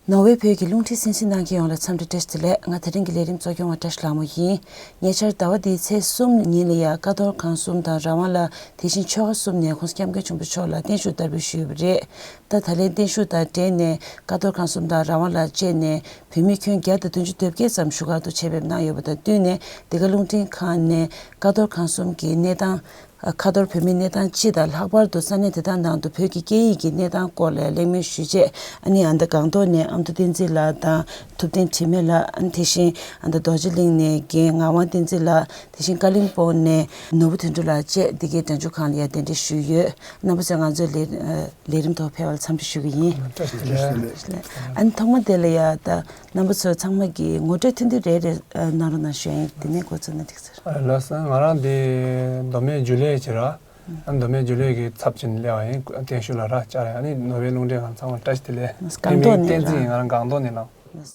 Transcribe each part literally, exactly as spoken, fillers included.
ནོར་ཝེ་བོད་ཀྱི་རླུང་འཕྲིན་གསན་གཟིགས་གནང་མཁན་ཡོངས་ལ་འཚམས་འདྲི་བཀྲ་ཤིས་བདེ་ལེགས། ང་དེ་རིང་གི་ལས་རིམ་གཙོ་སྐྱོང་བ་བཀྲ་ཤིས་ལྷ་མོ་ཡིན། ཉེ་ཆར་ཟླ་བ་འདིའི་ཚེས་གསུམ་ཉིན་ལ་ཡ་ཀ་རྡོར་ཁང་གསུམ་དང་ར་ཝང་ལ་དེ་བཞིན་ཆོལ་ཁ་གསུམ་ནས་༸གོང་ས་༸སྐྱབས་མགོན་ཆེན་པོ་མཆོག་ལ་བརྟན་བཞུགས་བསྟར་འབུལ་ཞུས་ཡོད་པ་རེད། ད་ད་ལན་བརྟན་བཞུགས་དང་འབྲེལ་ནས་ཀ་རྡོར་ཁང་གསུམ་དང་ར་ཝང་ལ་བཅས་ནས་བོད་མི་ཁྱོན་བརྒྱ་དང་བདུན་ཅུ་དོན་བརྒྱད་ཙམ་བཞུགས་སྒར་དུ་ཆེད་ཕེབས་གནང་ཡོད་པ་དང་བསྟུན་ནས་འདི་ག་རླུང་འཕྲིན་ཁང་ནས་ཀ་རྡོར་ཁང་གསུམ་གྱི་གནས་སྟངས། ཁ་ཐོར་བོད་མིའི་གནས་སྟངས་སྤྱི་དང་ལྷག་པར་དུ་ས་གནས་དེ་དག་ནང་དུ་བོད་ཀྱི་སྐད་ཡིག་གི་གནས་སྟངས་སྐོར་ལ་གླེང་མོལ་ཞུས་རྗེས། ཨ་ནི་ཨ་མདའ་སྒང་ཏོག་ནས་ཨ་མདོ་བསྟན་འཛིན་ལགས་དང་ཐུབ་བསྟན་དྲི་མེད་ལགས། ཨ་ནི་དེ་བཞིན་ཨ་མདའ་རྡོ་རྗེ་གླིང་ནས་རྒན་ངག་དབང་བསྟན་འཛིན་ལགས། དེ་བཞིན་ཀ་ལིམ་པོང་ནས་ནོར་བུ་དོན་གྲུབ་ལགས་བཅས་འདི་གའི་སྒྲ་འཇུག་ཁང་ལ་ཡང་གདན་འདྲེན་ཞུས་ཡོད། རྣམ་པ་ཚོས་ང་ཚོའི་ལས་ལས་རིམ་ཐོག་ཕེབས་པར་འཚམས་འདྲི་ཞུ་གི་ཡིན། ཨ་ནི་ཐོག་མ་དེ་ལ་ཡང་ད་རྣམ་པ་ཚོ་ཚང་མ་གིས་ངོ་སྤྲོད་ཐུང་ཐུང་རེ་རེ་གནང་རོགས་གནང་ཞུ་ཡ་ཡིན། དེ་ནས་འགོ་བཙུགས་ན་འགྲིག་ཟེར། ལགས་སོ། ང་རང་འདི་མདོ་སྨད་རྒྱུན་ལས་བྱེད་ར། མདོ་སྨད་རྒྱུན་ལས་ཀྱི་ཚབ་བྱས་ནས་སླེབས་པ་ཡིན། བརྟན་བཞུགས་ལ་རག་བཅར་ཡ། ཨ་ནི་ནོར་ཝེ་རླུང་འཕྲིན་ཁང་ཚང་མ་བཀྲ་ཤིས་བདེ་ལེགས། སྒང་ཏོག་ནས་ར། བསྟན་འཛིན་ཡིན། ང་རང་སྒང་ཏོག་ནས་ལངས།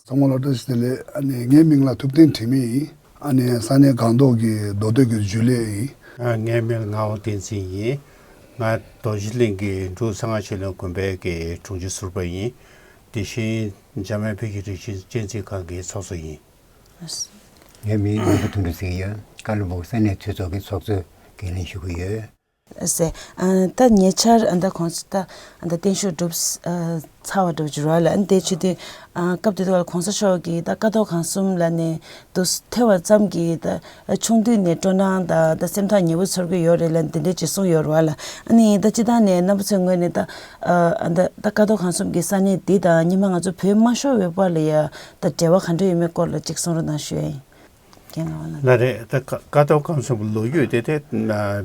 ཚང་མ་ལ་བཀྲ་ཤིས་བདེ་ལེགས། ཨ་ནི་ངའི་མིང་ལ་ཐུབ་བསྟན་དྲི་མེད་ཡིན། ཨ་ནི་ས་གནས་སྒང་ཏོག་གི་མདོ་སྟོད་ཀྱི་རྒྱུན་ལས་ཡིན། ཨ། ངའི་མིང་ལ་ངག་དབང་བསྟན་འཛིན་ཡིན། ང་རྡོ་རྗེ་གླིང་གི་འབྲུག་གསང་སྔགས་ཆོས་གླིང་དགོན་པའི་གི་དྲུང་ཆེ་ཟུར་པ་ཡིན། དེ་བཞིན་འཇམ་དབྱངས་བོད་ཀྱི་རིག་གཞུང་གཅེས་འཛིན་ཁང་གི་ཚོགས་གཙོ་ཡིན། ངའི་མིང་ནོར་བུ་དོན་གྲུབ་ཟེར་གྱི་ཡོད། ཀ་ལིམ་པོང་ས་གནས་གྲོས་ཚོགས་ཀྱི་ཚོགས་གཙོའི་འགན་ལེན་ཞུ་གི་ཡོད། ཟེར། ཨ། ད་ཉེ་ཆར་ཨ་མདའ་གོང་ས་ད་ཨ་མདའ་བརྟན་བཞུགས་གྲུབ་ཨ་ཚར་བ་འདྲ་བོ་ཅིག་རེད་ལ། ཨ་ནི་དེ་བྱེད་དུས་ཨ་སྐབས་དེ་དུས་ལ་གོང་ས་མཆོག་གིས་ད་ཀ་རྡོར་ཁང་གསུམ་ལ་ནས་དུ་ཐེ་བ་ཙམ་གྱིས་ད་ཆུང་དུས་ནས་སྤྲོ་སྣང་དང་ད་སེམས་ཐག་ཉེ་པོ་ཚོར་གྱི་ཡོད་རེད་ལ། འདི་འདྲ་ཅིག་གསུངས་ཡོད་རེད་བ་ལ། ཨ་ནི་ད་སྤྱིར་བཏང་ནས་རྣམ་པ་ཚོའི་ངོས་ནས་ད་ཨ་ད་ད་ཀ་རྡོར་ཁང་གསུམ་གྱི་ས་གནས་འདི་དང་སྔོན་མ་ང་ཚོ་བོད་མ་ཤོར་བའི་བར་ལ་ཡ་ད་འབྲེལ་བ་ག་འདྲ་ཡོད་མེད་སྐོར་ལ་ཅིག་གསུང་རོགས་གནང་ཞུ་ཡ་ཡིན། རྒན་ལགས་ལ། ལགས་རེད། ད་ཀ་ཀ་རྡོར་ཁང་གསུམ་ལོ་རྒྱུས་དེ་དེ་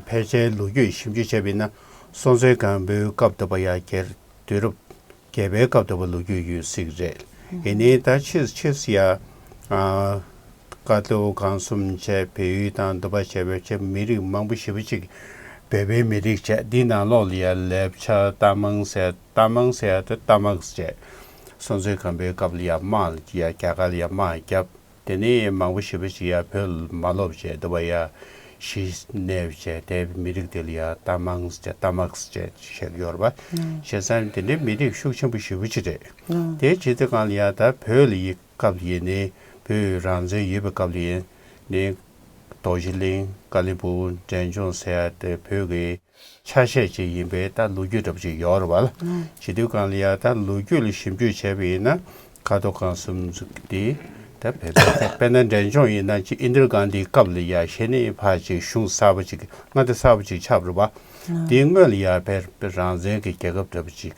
ཕལ་ཆེར་ལོ་རྒྱུས་ཞིབ་འཇུག་བྱས་པ་ཡིན་ན་སྲོང་བཙན་སྒམ་པོའི་སྐབས་དུ་བ་ཡ་རྒྱལ་དུས་རབས་བརྒྱད་པའི་སྐབས་དུ་བ་ལོ་རྒྱུས་ཡོད་སྲིད་རེད། ཡིན་ནའི་ད་ཕྱིས་ཕྱིས་ཡ་ཨ་ཀ་རྡོར་ཁང་གསུམ་བྱས། བལ་ཡུལ་དང་འདུ་བ་བྱས་པའི་ཆེད་མི་རིགས་མང་པོ་ཞེ་པོ་ཅིག་བོད་པའི་མི་རིགས་བྱས། འདིའི་ནང་ལོགས་ལ་ཡ་ལེབ་ཆ་རྟ་མང་ཟེར། རྟ་མང་ཟེར་ཡ་དེ་རྟ་དམག་བྱས། སྲོང་བཙན་སྒམ་པོའི་སྐབས་ལ་ཡ་དམག་ཡ་རྒྱ་གར་ལ་ཡ་དམག་བརྒྱབ། དེ་ནས་མང་པོ་ཞེ་པོ་ཅིག་ཡ་བོད་ལ་མ་ལོབས་བྱས། འདུ་བ་ཡ་གཞིས་གནས་བྱས། དེ་མི་རིགས་དེ་ལ་ཡ་རྟ་མང་ཟེར། རྟ་དམག་ཟེར་བྱས་ཡོད་རེད་པ། བྱས་ཙང་དེ་འདྲའི་མི་རིགས་ཤུགས་ཆེན་པོ་ཞེ་པོ་ཅིག་རེད། དེ་བྱེད་དུས་སྒང་ལ་ཡ་ད་བོད་ལ་ཡི་སྐབས་ལ་ཡིན་ནའི་བོད་རང་བཙན་ཡོད་པའི་སྐབས་ལ་ཡིན་ནའི་རྡོ་རྗེ་གླིང་། ཀ་ལིམ་པོང་། འབྲས་ལྗོངས་ཟེར་ཡ་དེ་བོད་ཀྱི་ཆ་ཤས་ཅིག་ཡིན་པའི་ད་ལོ་རྒྱུས་འདྲ་པོ་ཅིག་ཡོད་རེད་བ་ལ། བྱེད་དུས་སྒང་ལ་ཡ་ད་ལོ་རྒྱུས་ལ་ཞིབ་འཇུག་བྱས་པ་ཡིན་ན་ཀ་རྡོར་ཁང་གསུམ་འདི་ད་བོད་པའི་དཔེར་ན་འབྲས་ལྗོངས་ཡིན་ན་ཅིག་ཨིན་དིར་གྷན་དྷིའི་སྐབས་ལ་ཡ་གཞི་ནས་ཕར་ཅིག་གཞུང་གསར་པ་ཅིག་མངའ་སྡེ་གསར་པ་ཅིག་ཆགས་པ་རེད་བ། དེའི་སྔོན་ལ་ཡ་བོད་རང་བཙན་གྱི་རྒྱལ་ཁབ་འདྲ་པོ་ཅིག་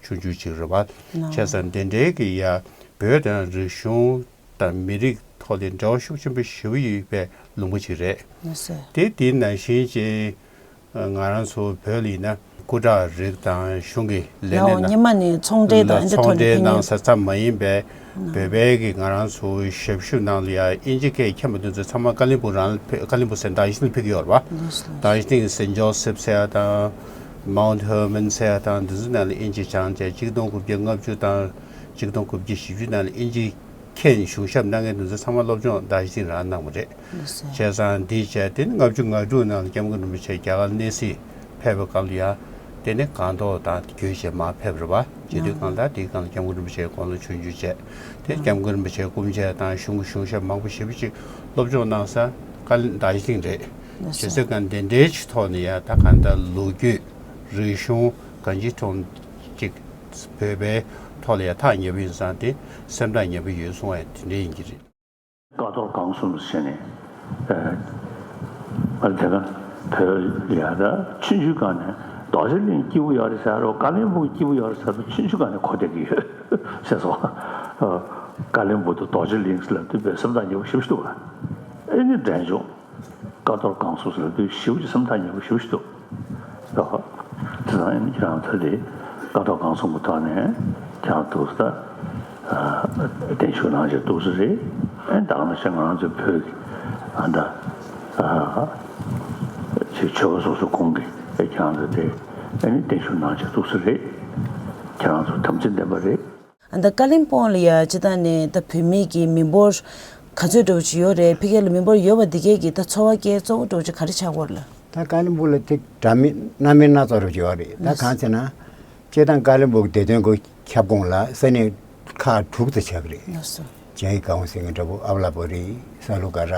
ཆུང་ཆུང་ཅིག་རེད་བ། བྱས་ཙང་དེ་འདྲའི་གི་ཡ་བོད་དང་རིག་གཞུང་དང་མི་རིགས་ཐོག་ལ་འབྲེལ་བ་ཤུགས་ཆེན་པོ་ཞེ་པོ་ཡོད་པའི་ལུང་པ་ཅིག་རེད། དེ་དེ་ནང་བཞིན་ཅིག་ང་རང་ཚོ་བོད་ལ་ཡིན་ན་སྐུ་དྲག་རིགས་དང་གཞུང་གི་ལས་སྣེ་ལའོ་ནང་སྔོན་མ་ནས་ཚོང་འབྲེལ་དང་ལ་འདི་ཚོང་ཐོག་ནས་འབྲེལ་ཕན་གནང་ཡོད། ས་ཙམ་མ་ཡིན་པའི་བོད་པའི་གི་ང་རང་ཚོ་ཞབས་ཞུ་ནང་ལ་ཡ་དབྱིན་ཇི་སྐད་མཁྱེན་པ་དེ་ཚོ་ཚང་མ་ཀ་ལིམ་པོང་རང་ལ་ཕེ་ཀ་ལིམ་པོང་ཟེར་དར་ཇི་ལིང་ཕེབས་ཀྱི་ཡོད་རེད་བ། དར་ཇི་ལིང་སེན་ཇོ་སེབ་ཟེར་ཡ་དང་མའུན་ཧེ་མན་ཟེར་ཡ་དང་འདི་ཚོ་ནང་ལ་དབྱིན་ཇི་སྦྱངས་བྱས། གཅིག་སྟོང་དགུ་བརྒྱ་ལྔ་བཅུ་དང་གཅིག་སྟོང་དགུ་བརྒྱ་བཞི་བཅུ་ནང་ལ་དབྱིན་ཇི་མཁྱེན་གཞུང་ཞབས་གནང་མཁན་དེ་ཚོ་ཚང་མ་སློབ་སྦྱོང་དར་ཇི་ལིང་རང་གནང་བ་རེད། བྱས་ཙང་འདི་བྱས་དེ་ནི་ལྔ་བཅུ་ང་དྲུག་ནང་ལ་སྐྱབས་མགོན་རིན་པོ་ཆེ་རྒྱ་གར་གནས་གཟིགས་ཕེབས་པའི་སྐབས་ལ་ཡ་དེ་ནི་སྒང་ཏོག་དང་བརྒྱུད་བྱས་མར་ཕེབས་རེད་བ། བྱེད་དུས་སྒང་ལ་དེའི་སྒང་ལ་སྐྱབས་མགོན་རིན་པོ་ཆེའི་དགུང་ལོ་ཆུང་ཆུང་བྱས། དེ་སྐྱབས་མགོན་རིན་པོ་ཆེའི་སྐུ་མཆེད་དང་གཞུང་གི་གཞུང་ཞབས་མང་པོ་ཞེ་པོ་ཅིག་སློབ་སྦྱོང་གནང་ས་ཀ་ལི་དར་ཇི་ལིང་རེད། བྱེད་དུས་སྒང་དེ་འདྲའི་ཅིག་ཐོག་ནས་ཡ་ད་གང་ལྟར་ལོ་རྒྱུས་རིག་གཞུང་གང་ཅིའི་ཐོག་ཅིག་བོད་པའི་ཐོག་ལ་ཡ་ཐག་ཉེ་པོ་ཡིན་ཙང་དེ་སེམས་ཐག་ཉེ་པོ་ཡོད་གསུང་བ་དེ་འདྲ་ཡིན་གྱི་རེད། ཀ་རྡོར་སྒང་གསུམ་ཟེར་ནས་ཨ་ལ་དེ་ག་བོད་ལ་ཡ་ད་ཆུང་ཆུང་སྒང་ནས་རྡོ་རྗེ་གླིང་སྐྱིད་པོ་ཡོད་རེད་ཟེར་རོ། ཀ་ལིམ་པོང་སྐྱིད་པོ་ཡོད་རེད་ཟེར་རོ། ཆུང་ཆུང་སྒང་ནས་གོ་བསྡད་ཀྱི་ཡོད་ཟེར་སོང་། ཀ་ལིམ་པོང་དང་རྡོ་རྗེ་གླིང་ཟེར་ལབ་དུས་བོད་སེམས་ཐག་ཉེ་པོ་ཞེ་པོ་ཞིག་འདུག་བ། ཨེ་ནི་འབྲས་ལྗོངས་ཀ་རྡོར་སྒང་གསུམ་ཟེར་ལབ་དུས་ཞེ་པོ་ཅིག་སེམས་ཐག་ཉེ་པོ་ཞེ་པོ་ཞིག་འདུག་ལགས། དེ་དང་ཨེ་ནི་ཁྱེད་རང་ཚོ་དེ་ཀ་རྡོར་སྒང་གསུམ་གྱི་ཐོག་ནས་ཁྱེད་རང་ཐུགས་ས་བརྟན་བཞུགས་གནང་བྱས་ཐུགས་ས་རེད། ཨེ་ད་ག་ནང་བཞིན་ང་རང་ཚོའི་བོད་ཀྱི་ཨ་ད་ཅིག་ཆོལ་ཁ་སོ་སོ་ཁོངས་ཀྱི་ཁྱེད་རང་ཚོ་དེ་ཨེ་ནི་བརྟན་བཞུགས་གནང་བྱས་ཐུགས་ས་རེད། ཁྱེད་རང་ཚོ་དམ་ཚིག་ལྡན་པ་རེད། ད་ཀ་ལིམ་པོང་ལ་ཡ་སྤྱིར་བཏང་ནས་ད་བོད་མི་གི་མི་འབོར་ག་ཚོད་འདྲ་བོ་ཅིག་ཡོད་རེད། ཕ་གི་ལ་མི་འབོར་ཡོད་པ་འདི་གས་ཀྱི་ད་འཚོ་བ་སྐྱེལ་གཙོ་བོ་འདྲ་བོ་ཅིག་ག་རེ་ཆགས་ཀྱི་ཡོད་རེད་ལགས། ད་ཀ་ལིམ་པོང་ལ་ཐིག་འདྲ་མིན་སྣ་མིན་སྣ་ཚོགས་འདྲ་བོ་ཅིག་ཡོད་རེད། ད་གང་ཟེར་ན་སྤྱིར་བཏང་ཀ་ལིམ་པོང་གི་བདེ་དོན་གྱི་ཁྱབ་ཁོངས་ལ་ས་གནས་ ཁག་དྲུག་ཙམ་ཆགས་ཀྱི་རེད། ལགས་སོ། ཇའི་གའོ་ཟེར་མཁན་འདྲ་པོ། ཨབ་ལ་པོ་རི། ས་ལུ་ཀ་ར།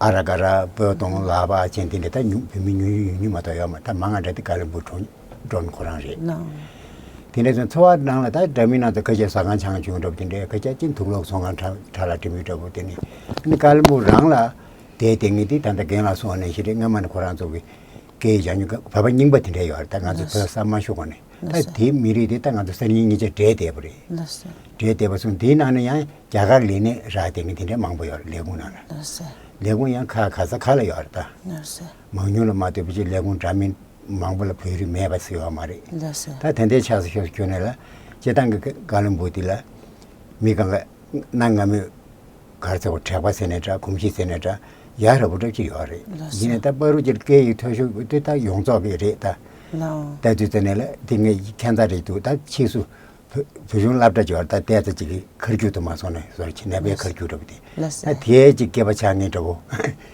ཨ་ར་ཀ་ར། པོ་ཏོང་། ལ་བ་ཅན་དེ་འདྲ། ད་ཉུང་བོད་མི་ཉུང་ཉུང་ཉུང་ཉུང་མ་གཏོགས་ཡོད་མ། ད་མང་ང་འདྲ་དེ་ཀ་ལིམ་པོང་གྲོང་གྲོང་ཁོ་རང་རེད། ལགས། དེ་འདྲ་སོང་། འཚོ་བ་ནང་ལ་ད་འདྲ་མིན་སྣ་ཚོགས། ཁ་ཤས་ཟ་ཁང་ཆང་བྱུང་འདྲ་པོ་དེ་འདྲ། ཁ་ཤས་ཅིག་དུག་ལོག་ཚོང་ཁང་ཁྲ་ཁྲ་ལ་འགྲིམ་ཡོད་འདྲ་པོ། དེ་ནི་ཨ་ནི་ཀ་ལིམ་པོང་རང་ལ་དེ་དེ་ངས་དེ་ད་ལྟ་རྒན་ལགས་གསུངས་པ་ནང་བཞིན་རེད། སྔ་མ་ནས་ཁོ་རང་ཚོ་གི་སྐད་ཡིག་སྦྱང་མྱོང་། བོད་པ་རྙིང་པ་དེ་འདྲ་ཡོད་རེད། ད་ང་ཚོ་ལགས་སོ། བོད་ས་མ་ཤོར་གོང་ནས། ད་ལགས་སོ། དེའི་མི་རིགས་དེ་ད་ང་ཚོ་གསར་རྙིང་གཉིས་ཆ་འདྲེས་བསྡད་པ་རེད། ལགས་སོ། འདྲེས་བསྡད་པ་སོང་། དེའི་ནང་ནས་ཡང་རྒྱ་གར་ལས་སྣེ་རག་བསྡད་མཁན་དེ་འདྲ་མང་པོ་ཡོད་རེད། ལས་ཁུངས་ནང་ལ། ལགས་སོ། ལས་ཁུངས་ཡང་ཁག་ག་ས་ག་ལ་ཡོད་རེད་ད། ལགས་སོ། མང་ཉུང་ལ་མ་ལྟོས་པ་བྱས་ལས་ཁུངས་འདྲ་མིན་མང་པོ་ལ་བོད་རིགས་མེད་པ་ཟེར་ཡོད་མ་རེད། ལགས་སོ། ད་དེ་འདྲའི་ཆགས་སུ་ཤོར་ཁྱོན་ནས་ལ། སྤྱིར་བཏང་གི་ཀ་ལིམ་པོང་འདི་ལ་མི་གང་ག་གནའ་སྔ་མོའི་ག་རེ་ཟེར་བ། དྲེག་པ་ཟེར་ནའི་འདྲ། གོམས་གཤིས་ཟེར་ནའི་འདྲ། ཡག་རབས་པོ་འདྲ་ཅིག་ཡོད་རེད། ལགས་སོ། ཡིན་ནའི་ད་བར་དུ་ཅིག་སྐད་ཡིག་འཐུས་ཤོར་དེ་ད་ཡོངས་རྫོགས་ཀྱི་རེད་ད། ལགས། ད་དུས་ཙམ་ནས་ལ་དེ་ངས་ཁྱད་མཚར་རེད་འདུག་ད་ཕྱིས་སུ་བོད་བོད་གཞུང་སློབ་གྲྭ་ཅིག་ཡོད་རེད། ད་ཏོག་ཙམ་ཅིག་གི་ཁ་རྒྱུག་ཏུ་མ་སོང་ནས་བཟོ་འདྲ་ཅིག་ནད་པའི་ཁ་རྒྱུག་འདྲ་པོ་དེ། ལགས་སོ། ད་དེའི་ཅིག་སྐྱེས་པ་ཆགས་ངེས་འདྲ་པོ།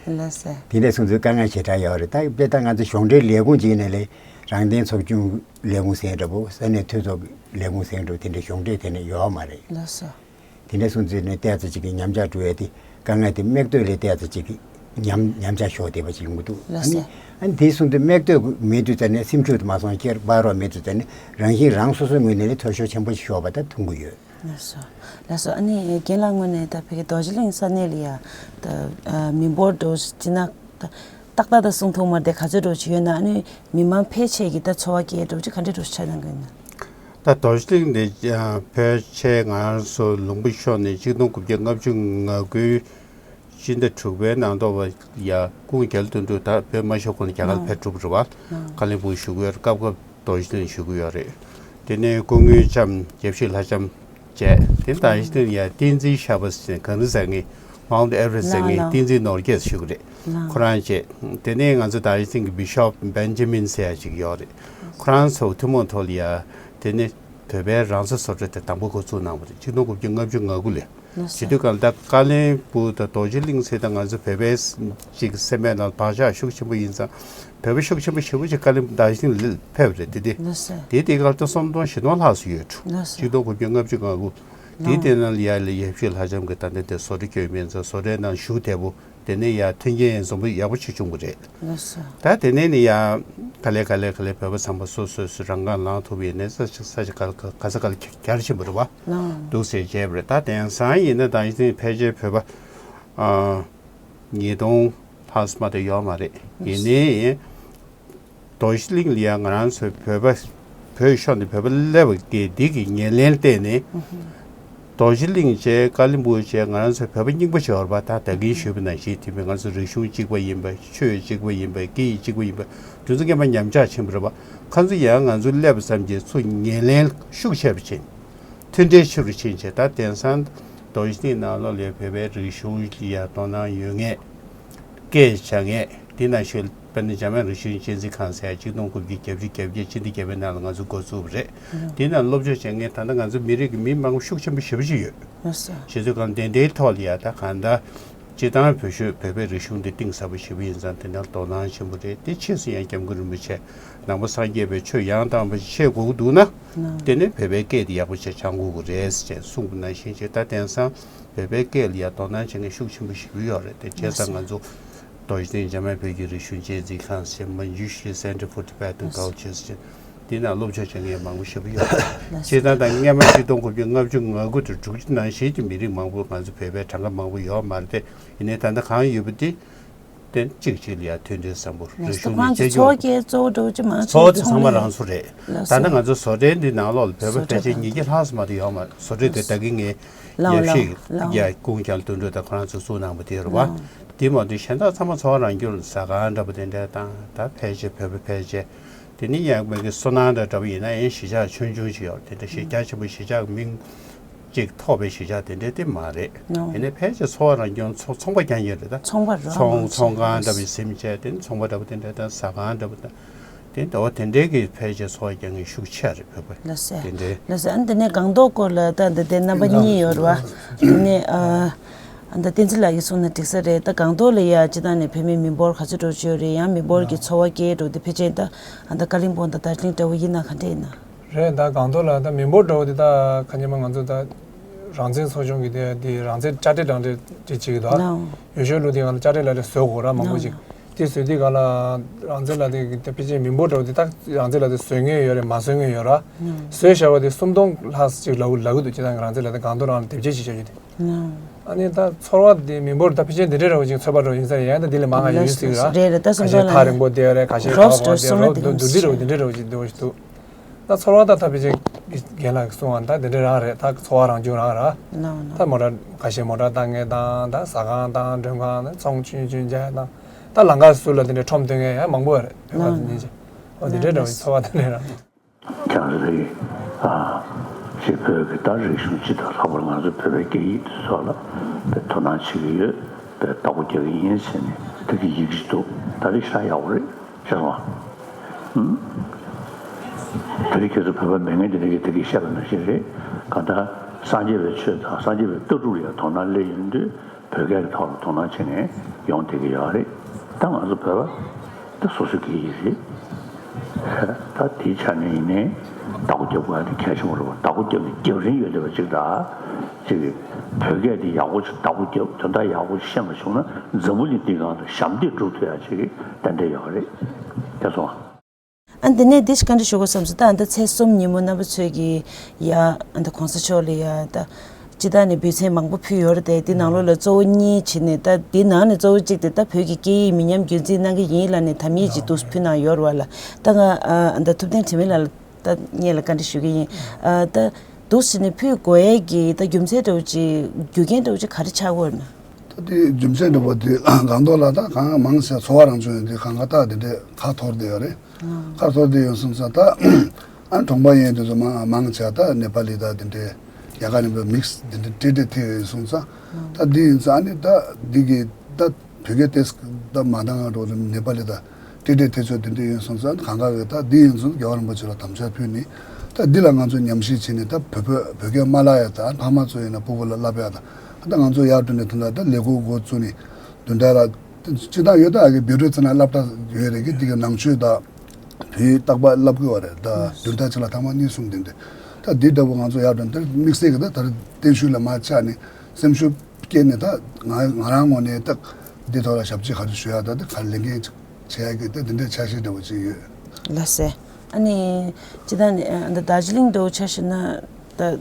ལགས་སོ། དེ་འདྲ་སོང་ཙང་དཀའ་ངལ་ཞེ་དྲག་ཡོད་རེད། ད་དཔེ་ད་ང་ཚོ་གཞུང་འབྲེལ་ལས་ཁུངས་ཅིག་ཡིན་ནའི་ལས། རང་བདེན་ཚོགས་ཆུང་ལས་ཁུངས་ཟེར་འདྲ་པོ། ས་གནས་འཐུས་ཚོགས་ལས་ཁུངས་ཟེར་འདྲ་པོ། དེ་འདྲ་གཞུང་འབྲེལ་དེ་འདྲ་ཡོད་མ་རེད། ལགས་སོ། དེ་འདྲ་སོང་ཙང་ནས་ཏོག་ཙམ་ཅིག་གི་ཉམས་ཆག་འགྲོ་ཡས་དེ། དཀའ་ངལ་དེ་མིག་ལྟོས་ལས་ཏོག་ཙམ་ཅིག་གི་ཉམས་ཉམས་ཆག་ཤོར་བསྡད་པ་ཅིག་ཡོང་གི་འདུག་ལགས་སོ། ཨ་ནི་ཨ་ནི་དེ་སོང་ཙང་མིག་ལྟོས་མེད་དུས་ཙམ་ནས་སེམས་ཤུགས་དེ་མ་སོང་། སྐྱེ་འཕར་བ་མེད་དུས་ཙམ་ནས་རང་བཞིན་རང་སོ་སོའི་ངོས་ནས་ལས་འཐུས་ཤོར་ཆེན་པོ་ཞིག་ཤོར་བ་ད་མཐོང་གི་ཡོད། ལགས་སོ། ལགས་སོ། ཨ་ནི་རྒན་ལགས་ངོས་ནས་ད་ཕ་གི་རྡོ་རྗེ་གླིང་ས་གནས་ལ་ཡ་ད་ཨ་མི་འབོར་འདྲ་བོ་ཅིག་ན་ད་ཏག་ཏག་ད་གསུང་ཐུབ་མ་རེད་དེ། ག་ཚོད་འདྲ་བོ་ཅིག་ཡོད་ན། ཨ་ནི་མི་མང་ཕལ་ཆེར་གྱི་ད་འཚོ་བ་སྐྱེལ་འདྲ་བོ་ཅིག་ག་འདྲ་འདྲ་བོ་ཅིག་ཆགས་གནང་གི་ཡོད་ན། ད་རྡོ་རྗེ་གླིང་འདི་ཕལ་ཆེར་ང་རང་ཚོ་ལུང་པ་ཤོར་ནས་ཆིག་སྟོང་དགུ་བརྒྱ་ལྔ་བཅུ་ང་དགུའི་སྤྱི་ཟླ་དྲུག་པའི་ནང་ཐོག་བ་ཡ་སྐུ་ངོ་རྒྱ་ལོ་དོན་གྲུབ་ད་བོད་མ་ཤོར་གོང་ནས་རྒྱ་གར་ལ་ཕེབས་གྲུབ་རེད་བ། ལགས། ཀ་ལིམ་པོང་བཞུགས་ཡོད་རེད། སྐབས་སྐབས་རྡོ་རྗེ་གླིང་བཞུགས་ཀྱི་ཡོད་རེད། དེ་ནས་སྐུ་ངོ་ལྕམ་དགེ་བཤེས་ལྷ་ལྕམ་བཅས། དེ་ནས་རྡོ་རྗེ་གླིང་ཡ་བསྟན་འཛིན་ཤར་པ་ཟེར་གངས་རི་ཟེར་མཁན། མའུནཊ་ཨེ་ཝེ་རེ་སི་ཟེར་མཁན། ལགས། བསྟན་འཛིན་ནོར་རྒྱས་བཞུགས་ཀྱི་རེད། ལགས། ཁོ་རང་བཅས། དེ་ནས་ང་ཚོ་རྡོ་རྗེ་གླིང་གི་བི་ཤོབ་བེན་ཇ་མིན་ཟེར་ཡ་ཅིག་ཡོད་རེད། ཁོ་རང་ཚོ་ཐུན་མོང་ཐོག་ལ་ཡ་དེ་ནས་བོད་པའི་རང་སྲིད་བཟོ་གྲྭ་དེ་དང་པོ་འགོ་བཙུགས་གནང་བ་རེད། ཆིག་སྟོང་དགུ་བརྒྱ་ལྔ་བཅུ་ང་དགུ་ལ། ལགས་སོ། བྱེད་དུས་གང་ལྟར་ཀ་ལིམ་པོང་དང་རྡོ་རྗེ་གླིང་ཟེར་ད་ང་ཚོ་བོད་པའི་ཅིག་སེམས་པའི་ནང་བག་ཆགས་ཤུགས་ཆེན་པོ་ཡིན་ཙང་། བོད་པ་ཤུགས་ཆེན་པོ་ཞེ་པོ་ཅིག་ཀ་ལིམ་པོང་རྡོ་རྗེ་གླིང་ལ་ཕེབས་རེད་དེ་དེ། ལགས་སོ། དེ་དེ་གར་ད་སུམ་སྟོང་བཞི་སྟོང་ལྷག་ཙམ་ཡོད་འགྲོ། ལགས་སོ། ཆིག་སྟོང་དགུ་བརྒྱ་ལྔ་བཅུ་ང་དགུ། དེ་ལགས། དེ་ནང་ལ་ཡ་ལ་ཡེ་ཤེས་ལྷ་ལྕམ་གྱི་ད་ལྟ་དེ་བཟོ་གྲྭ་བསྐྱོན་མིན་ཙང་བཟོ་གྲྭའི་ནང་བཞུགས་བསྡད་པོ། དེ་ནས་ཡ་མཐུན་རྐྱེན་འཛོམས་པོ་ཡག་པོ་ཅིག་བྱུང་བ་རེད། ལགས་སོ། ད་དེ་ནས་ནི་ཡ་ག་ལེ་ག་ལེ་ག་ལེ་བོད་པ་ཚང་མ་སོ་སོ་སོ་རང་དབང་ལངས་ཐུབ་པ་ཡིན་ནའི་ས་ཆ་ས་ཆ་ག་ལ་ག་ས་ག་ལ་ག་རེ་ཕྱིན་པ་རེད་བ། ལགས། འདུག་ཟེར་བྱས་པ་རེད། ད་དེང་སང་ཡིན་ན་ད་ཡིན་ཕལ་ཆེར་བོད་པ་ཨ་ཉིས་སྟོང་ལྷག་ཙམ་མ་གཏོགས་ཡོད་མ་རེད། ཡིན་ནའི་རྡོ་རྗེ་གླིང་ལ་ཡང་ང་རང་ཚོའི་བོད་པ་བོད་ཤོར་ནས་བོད་པ་སླེབས་པ་གི་འདི་གི་ངོས་ལེན་བལྟས་ནས། རྡོ་རྗེ་གླིང་བཅས་ཀ་ལིམ་པོང་བཅས་ང་རང་ཚོའི་བོད་པ་རྙིང་པ་ཞིག་ཡོད་རེད་པ། ད་ད་གིན་ཞུས་པ་ནང་བཞིན་དེ་མིན་ང་ཚོ་རིག་གཞུང་གཅིག་པ་ཡིན་པ། ཆོས་གཅིག་པ་ཡིན་པ། སྐད་ཡིག་གཅིག་པ་ཡིན་པ། དེ་ཚོ་སྔོན་མ་ཉམས་ཆག་ཕྱིན་པ་རེད་པ། ཁོ་ཚོ་ཡང་ང་ཚོ་སླེབས་པ་ཙམ་གྱིས་ཚུར་ངོས་ལེན་ཤུགས་ཆེ་བ་ཕྱིན། མཐུན་འབྲེལ་ཆེ་རུ་ཕྱིན་བྱས། ད་དེང་སང་རྡོ་རྗེ་གླིང་ནང་ལོགས་ལ་བོད་པའི་རིག་གཞུང་ལ་ཡ་དོ་སྣང་ཡོད་མཁན། སྐད་བྱ་མཁན། དེ་ནང་བཞིན་དཔེར་ན་འཇམ་དབྱངས་རིག་གཞུང་གཅེས་འཛིན་ཁང་ཟེར་ཡ་ཆིག་སྟོང་དགུ་བརྒྱ་བརྒྱད་ཅུ་གྱ་བརྒྱད་སྤྱི་ཟླ་བརྒྱད་པའི་ནང་ལ་ང་ཚོ་འགོ་བཙུགས་པ་རེད། དེ་ནང་སློབ་སྦྱོང་བྱེད་མཁན་ད་ལྟ་ང་ཚོ་མི་རིགས་ཀྱི་མི་མང་པོ་ཤུགས་ཆེན་པོ་ཞེ་པོ་ཅིག་ཡོད། ལགས་སོ། བྱས་ཙང་གང་དེ་འདྲའི་ཐོག་ལ་ཡ་ད་གང་ལྟར་སྤྱིར་བཏང་བོད་ཤོད་བོད་པའི་རིག་གཞུང་འདི་གཏིང་ཟབ་པོ་ཞེ་པོ་ཡིན་ཙང་དེ་འདྲ་དོ་སྣང་ཆེན་པོ་རེད། དེ་ཕྱིས་སུ་ཡང་སྐྱབས་མགོན་རིན་པོ་ཆེ་ནང་པ་སངས་རྒྱས་པའི་ཆོས་ཡང་དག་པ་ཤེས་དགོས་ཀྱི་འདུག་ན། དེ་ནས་བོད་པའི་སྐད་དེ་ཡག་པོ་བྱས་སྦྱང་དགོས་ཀྱི་རེད་ཅེས་གསུངས་པ་ནང་བཞིན་བྱས། ད་དེང་སང་བོད་པའི་སྐད་ལ་ཡ་དོ་སྣང་བྱེད་མཁན་ཤུགས་ཆེན་པོ་ཞེ་པོ་ཡོད་རེད་དེ། བྱས་ཙང་ང་ཚོ་རྡོ་རྗེ་གླིང་འཇམ་དབྱངས་བོད་ཀྱི་རིག་གཞུང་གཅེས་འཛིན་ཁང་ཟེར། མ་ཇུ་ཤི་Center for Tibetan Cultures ཟེར། དེ་ནང་སློབ་སྦྱོང་བྱེད་མཁན་མང་པོ་ཞེ་པོ་ཡོད་རེད། བྱས་ཙང་ད་སྔོན་མ་ཆིག་སྟོང་དགུ་བརྒྱ་ལྔ་བཅུ་ང་དགུ་དང་དྲུག་ཅུ་ནང་བཞིན་གྱི་མི་རིགས་མང་པོ་ང་ཚོ་བོད་པའི་གྲངས་ཀ་མང་པོ་ཡོད་མ་རེད་དེ། ཡིན་ནའི་ད་ལྟ་གང་ཡོད་པ་དེ། དེ་གཅིག་གཅིག་ལ་ཡ་མཐུན་སྒྲིལ་བཟང་པོ། རིག་གཞུང་ནི་ཁོང་ཚོ་འཚོ་བ་སྐྱེལ་གཙོ་བོ་འདྲ་བོ་ཅིག་མ་འཚོ་བ་དེ་ཚང་མ་རང་སོ་རེད། ལགས་སོ། ད་ལྟ་ང་ཚོ་བཟོ་གྲྭའི་འདི་ནང་ལོགས་ལ་བོད་པ་ཕལ་ཆེར་ཉིས་བརྒྱ་ལྷག་ཙམ་མ་གཏོགས་ཡོད་མ་རེད། བཟོ་གྲྭ་དེ་ད་གིན་ངས་ལགས་ཡབ་ལགས་གཞིས་ལགས་ཡ་ཀུན་མཁྱེན་དོན་གྲུབ་དང་ཁོ་རང་ཚོ་བཙུགས་གནང་པ་དེ་རེད་བ། ལགས། དེ་མ་གཏོགས་གཞན་དག་ཚང་མ་འཚོ་བ་རང་སྐྱོང་ཟ་ཁང་འདྲ་པོ་དེ་འདྲ་དང་ད་ཕལ་ཆེར་བོད་པ་ཕལ་ཆེར། དེ་ནི་ཡང་མི་གི་སོ་ནང་འདྲ་འདྲ་པོ་ཡིན་ན་ཡང་གཞིས་ཆགས་ཆུང་ཆུང་ཞིག་ཡོད་རེད། དེ་འདྲ་གཞིས་རྒྱ་ཆེན་པོ་གཞིས་ཆགས་མིང་གཅིག་ཐོགས་པའི་གཞིས་ཆགས་དེ་འདྲའི་དེ་མ་རེད། ནོ། ཡིན་ནའི་ཕལ་ཆེར་འཚོ་བ་རང་སྐྱོང་ཚོ་ཚོང་པ་རྐྱང་རྐྱང་རེད་ད། ཚོང་པ་རང་ཚོང་རང་ཚོང་ཁང་འདྲ་བའི་ཟིན་བྱས་དེ་ཚོང་པ་འདྲ་པོ་དེ་འདྲ་དང་ཟ་ཁང་འདྲ་པོ་དང་། དེ་འདྲ་བ་དེ་འདྲའི་གི་ཕལ་ཆེར་འཚོ་བ་རྐྱང་གི་ཤུགས་ཆེ་རེད་བོད་པ། ལགས་སེ། དེ་འདྲའི། ལགས་སེ། ཨ་ནི་དེ་ནས་སྒང་ཏོག་སྐོར་ལ་ད་འདི་དེ་རྣམ་པ་གཉིས་ཡོད་རེད་བ། དེ་ནས་ཨ་ཨ་ད་བསྟན་འཛིན་ལགས་ཀྱིས་གསུངས་ན་འགྲིག་ས་རེད། ད་སྒང་ཏོག་ལ་ཡ་སྤྱིར་བཏང་ནས་བོད་མི་མི་འབོར་ག་ཚོད་འདྲ་བོ་ཅིག་ཡོད་རེད། ཡང་མི་འབོར་གྱི་འཚོ་བ་སྐྱེལ་འགྲོ་དེ་ཕལ་ཆེར་ད་ཨ་ད་ཀ་ལིམ་པོང་དང་དར་ཇི་ལིང་འདྲ་བོ་ཡིན་ན་ག་འདྲ་ཡིན་ན། རེད། ད་སྒང་ཏོག་ལ་ད་མི་འབོར་འདྲ་བོ་དེ་ད་ཁ་ཉིན་མ་ང་ཚོ་ད་ རང་བཙན་ཚོགས་ཆུང་གི་དེ་དེ་རང་བཙན་དཔྱ་ཁྲལ་རང་བཙན་དེ་བྱེད་ཀྱི་འདུག་ནའོ། ཡོ་ཤོ་ལུ་དེ་གང་ལ་དཔྱ་ཁྲལ་ལ་དེ་བཟོ་དགོས་ར་མང་པོ་ཅིག་ནའོ། དེ་བཟོས་དུས་གང་ལ་རང་བཙན་ལ་དེ་དེ་ཕལ་ཆེར་མི་འབོར་འདྲ་བོ་དེ་ད་རང་བཙན་ལ་དེ་བཟོ་མཁན་ཡོད་རེད། མ་བཟོ་མཁན་ཡོད་ར། ནའོ། བཟོས་བཞག་པ་དེ་སུམ་སྟོང་ལྷག་ཅིག་ལབ་ལབ་ཀྱི་འདུག་སྤྱིར་བཏང་གི་རང་བཙན་ལ་དེ་སྒང་ཏོག་རང་ལ་དེབ་སྐྱེལ་བྱེད་བཞག་རྒྱུ་དེ། ནའོ། ཨ་ནི་ད་ཚོར་བ་དེ་མི་འབོར་ད་ཕལ་ཆེར་འདི་འདྲའི་འདྲ་བོ་ཅིག་ཚོད་དཔག་འདྲ་བོ་ཡིན་ས་རེད། ཡང་ད་དེ་ལས་མང་བ་ཡོད་སྲིད་ར། རེད་རེད། ད་ཁ་སུམ་ཤས་ཚོ་ལ་ཐག་ནི་རིང་པོ་བསྡད་རེད། ཁ་ཤས་རོབ་ག་བ་སི་ཊར་བསྡད་སོང་ན་རོབ་དེ་འདུག་འདི་འདྲ་བོ་འདི་འདྲ་བོ་ཅིག་འདུག་ཞིག་འདུག་ད་ཚོར་བ་ད་ད་ཕལ་ཆེར་རྒན་ལགས་གསུངས་པ་ད་འདི་འདྲ་རང་རེད། ད་ཚོར་བ་རང་བྱུང་རང་ར། ད་མོ་ཊ་ཁ་ཤས་མོ་ཊ་བཏང་མཁན་དང་ད་ཟ་ཁང་དང་མགྲོན་ཁང་དང་ཚོང་ཆུང་ཆུང་བྱས་དང་ད་ལམ་ཁ་ཟུར་ལ་འདི་འདྲ་ཁྲོམ་སྟོན་མཁན་ཡང་མང་པོ་རེད། བོད་པ་དེ་ཉིད་ཅིག་འོ་འདི་འདྲ་འདྲ་བོ་ཅིག་ཚོར་བ་ད་འདི་འདྲ་རང་། ཀྱང་རེད། ཨ། ཅེས་བོད་ཀྱི་ད་རིག་གཞུང་སྤྱི་དང་ལྷག་པར་ང་ཚོ་བོད་པའི་སྐད་ཡིག་དེ་ཚོ་ལ་དཔེ་དོ་སྣང་བྱེད་ཀྱི་ཡོད། དཔེ་བདག་པོ་རྒྱག་གི་ཡིན་ཟེར་ནས་དེ་གི་ཡིག་གཞི་འདུག་ད་རེས་ཤ་ཡག་པོ་རེད་ཤག་བ། ཧུམ། དེ་རིང་ཁྱེད་ཚོ་བོད་པ་མེད་མཁན་དེ་རིང་གི་དེ་གི་བཤད་པ་ནང་བཞིན་རེད། གང་ལྟར་སངས་རྒྱས་པའི་ཆོས་དང་སངས་རྒྱས་པའི་ལྟ་གྲུབ་ལ་ཡང་དོ་སྣང་སླེབས་ཡོང་དུས། བོད་སྐད་ཀྱི་ཐོག་ལ་དོ་སྣང་བྱེད་མཁན་ཡོང་བསྡད་ཀྱི་ཡོད་རེད། ད་ང་ཚོ་བོད་པ་ད་སོ་སོའི་སྐད་ཡིག་རེད། ད་དེའི་ཆ་ནས་ཡིན་ནའི་བདག་པོ་རྒྱབ་དགོས་ཡ་དེ་གལ་ཆེན་པོ་རེད་པ། བདག་པོ་རྒྱབ་ནས་རྒྱབ་རིན་ཡོད་བསྡད་པ་ཅིག་ད་ཅིག་བོད་སྐད་དེ་ཡག་པོ་ཞིག་བདག་པོ་རྒྱབ་དོན་དག་ཡག་པོ་ཞིག་ཤེས་མ་བྱུང་ན་འཛམ་བུ་གླིང་འདིའི་སྒང་ལ་ཞབས་འདེགས་སྒྲུབ་ཐུབ་ཡ་ཅིག་ཏན་ཏན་ཡོད་རེད། དེ་སོང་། ཨ་འདི་ནས་འདི་ཞིག་བཀའ་འདྲི་ཞུ་དགོས་བསམ་སོང་། ད་ཨ་ད་ཚེས་གསུམ་ཉིན་མོ་རྣམ་པ་ཚོས་ཀྱི་ཡ་ཨ་ད་གོང་ས་མཆོག་ལ་ཡ་ད་སྤྱི་བཏང་ནས་འབུལ་ཚན་མང་པོ་ཕུལ་ཡོད་རེད་དེ། འདི་ནང་ལོགས་ལ་གཙོ་བོ་གཉིས་བྱས་ནས་ད་འདི་ནང་ནས་གཙོ་བོ་གཅིག་དེ་ད་བོད་ཀྱི་སྐད་ཡིག་མི་ཉམས་རྒྱུན་འཛིན་གནང་གི་ཡིན་ལབ་ནས་དམ་ཡིག་ཅིག་འདུག་ཕུལ་གནང་ཡོད་རེད་བ་ལ། ད་ང་ཨ་ད་ཐུབ་བསྟན་དྲི་མེད་ལགས་ལ་ད་སྔོན་ལ་བཀའ་འདྲི་ཞུ་གི་ཡིན། ཨ་ད་འདུག་བྱས་ནས་ཕུལ་དགོས་ཡས་ཀྱི་ད་རྒྱུ་མཚན་འདྲ་བོ་ཅིག་རྒྱུ་རྐྱེན་འདྲ་བོ་ཅིག་ག་རེ་ཆགས་ཀྱི་ཡོད་ན། ད་དེ་རྒྱུ་མཚན་འདྲ་བོ་དེ་སྒང་ཏོག་ལ་ད་གང་མང་ཆེ་ཚོར་བ་རང་བྱུང་ཡོད་དེ་གང་ག་ད་དེ་འདྲའི་ཁ་འཐོར་བསྡད་ཡོད་རེད། ཁ་འཐོར་བསྡད་ཡོད་སོང་ཙང་ད་ཨ་གྲོང་པ་ཡན་དེ་ཚོ་མང་མང་ཆེ་ད་ནེ་པ་ལི་ད་དེ་འདྲའི་རྒྱ་གར་ནས་པའི་མིག་སི་དེ་འདྲའི་ཏྲེ་ཏྲེ་ཐེ་ཡོད་སོང་ཙང་ད་འདི་ཡིན་ཙང་ཨ་ནི་ད་འདི་གི་ད་བོད་སྐད་ཏེས་ད་མ་འདང་ང་འགྲོ་རེད། ནེ་པ་ལི་ད་ཏྲེ་ཏྲེ་ཐེ་ཚོ་དེ་འདྲའི་ཡོད་སོང་ཙང་གང་ག་གི་ད་འདི་ཡིན་ཙང་རྒྱལ་བ་རིན་པོ་ཆེ་ལ་དམ་བཅའ་ཕུལ་ནི་ད་འདི་ལ་ང་ཚོ་ཉམས་ཞིབ་བྱས་ནི་ད་བོད་བོད་བོད་སྐད་མ་བསླབ་ཡ་ད་ཕ་མ་ཚོ་ཡིན་ན་སྤོ་བོ་ལ་བསླབ་ཡ་ད་ད་ང་ཚོ་ཡར་འགྲོ་ནས་དེ་འདྲ་ད་ལས་ཁུངས་འགོ་བཙུགས་ནི་བདུན་ཕྲག་ལ་སྤྱི་བཏང་ཡོད་ད་གི་བེ་རོས་ཙི་ན་སློབ་གྲྭ་ཡོད་རེད་གི་འདི་གི་ནང་ཆོས་ད་བོད་རྟག་པར་བསླབ་དགོས་བ་རེད། ད་བདུན་ཕྲག་གཅིག་ལ་ཐེངས་མ་གཉིས་གསུམ་དེ་འདྲ་ད་འདི་འདྲ་བོ་ང་ཚོ་ཡར་འགྲོ་ནས་ད་དམིགས་བསལ་གི་ད་ད་བརྟན་བཞུགས་ལ་མ་ཆགས་ནས་སེམས་ཤུགས་སྐྱེས་ནས་ད་ང་ང་རང་ངོས་ནས་ད་འདི་ཐོག་ལ་ཞབས་ཕྱི་ག་རེ་ཞུ་ཡ་ད་ད་ག་རེ་ལས་འགན་ཅིག་བྱེད་ཡ་གི་ད་འདི་འདྲའི་འཆར་གཞི་འདྲ་བོ་ཅིག་ཡོད། ལགས་སེ། ཨ་ནི་སྤྱི་བཏང་ནས་ཨ་ད་རྡོ་རྗེ་གླིང་འདྲ་བོ་ཆ་བཞག་ན་ད་ཨ་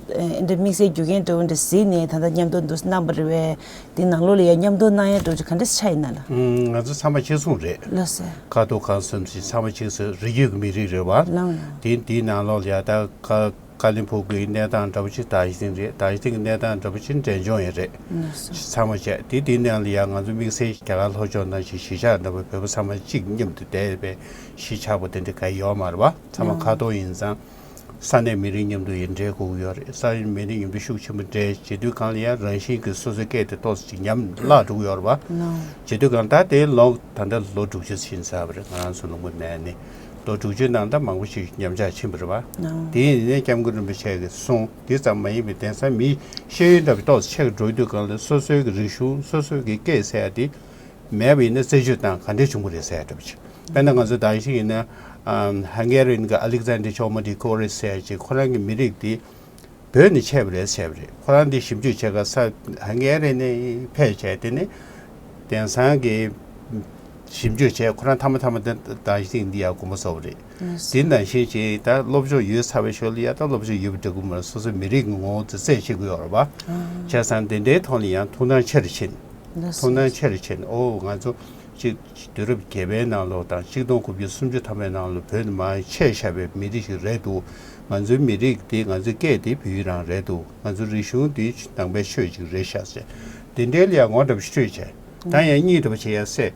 འདི་དམིགས་བསལ་རྒྱུ་རྐྱེན་འདྲ་བོ་འདི་གཟིགས་ནས་ད་ལྟ་མཉམ་དུ་འདུག་གནང་བ་རེད་བས། འདི་ནང་ལོགས་ལ་ཡ་མཉམ་དུ་གནང་ཡ་འདྲ་བོ་ཅིག་ག་འདྲ་ཆགས་ཡིན་ན་ལ། ང་ཚོ་ཚང་མ་གཅིག་མཚུངས་རེད། ལགས་སེ། ཁ་ཐོག་གང་འཚམ་ཞིག་ཚང་མ་གཅིག་མཚུངས་རི་རྒྱུད་ཀྱི་མི་རིགས་རེད་བ། ལགས་ཡ། དེ་འདིའི་ནང་ལོགས་ལ་ཡ་ད་ཁ་ཀ་ལིམ་ཕུག་གི་གནས་སྟངས་འདྲ་པོ་ཅིག་རྡོ་རྗེ་གླིང་རེད། རྡོ་རྗེ་གླིང་གི་གནས་སྟངས་འདྲ་པོ་ཅིག་འབྲས་ལྗོངས་ཡིན་རེད། ཚང་མ་བྱས་དེ་དེའི་ནང་ལ་ཡང་ང་ཚོ་དམིགས་བསལ་རྒྱ་གར་ལྷོ་ཕྱོགས་ནང་བཞིན་གཞིས་ཆགས་འདྲ་པོ་བོད་པ་ཚང་མ་གཅིག་མཉམ་དུ་བསྡད་པའི་གཞིས་ཆགས་པོ་དེ་འདྲ་ག་ཡོད་མ་རེད་བ། ཚང་མ་ཁ་ཐོག་ཡིན་ཙང་ས་གནས་མི་རིགས་མཉམ་དུ་ཡིན་འབྲེལ་དགོས་ཀྱི་ཡོད་རེད། ས་གནས་མི་རིགས་མཉམ་དུ་ཤུགས་ཆེན་པོ་འབྲེལ་བྱེད་དུས་གང་ལ་ཡང་རང་བཞིན་གྱི་སོ་སོའི་སྐད་དེ་ཏོག་ཙམ་ཅིག་ཉམས་བརླག་འགྲོ་གི་ཡོད་རེད་བ། བྱེད་དུས་གང་ལྟར་དེ་ལོ་ད་ལྟ་ལོ་དྲུག་ཅུ་ཕྱིན་ཚར་བ་རེད། ང་རང་ཚོ་ལུང་པ་ནས་ནི་ལོ་དྲུག་ཅུའི་ནང་ད་མང་པོ་ཞིག་ཉམས་ཆག་ཕྱིན་པ་རེད་བ། དེ་ཡིན་ནའི་སྐྱབས་མགོན་རིན་པོ་ཆེ་གིས་གསུངས་འདི་ཙམ་མ་ཡིན་པའི་དེང་སང་མི་ཤེས་ཡོན་འདྲ་པོ་ཏོག་ཙམ་ཆེ་རུ་འགྲོ་དུས་གང་ལ་སོ་སོའི་གི་རིག་གཞུང་སོ་སོའི་གི་སྐད་ཟེར་ཡ་དེ་མེད་པ་ཡིན་ན་རྩད་གཅོད་བཏང་ག་འདྲས་བྱུང་གི་རེད་ཟེར་ཡ་འདྲ་པོ་ཅིག་དཔེར་ན་ང་ཚོ་ད་གིན་ཡིན་ན་ཧང་གེ་རན་གི་ཨ་ལེག་ཛན་ཌར་ཆོ་མ་ཌི་ཀོ་རེ་ཟེར་ཡ་ཅིག་ཁོ་རང་གི་མི་རིགས་དེ། བོད་ནས་ཆད་པ་རེད་ཟེར་བ་རེད། ཁོ་རང་འདི་ཞིབ་འཇུག་བྱེད་ག་ས་ཧང་གེ་རི་ནས་ཕེབས་བྱས་དེ་ནི་དེང་སང་གི་ཞིབ་འཇུག་བྱས་ཁོ་རང་མཐའ་མ་མཐའ་མ་དེ་ད་ཞིག་འདི་ཡང་དགོངས་པ་ཚོམ་རེད། དེ་ནང་བཞིན་བྱས་ད་སློབ་སྦྱོང་ཡོད་ཚར་བའི་ཞོར་ལ་ཡ་ད་སློབ་སྦྱོང་ཡོད་པ་འདྲ་གི་མ་རེད། སོ་སོའི་མི་རིགས་ཀྱི་ངོ་བོ་དེ་རྩད་ཆད་ཀྱི་ཡོད་རེད་བ། བྱས་ཙང་དེ་འདྲའི་ཐོག་ལ་ཡང་ཐུགས་སྣང་ཆེ་རུ་ཕྱིན། ཐུགས་སྣང་ཆེ་རུ་ཕྱིན། ཨོ་ང་ཚོ་གཅིག་དུས་རབས་བརྒྱད་པའི་ནང་ལོགས་དང་གཅིག་སྟོང་དགུ་བརྒྱ་སུམ་ཅུ་ཐམ་པའི་ནང་ལོགས་བོད་ནས་མར་ཆད་བཞག་པའི་མི་རིགས་ཤིག་རེད་འདུག་ང་ཚོའི་མི་རིགས་འདི་ང་ཚོའི་སྐད་འདི་བོད་ཡིག་རང་རེད་འདུག་ང་ཚོའི་རིག་གཞུང་འདི་ནང་པའི་ཆོས་ཅིག་རེད་ཤག་ཟེར། འདི་འདྲའི་ལ་ཡང་ངོ་འདྲ་པོ་ཞིག་སྤྲོད་བྱས། ད་ཡང་གཉིས་འདྲ་པོ་བྱེད་ཡ་སྲས།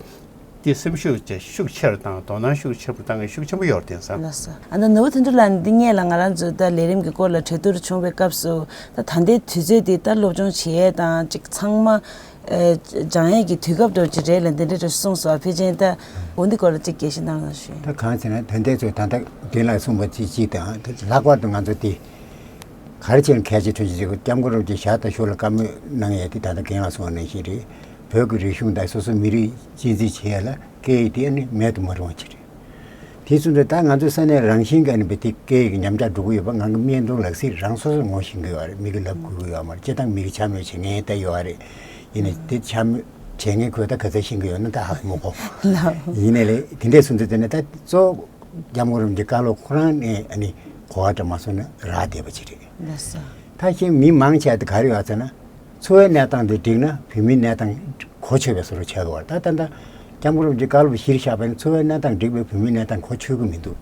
འདི་སེམས་ཤུགས་ཅིག་ཤུགས་ཆེ་རུ་བཏང་དོ་སྣང་ཤུགས་ཆེ་རུ་བཏང་མཁན་ཤུགས་ཆེན་པོ་ཡོད་རེད་དེང་སང་། ལགས་སོ། ཨ་ནི་ནོར་བུ་དོན་གྲུབ་ལགས་འདི་སྔོན་ལ་ང་རང་ཚོ་ད་ལས་རིམ་གྱི་སྐོར་ལ་གྲོས་བསྡུར་བྱུང་བའི་སྐབས་སུ་ད་ད་ལྟའི་དུས་ཚོད་འདི་ད་སློབ་སྦྱོང་བྱེད་ཡས་དང་ཅིག་ཚང་མ། ཨེ། སྦྱང་ཡས་ཀྱི་དུས་སྐབས་འདྲ་བོ་ཅིག་རེད་ལ་འདི་འདྲ་འདྲ་གསུངས་སོང་། ཕལ་ཆེར་ད་འོ་འདི་སྐོར་ལ་ཅིག་རྒྱས་བཤད་གནང་རོགས་ཞུ། ད་གང་ཟེར་ན་ད་ལྟའི་ཚོད་ད་ལྟ་རྒན་ལགས་གསུངས་པ་ཅིག་ཅིག་དང་ལྷག་པར་དུ་ང་ཚོ་དེ་ག་རེ་བྱས་ན་གལ་ཆེ་ཐོན་ཅིག་ཅིག་སྐྱབས་མགོན་རིན་པོ་ཆེ་ཞབས་ཏོག་ཞུ་ལ་བཀའ་མོལ་གནང་ཡས་དེ་ད་ལྟ་རྒན་ལགས་གསུངས་པ་ནང་བཞིན་རེད། བོད་ཀྱི་རིག་གཞུང་དང་སོ་སོའི་མི་རིགས་གཅེས་འཛིན་བྱེད་ཡས་ལ་སྐད་ཡིག་དེ་ནི་མེད་དུ་མི་རུང་བ་ཅིག་རེད། དེ་ཚོ་འདི་ད་ང་ཚོའི་ས་གནས་རང་བཞིན་གྱི་ཨ་ནི་བི་དེ་སྐད་ཡིག་ཉམས་ཆག་འགྲོ་གི་ཡོད་པ་ང་གི་སྨན་གཏོང་ལག་སྲིད་རང་སོ་སོས་ངོ་ཤེས་ཀྱི་ཡོད་རེད། མི་གིས་ལབ་དགོས་ཀྱི་ཡོད་མ་རེད། སྤྱིར་བཏང་མི་གིས་འཕྱ་སྨོད་བྱེད་མཁན་ད་ཡོད་རེད། ཡིན་ནའི་དེ་འཕྱ་སྨོད་བྱེད་མཁན་ཁོས་ད་ག་ཚད་ཤེས་ཀྱི་ཡོད་ན་ད་ཧ་གོ་མི་གོ། ཡིན་ནའི་ལས་དེ་འདྲས་སོང་ཙང་དེ་ནས་ད་གཙོ་བོ་སྐྱབས་མགོན་རིན་པོ་ཆེའི་བཀའ་སློབ་ཁོ་རང་ནས་ཨ་ནི་གོ་བ་འདྲ་མ་སོང་ན་རག་བསྡད་པ་ཅིག་རེད། ལགས་སོ། ད་ཁྱེད་མི་མང་ཆེ་བ་དེ་ག་རེ་ཡོད་ཟེར་ན། འཚོ་བའི་གནས་སྟངས་དེ་འགྲིག་ན་བོད་མིའི་གནས་སྟངས་གོ་ཆོད་པའི་བཟོ་འདྲ་ཆགས་ཀྱི་ཡོད་རེད། ད་ད་ལྟ་སྐྱབས་མགོན་རིན་པོ་ཆེའི་བཀའ་སློབ་གཞིར་བཞག་པ་ཡིན་ན་འཚོ་བའི་གནས་སྟངས་འགྲིག་པས་བོད་མིའི་གནས་སྟངས་གོ་ཆོད་ཀྱི་མི་འདུག།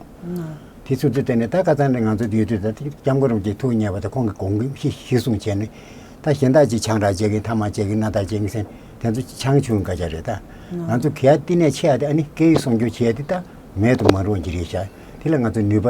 དེ་ཚོ་དེ་བལྟས་ནས་ད་ཁ་སང་ནས་ང་ཚོ་ཡོད་དུས་ད་སྐྱབས་མགོན་རིན་པོ་ཆེ་ཐུགས་མཉེས་པ་དང་ཁོང་གི་དགོངས་གཞི་གཞི་བཟུང་བྱས་ནས་ད་གཞན་དག་ཅིག་ཆང་རག་བཅད་ཀྱིན་ཐ་མག་བཅད་ཀྱིན་སྣ་ཐག་བཅད་ཀྱིན་ཟེར་དེ་ཚོ་ཆང་ཆུང་སྐད་ཆ་རེད། ད་ང་ཚོ་གལ་ཏེ་གནད་ཆེ་ཡ་དེ་ཨ་ནི་སྐད་ཡིག་སྲུང་སྐྱོབ་བྱེད་ཡ་དེ་ད་མེད་དུ་མ་འགྲོ་གི་རེད་ཤག། དེ་ལ་ང་ཚོ་ནུས་པ་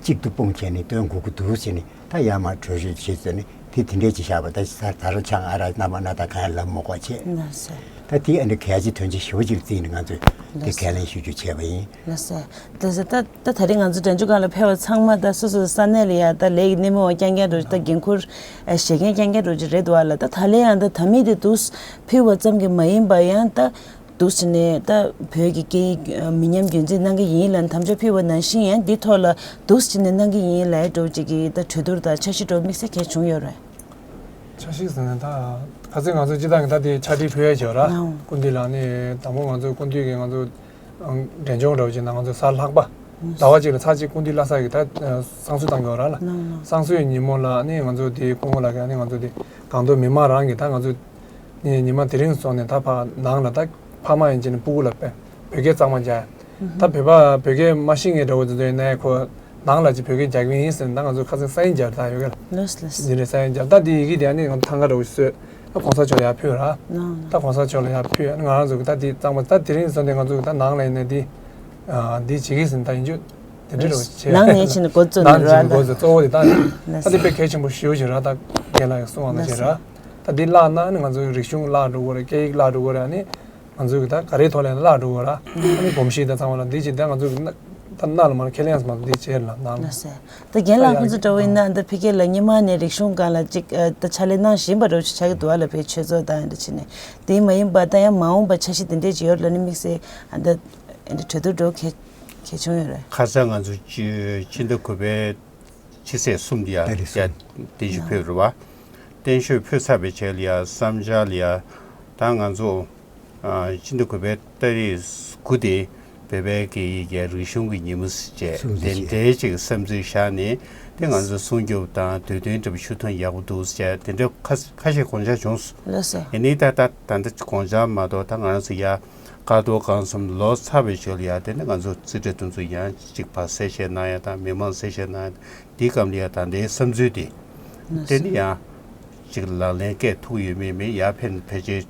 གཅིག་ཏུ་སྤུངས་བྱས་ནས་བཏོན་དགོས་ཀྱི་འདུག་ཟེར་ནས། ད་ཡར་མར་གྲོས་བྱོལ་བྱེད་ཟེར་ནས་དེ་དེ་འདྲས་ཅིག་བཞག་པ་ད་ད་རུང་ཆང་ཨ་རག་སྣ་མ་སྣ་ཐག་གང་ཡང་ལབ་མ་དགོས་བྱས། ལགས་སོ། ད་དེ་ཨ་འདྲ་གལ་ཆེ་དོན་ཆེ་ཞེ་པོ་ཅིག་བརྩིས་ནས་ང་ཚོས་དེ་ལགས་སོ། ཁས་ལེན་ཞུ་རྒྱུ་བྱས་པ་ཡིན། ལགས་སོ། ད་ད་ད་ད་རིང་ང་ཚོ་འགྲན་བཅོལ་ཁང་ལ་ཕེབས་པ་ཚང་མ་ད་སོ་སོའི་ས་གནས་ལ་ཡ་ད་ལས་ཀྱི་སྣེ་མོ་བ་རྐྱང་རྐྱང་འགྲོ་ད་འགན་འཁུར་བཞེས་མཁན་རྐྱང་རྐྱང་འགྲོ་ཅིག་རེད་འདུག་ཨ་ལ། ད་ད་ལན་ཡང་ད་ད་མི་དེ་འདུག་ཕེབས་པ་ཙམ་གྱིས་མ་ཡིན་པ་ཡང་ད། འདུག་སེ་བྱས་ནས་ད་བོད་ཀྱི་སྐད་ཡིག་མི་ཉམས་རྒྱུན་འཛིན་གནང་གི་ཡིན་ལབ་དམ་བཅའ་ཕུལ་བ་ནང་བཞིན་ཡང་འདི་ཐོག་ལ་འདུག་སེ་བྱས་ནས་གནང་གི་ཡིན་ལབ་འདྲ་བོ་ཅིག་གི་ད་གྲོས་བསྡུར་དང་འཆར་གཞི་འདྲ་བོ་དམིགས་བསལ་གལ་བྱུང་ཡོད་རེད། འཆར་གཞི་ཟེར་ན་ད་ཁ་སང་ང་ཚོ་སྤྱི་བཏང་གི་ད་དེ་ཕྱག་བྲིས་ཕུལ་ཡ་བྱས་ར། ཨང་། སྐུ་མདུན་ལ་ནི་དང་པོ་ང་ཚོ་སྐུ་མདུན་གྱི་ང་ཚོ་འབྲས་ལྗོངས་འདྲ་བོ་ཅིག་ནང་ང་ཚོ་གཟའ་ལྷག་པ་ཟླ་བ་གཅིག་ལ་ཚར་གཅིག་སྐུ་མདུན་བླ་གཟའ་གི་ད་བསང་གསོལ་བཏང་གི་ཡོད་ར་ལ། ཨང་། བསང་གསོལ་ཉིན་མོ་ལ་ནི་ང་ཚོ་དེ་སྐུ་ངོ་ལགས་ཀྱིས་ནི་ང་ཚོ་དེ་སྒང་ཏོག་མི་མང་རང་གི་ད་ང་ཚོ། ནས་ཉི་མ་དེ་རིང་སོང་ནས་ད་ཕ་ནང་ལ་ད་ཕ་མ་ཡིན་ཅིག་ནས་སྤུ་གུ་ལ་བོད་སྐད་གཙང་མ་རྒྱག། ད་བོད་པ་བོད་སྐད་མ་ཤེས་མཁན་འདྲ་བོ་ཚོ་ཡིན་ནའི་ཁོ་ནང་ལ་ཅིག་བོད་སྐད་རྒྱག་གི་ཡིན་ཟེར་ནས་ད་ང་ཚོ་ཁ་སང་སང་ཉིན་རྒྱག་ད་ཡོད་ག་ལ། ལགས་ལགས། ཉིན་རེ་སང་ཉིན་རྒྱག་ད་དེ་ཡི་གེ་དེ་ཨ་ནི་ང་ཚོ་ཐང་ག་འདྲ་བོ་ཞིག་བཟོས་ད་གོང་ས་མཆོག་ལ་ཡར་ཕུལ་ར། ད་གོང་ས་མཆོག་ལ་ཡར་ཕུལ་ང་རང་ཚོ་གི་ད་དེ་གཙང་མ་ད་དེ་རིང་སོང་ནས་ང་ཚོ་གི་ད་ནང་ལ་ཡིན་ནའི་དེ་དེ་བྱེད་ཀྱི་ཟིན་ད་ཡིན་རྒྱུ། དེ་འདྲ་རུ་བྱས། ནང་ནས་ཕྱིན་ནས་འགོ་བཙུགས་ནས་ནང་ནས་ཕྱིན་ནས་འགོ་བཙུགས་གཙོ་བོ་དེ་ད་ད་དེ་དཔེ་གལ་ཆེན་པོ་ཞེ་པོ་ཅིག་ར། ད་རྒན་ལགས་ཀྱིས་གསུངས་པ་ནང་བཞིན་ར། ད་འདི་བརླག་ན་ནི་ང་ཚོའི་རིག་གཞུང་བརླག་འགྲོ་གི་རེད། སྐད་ཡིག་བརླག་འགྲོ་གི་རེད། ཨ་ནི་ང་ཚོའི་གི་ད་ག་རེའི་ཐོག་ལ་ཡང་བརླག་འགྲོ་གི་ར། ཨ་ནི་གོམས་གཤིས་དང་ཚང་མ་ལ་འདི་བྱས་ད་ང་ཚོའི་གི་ད་སྣ་ལ་མར་ཁས་ལེན་ཡང་མ་འདི་བྱས་ལ་ནང་ལ། ལགས་སོ། ད་རྒན་ལགས་ཁོང་ཚོ་འདྲ་བོ་ཡིན་ན་ད་ཕ་གི་ལ་སྔོན་མ་ནས་རིག་གཞུང་སྒང་ལ་ཅིག་ད་ཕྱག་ལས་གནང་བཞིན་པ་འདྲ་བོ་ཅིག་ཆགས་ཀྱི་འདུག་ཨ་ལ་ཕའི་ཆོས་ཚོགས་དང་འདྲ་བྱས་ནས་དེ་མ་ཡིན་པ་ད་ཡང་མ་འོངས་པ་འཆར་གཞི་དེ་འདྲས་ཅིག་ཡོད་ལ་ནི་དམིགས་བསལ་ད་གྲོས་བསྡུར་འགྲོ་གལ། གལ་བྱུང་ཡོད་རེད། ཁ་སང་ང་ཚོ་སྤྱི་སྤྱི་ཟླ་དགུ་པའི་ཕྱི་ཚེས་གསུམ་དེ་ཡ་ཏ་རིག་ཡ་གསུམ། གཏན་ཞུ་ཕུལ་རེད་བ། གཏན་ཞུ་ཕུལ་ཚར་བའི་རྗེས་ལ་ཡ་བསམ་འཆར་ལ་ཡ་ད་ང་ཚོ་ཨ་སྤྱི་ཟླ་དགུ་པའི་ཏ་རིག་དགུ་དེ་བོད་པའི་སྐད་ཡིག་གི་རིག་གཞུང་གི་ཉིན་མོ་ཟེར་བྱས་སྲུང་བརྩི་དེ་བྱས། འདྲའི་ཅིག་བསམ་ཚུལ་བཞག་ནས་དེ་ང་ཚོ་སྲུང་སྐྱོབ་དང་དུས་སྟོན་འདྲ་པོ་ཞུ་ཐུབ་ན་ཡག་པོ་འདུག་ཟེར་བྱས་དེ་འདྲ་ཁ་ཁ་ཤས་དགོངས་འཆར་བྱུང་སོང་། ལགས་སོ། ཡིན་ནའི་ད་ད་ད་འདི་དགོངས་འཆར་མ་གཏོགས་ད་ང་རང་ཚོ་ཡ། བཀའ་ཐོག་སྒང་གསུམ་ལོ་ཚར་བའི་ཞོར་ལ་ཡ་དེ་ནི་ང་ཚོ་རྩིས་ཁྲ་དེ་ཚོ་ཡང་ཅིག་ཕར་གསལ་བཤད་གནང་ཡ་དང་མི་མང་གསལ་བཤད་གནང་ཡ་དེའི་སྐབས་ལ་ཡ་ད་ལྟའི་བསམ་ཚུལ་དེ་དེ་ནི་ཡང་ཅིག་ལག་ལེན་བཀལ་ཐུབ་ཡོད་མེད་མེད་ཡ་ཕན་ཕལ་ཆེར་